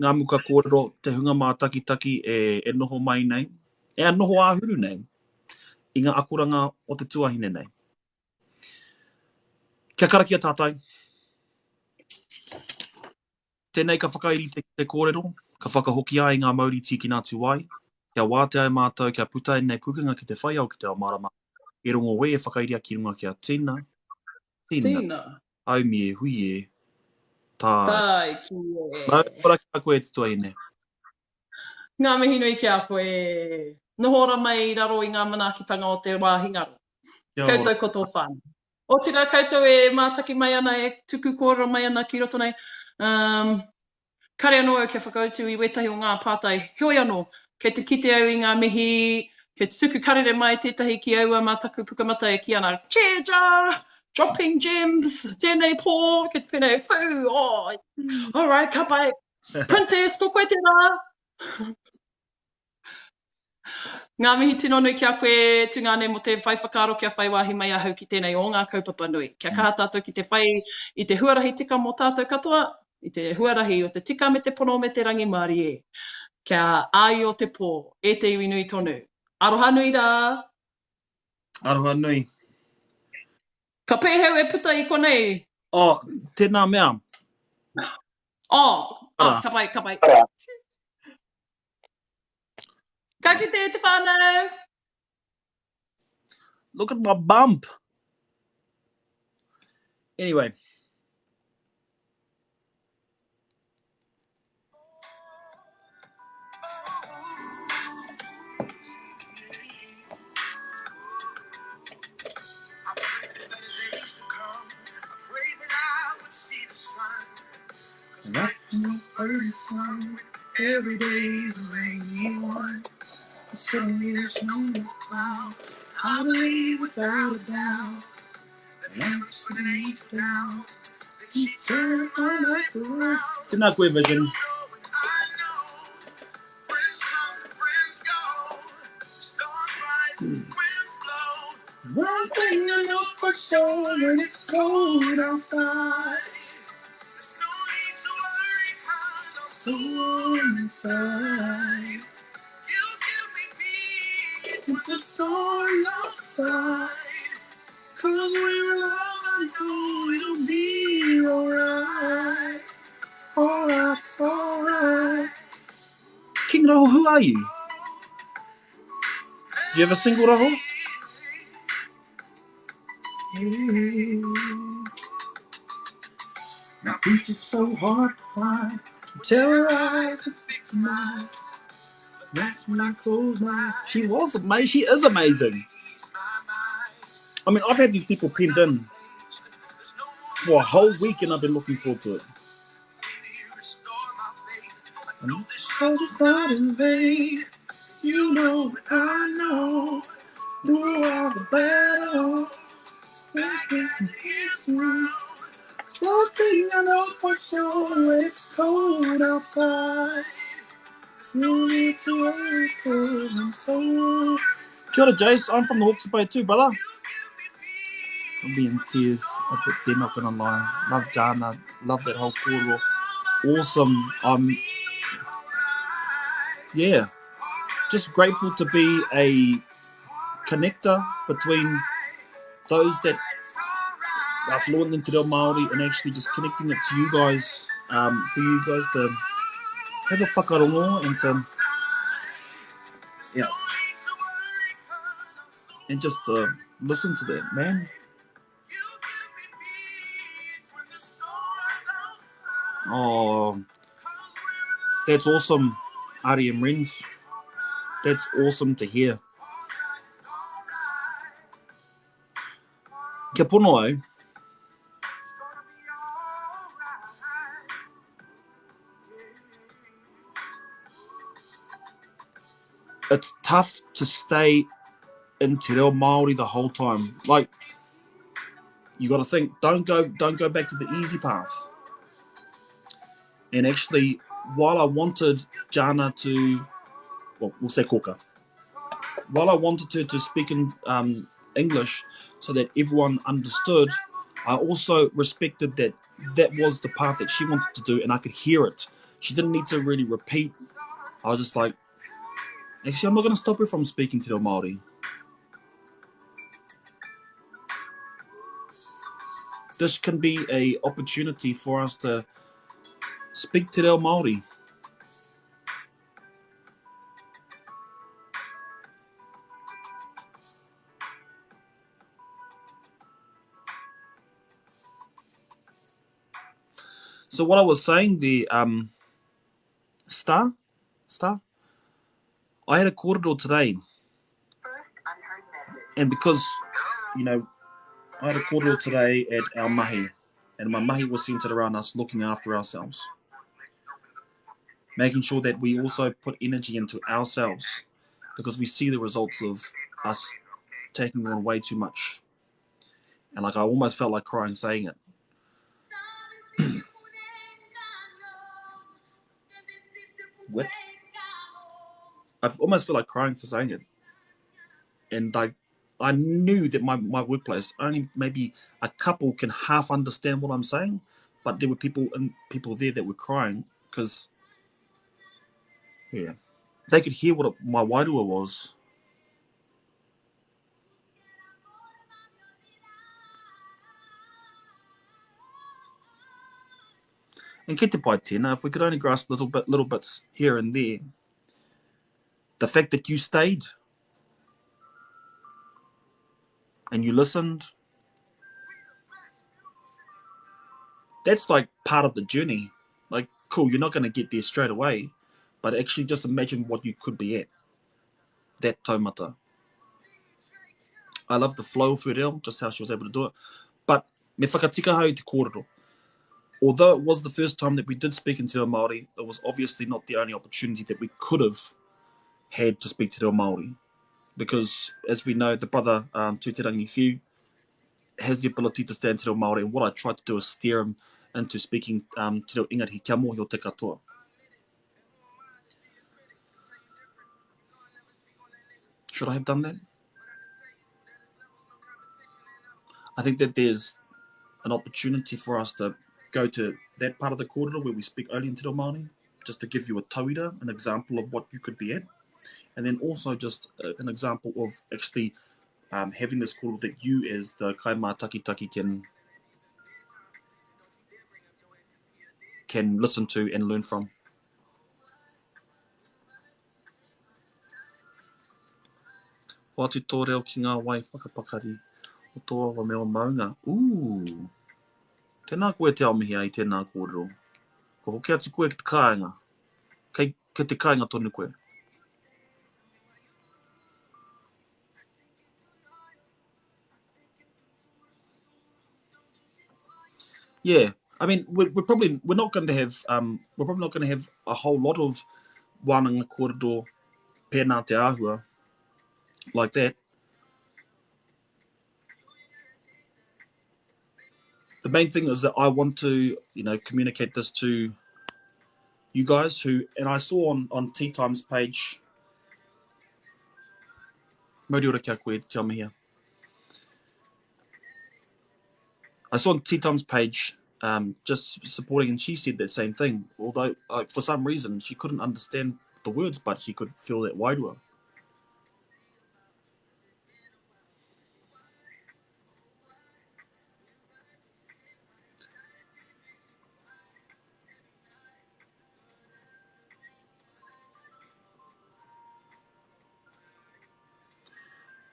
ngā muka kōrero, te hunga mātakitaki e, e noho mai nei, e noho āhuru nei, i ngā akoranga o te tuahine nei. Kia karakia tātou. Tēnei ka whakairi te, te kōrero, ka whakahoki ai ngā mauri tīkina atu ai, kia wātea ai mātou kia puta ēnei pukenga ki te whai ao ki te ao mārama, e rongo wē e whakairia ki runga kia tina, tina, tina. Aumi e hui e, tāi. Tāi ki e. Mau ora ki a koe te tuahine. Ngā mihi nui ki a koe. Noho ora mai i raro i ngā manaakitanga o te wāhi ngaro. Koutou ko tō whānau. Otirā koutou e mātaki mai ana, e tuku kōrero mai ana ki roto nei, um, kare anō au kia whakautu i wētahi o ngā pātai. Heoi anō, kei te kite au i ngā mihi, kei te tuku karere mai tētahi ki aua mā taku pukamata e kī ana, Cheer Dropping gems, tēnei pō, kei te pēnei, whū, oh, all right, ka pai. Princess, ko koe tērā! Ngā mihi tino nui ki a koe tungāne mō te whai whakaaro kia whai wāhi mai ahau ki tēnei o ngā kaupapa nui. Kia kaha tātou ki te whai i te huarahi tika mō tātou katoa, i te huarahi o te tika me te pono me te rangimārie. Kia āio te pō, e te iwi nui tonu. Aroha nui rā! Aroha nui. Ka pēheu e puta i konei? Oh, tēnā mea. Oh, oh, ka pai, ka pai. Ka kite e te whānau! Look at my bump! Anyway. Every day is a rainy one. But suddenly there's no more cloud. I believe without a doubt that heaven's put an angel down. That she turned my life around. Tēnā koe, Vision. One thing I know for sure when it's cold outside. So warm inside. With the storm outside. Cause we're alive, I know it'll be alright. Alright, alright. King Raho, who are you? Do you have a single Raho? Hey. Now peace is so hard to find. Terrorize and victimize. That's when I close my She was amazing. She is amazing. I mean, I've had these people pinned in for a whole week and I've been looking forward to it. And this not in vain. You know I know. Through all the battle, One thing I know for sure, when it's cold outside, there's no need to worry, cause I'm so. Kia ora, Jace. I'm from the Hawke's Bay too, brother. I'm being tears. They're not gonna lie. Love Jana. Love that whole kōrero. Awesome. I'm yeah, just grateful to be a connector between those that are fluent in Te Reo Māori and actually just connecting it to you guys, um, for you guys to have a whakarongo and to, yeah, and just to listen to that, man. Oh, that's awesome, Ari and Renz. That's awesome to hear. Kia pono au. It's tough to stay in te reo Māori the whole time. Like, you got to think, don't go, don't go back to the easy path. And actually, while I wanted Jana to, well, we'll say Koka, while I wanted her to speak in um, English so that everyone understood, I also respected that that was the path that she wanted to do, and I could hear it. She didn't need to really repeat. I was just like, actually, I'm not going to stop her from speaking to the Māori. This can be a opportunity for us to speak te reo Māori. So what I was saying, the um, star, star. I had a kōrero today, and because, you know, I had a kōrero today at our mahi, and my mahi was centered around us looking after ourselves, making sure that we also put energy into ourselves, because we see the results of us taking on way too much. And like I almost felt like crying saying it. What? I almost feel like crying for saying it. And like I knew that my, my workplace only maybe a couple can half understand what I'm saying, but there were people and people there that were crying because yeah, they could hear what my wairua was. And kei te pai tēnā, if we could only grasp little bit, little bits here and there, the fact that you stayed and you listened, that's like part of the journey. Like, cool, you're not going to get there straight away, but actually just imagine what you could be at. That taumata. I love the flow of her reo, just how she was able to do it. But me whakatika hau i te kōrero. Although it was the first time that we did speak in te reo Māori, it was obviously not the only opportunity that we could have had to speak te reo Māori. Because, as we know, the brother um, Tūterangi Whiu has the ability to stand te reo Māori, and what I tried to do is steer him into speaking um, te reo Ingarihi kia mōhio te katoa. Should I have done that? I think that there's an opportunity for us to go to that part of the kōrero where we speak only in te reo Māori, just to give you a tauira, an example of what you could be at, and then also just uh, an example of actually um, having this kōrero that you as the kaimātakitaki can can listen to and learn from. Hoatu tō reo ki ngā wai whakapakari o tō awa me ō maunga. Ooh! Tēnā koe Te Aomihia i tēnā kōrero. Kua hoki atu koe ki te kāinga. Kei, kei te kāinga tonu koe. Yeah, I mean, we're, we're probably we're not going to have um, we're probably not going to have a whole lot of wānanga kōrero pēnā te āhua like that. The main thing is that I want to, you know, communicate this to you guys who, and I saw on, on Tea Time's page, Mauri ora kia koe, te here. I saw on Tea Time's page um, just supporting, and she said that same thing. Although, like, for some reason, she couldn't understand the words, but she could feel that wairua.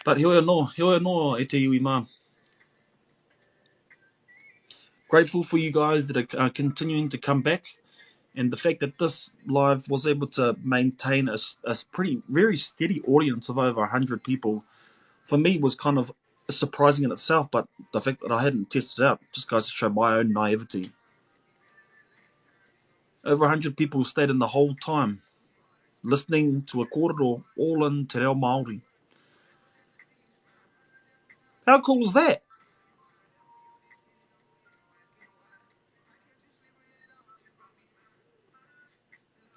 But heoi anō, heoi anō e te iwi mā. Grateful for you guys that are continuing to come back and the fact that this live was able to maintain a, a pretty very steady audience of over 100 people for me was kind of surprising in itself but the fact that I hadn't tested it out just goes to show my own naivety over 100 people stayed in the whole time listening to a kōrero all in te reo Māori. How cool is that?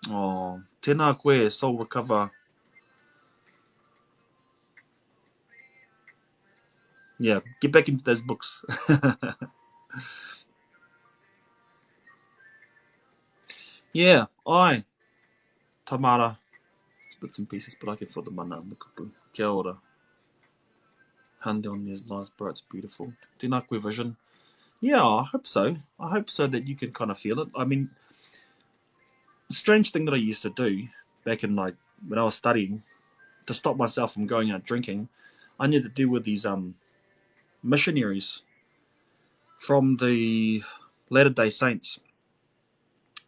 Oh, tēnā koe, Soul Recover. Yeah, get back into those books. yeah, I, Tamara, it's bits and pieces, but I can feel the mana in the kupu. Kia ora. Hand on these lies, bro, it's beautiful. Tēnā koe, Vision. Yeah, I hope so. I hope so that you can kind of feel it. I mean, strange thing that I used to do back in like when I was studying to stop myself from going out drinking, I knew that there were these um missionaries from the Latter Day Saints.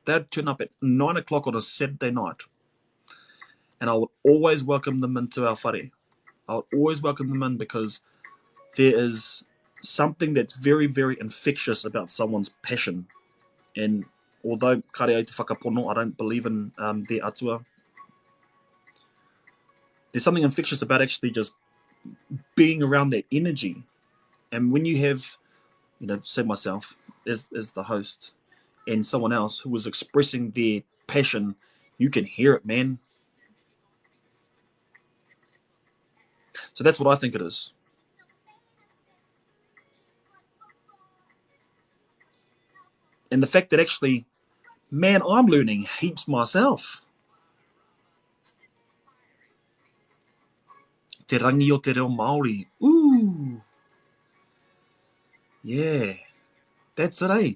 They'd turn up at nine o'clock on a Saturday night, And I would always welcome them into our whare. I would always welcome them in because there is something that's very, very infectious about someone's passion. And although kare au te whakapono, I don't believe in um, their atua. There's something infectious about actually just being around that energy. And when you have, you know, say myself as, as the host and someone else who was expressing their passion, you can hear it, man. So that's what I think it is. And the fact that actually, man, I'm learning heaps myself. Te rangi o te reo Māori. Ooh! Yeah. That's it, eh?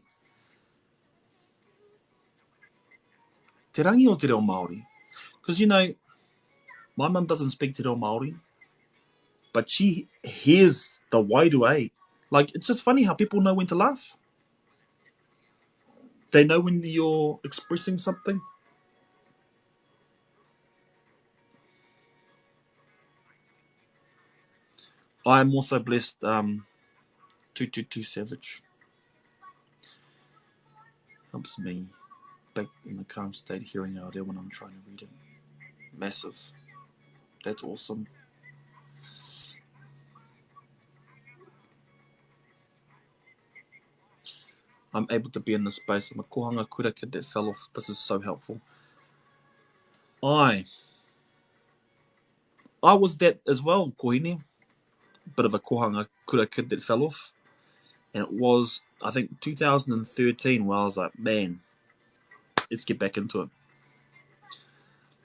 Te rangi o te reo Māori. Because, you know, my mum doesn't speak te reo Māori, but she hears the wairua, eh? Like, it's just funny how people know when to laugh. They know when you're expressing something. I am also blessed um, 222 Savage. Helps me back in the calm state hearing out there when I'm trying to read it. Massive. That's awesome. I'm able to be in this space. I'm a kohanga kura kid that fell off. This is so helpful. I I was that as well, Kohine. Bit of a kohanga kura kid that fell off. And it was, I think, 2013 where I was like, man, let's get back into it.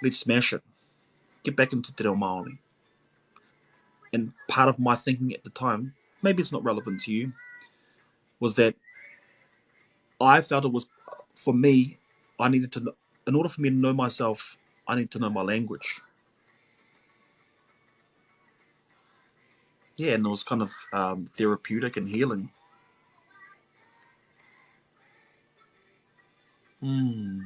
Let's smash it. Get back into te reo Māori. And part of my thinking at the time, maybe it's not relevant to you, was that I felt it was, for me, I needed to, in order for me to know myself, I need to know my language. Yeah, and it was kind of um, therapeutic and healing. Hmm.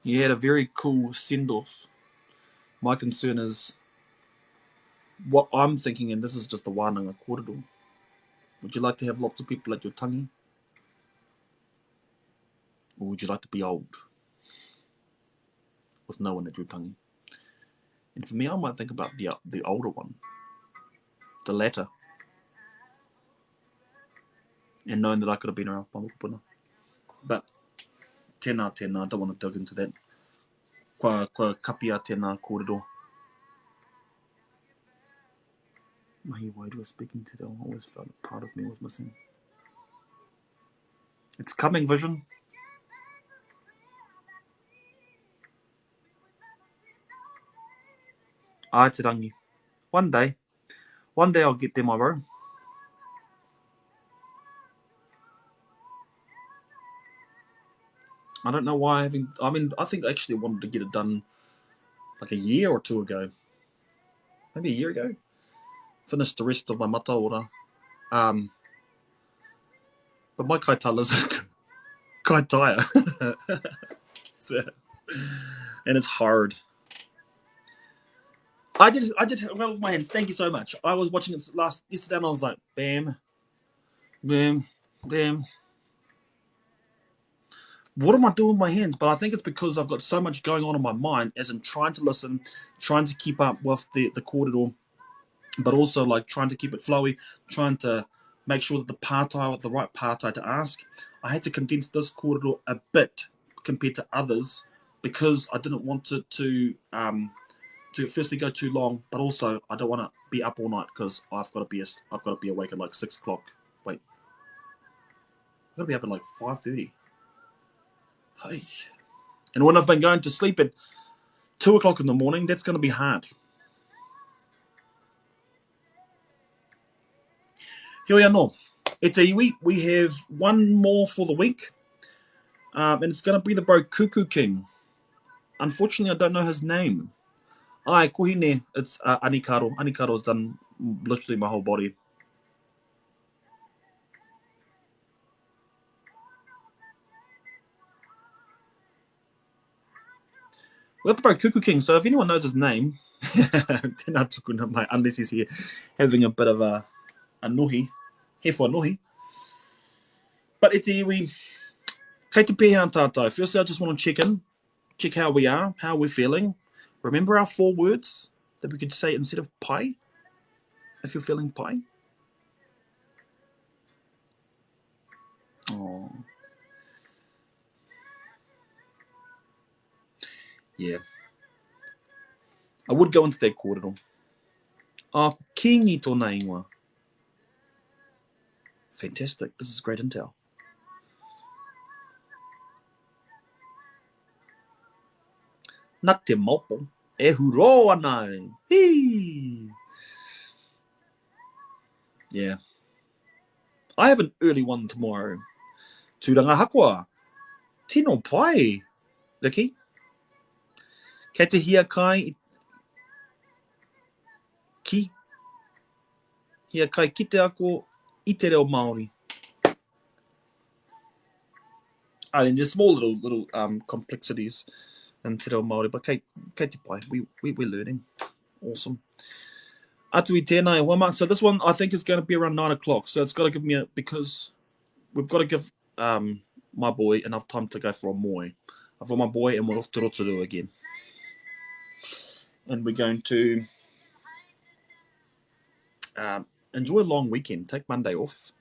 You had a very cool send off. My concern is what I'm thinking, and this is just a wānanga kōrero. Would you like to have lots of people at your tangi? Or would you like to be old with no one at your tangi? And for me, I might think about the, the older one, the latter. And knowing that I could have been around for my mokopuna. But tēnā, tēnā, I don't want to dig into that. Kua, kua kapia tēnā kōrero. Mahi wairua speaking to them, I always felt a part of me was missing. It's coming, Vision. Ai te rangi. One day. One day I'll get there, my bro. I don't know why I haven't. I mean, I think I actually wanted to get it done like a year or two ago. Maybe a year ago. Finished the rest of my mataora. Um, but my kaitala's kaitaia. and it's hard. I did I did well with my hands. Thank you so much. I was watching it last yesterday and I was like, bam, bam, bam. What am I doing with my hands? But I think it's because I've got so much going on in my mind, as in trying to listen, trying to keep up with the, the kōrero, but also like trying to keep it flowy, trying to make sure that the pātai, the right pātai to ask. I had to condense this kōrero a bit compared to others because I didn't want it to um, to firstly go too long, but also I don't want to be up all night because I've got to be I've got to be awake at like six o'clock. Wait, I've got to be up at like 5:30. Hey, and when I've been going to sleep at 2 o'clock in the morning, that's going to be hard. Heoi anō, e te iwi, we have one more for the week, um, and it's going to be the bro Cuckoo King. Unfortunately, I don't know his name. Ai, kohine, it's uh, Anikaro. Anikaro has done literally my whole body. We got the bro Cuckoo King, so if anyone knows his name, tēnā tukuna mai, unless he's here having a bit of a, a nohi, here for a nohi. But e te iwi, kei te pēhea tātou. Firstly, I just want to check in, check how we are, how we're feeling. Remember our four words that we could say instead of pai, if you're feeling pai? Oh. Yeah. I would go into that kōrero. Ah, ko Kingi tōna ingoa. Fantastic. This is great intel. Na te mopo e hurō ana. Hī! Yeah. I have an early one tomorrow. Tūranga hakoa. Tino pai, Vicky. Kei te hia kai ki hia kai ki te ako i te reo Māori. I mean, there's small little little um, complexities in te reo Māori, but kei, kei te pai. We, we, we're learning. Awesome. Atu i tēnā e hoa mā. So this one I think is going to be around 9 o'clock. So it's got to give me a, because we've got to give um, my boy enough time to go for a moe. I've got my boy and we're off to Rotorua again. And we're going to um, enjoy a long weekend. Take Monday off.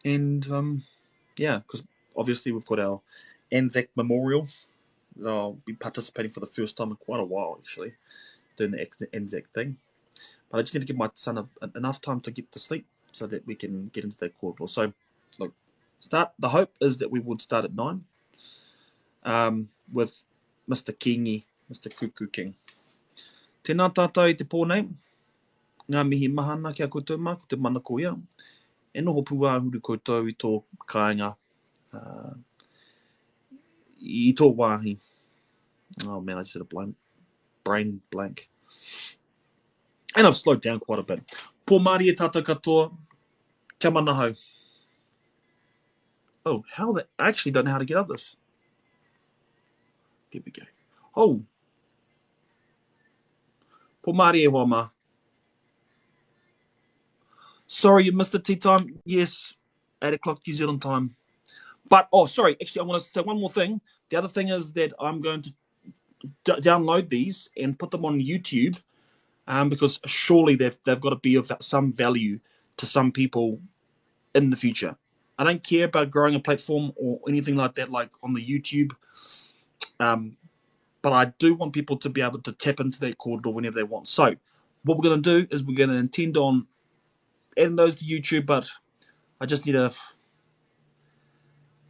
And um, yeah, because obviously we've got our Anzac Memorial that I'll be participating for the first time in quite a while, actually, doing the Anzac thing. But I just need to give my son a, enough time to get to sleep so that we can get into that corridor. So, look, start. The hope is that we would start at 9 um, with Mr. Kingi, Mr. Kuku King. Tēnā tātou i te pō nei. Ngā mihi mahana ki a koutou mā, ko te mana ko ia. E noho pūāhuru koutou i tō kāinga, uh, i tō wāhi. Oh man, I just had a blind, brain blank. And I've slowed down quite a bit. Pō mārie tātou katoa, kia manahau. Oh, how the, I actually don't know how to get out of this. There we go. Oh. Pō mārie hoa mā. Sorry you missed the tea time. Yes, 8 o'clock New Zealand time. But, oh, sorry, actually, I want to say one more thing. The other thing is that I'm going to download these and put them on YouTube um, because surely they've, they've got to be of some value to some people in the future. I don't care about growing a platform or anything like that, like on the YouTube. Um, but I do want people to be able to tap into that corridor whenever they want. So, what we're going to do is we're going to intend on adding those to YouTube, but I just need to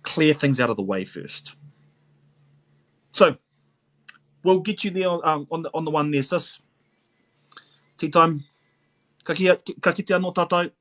clear things out of the way first. So, we'll get you there um, on, the, on the one there, sis. Tea time. Ka, ki, ka kite anō tātou.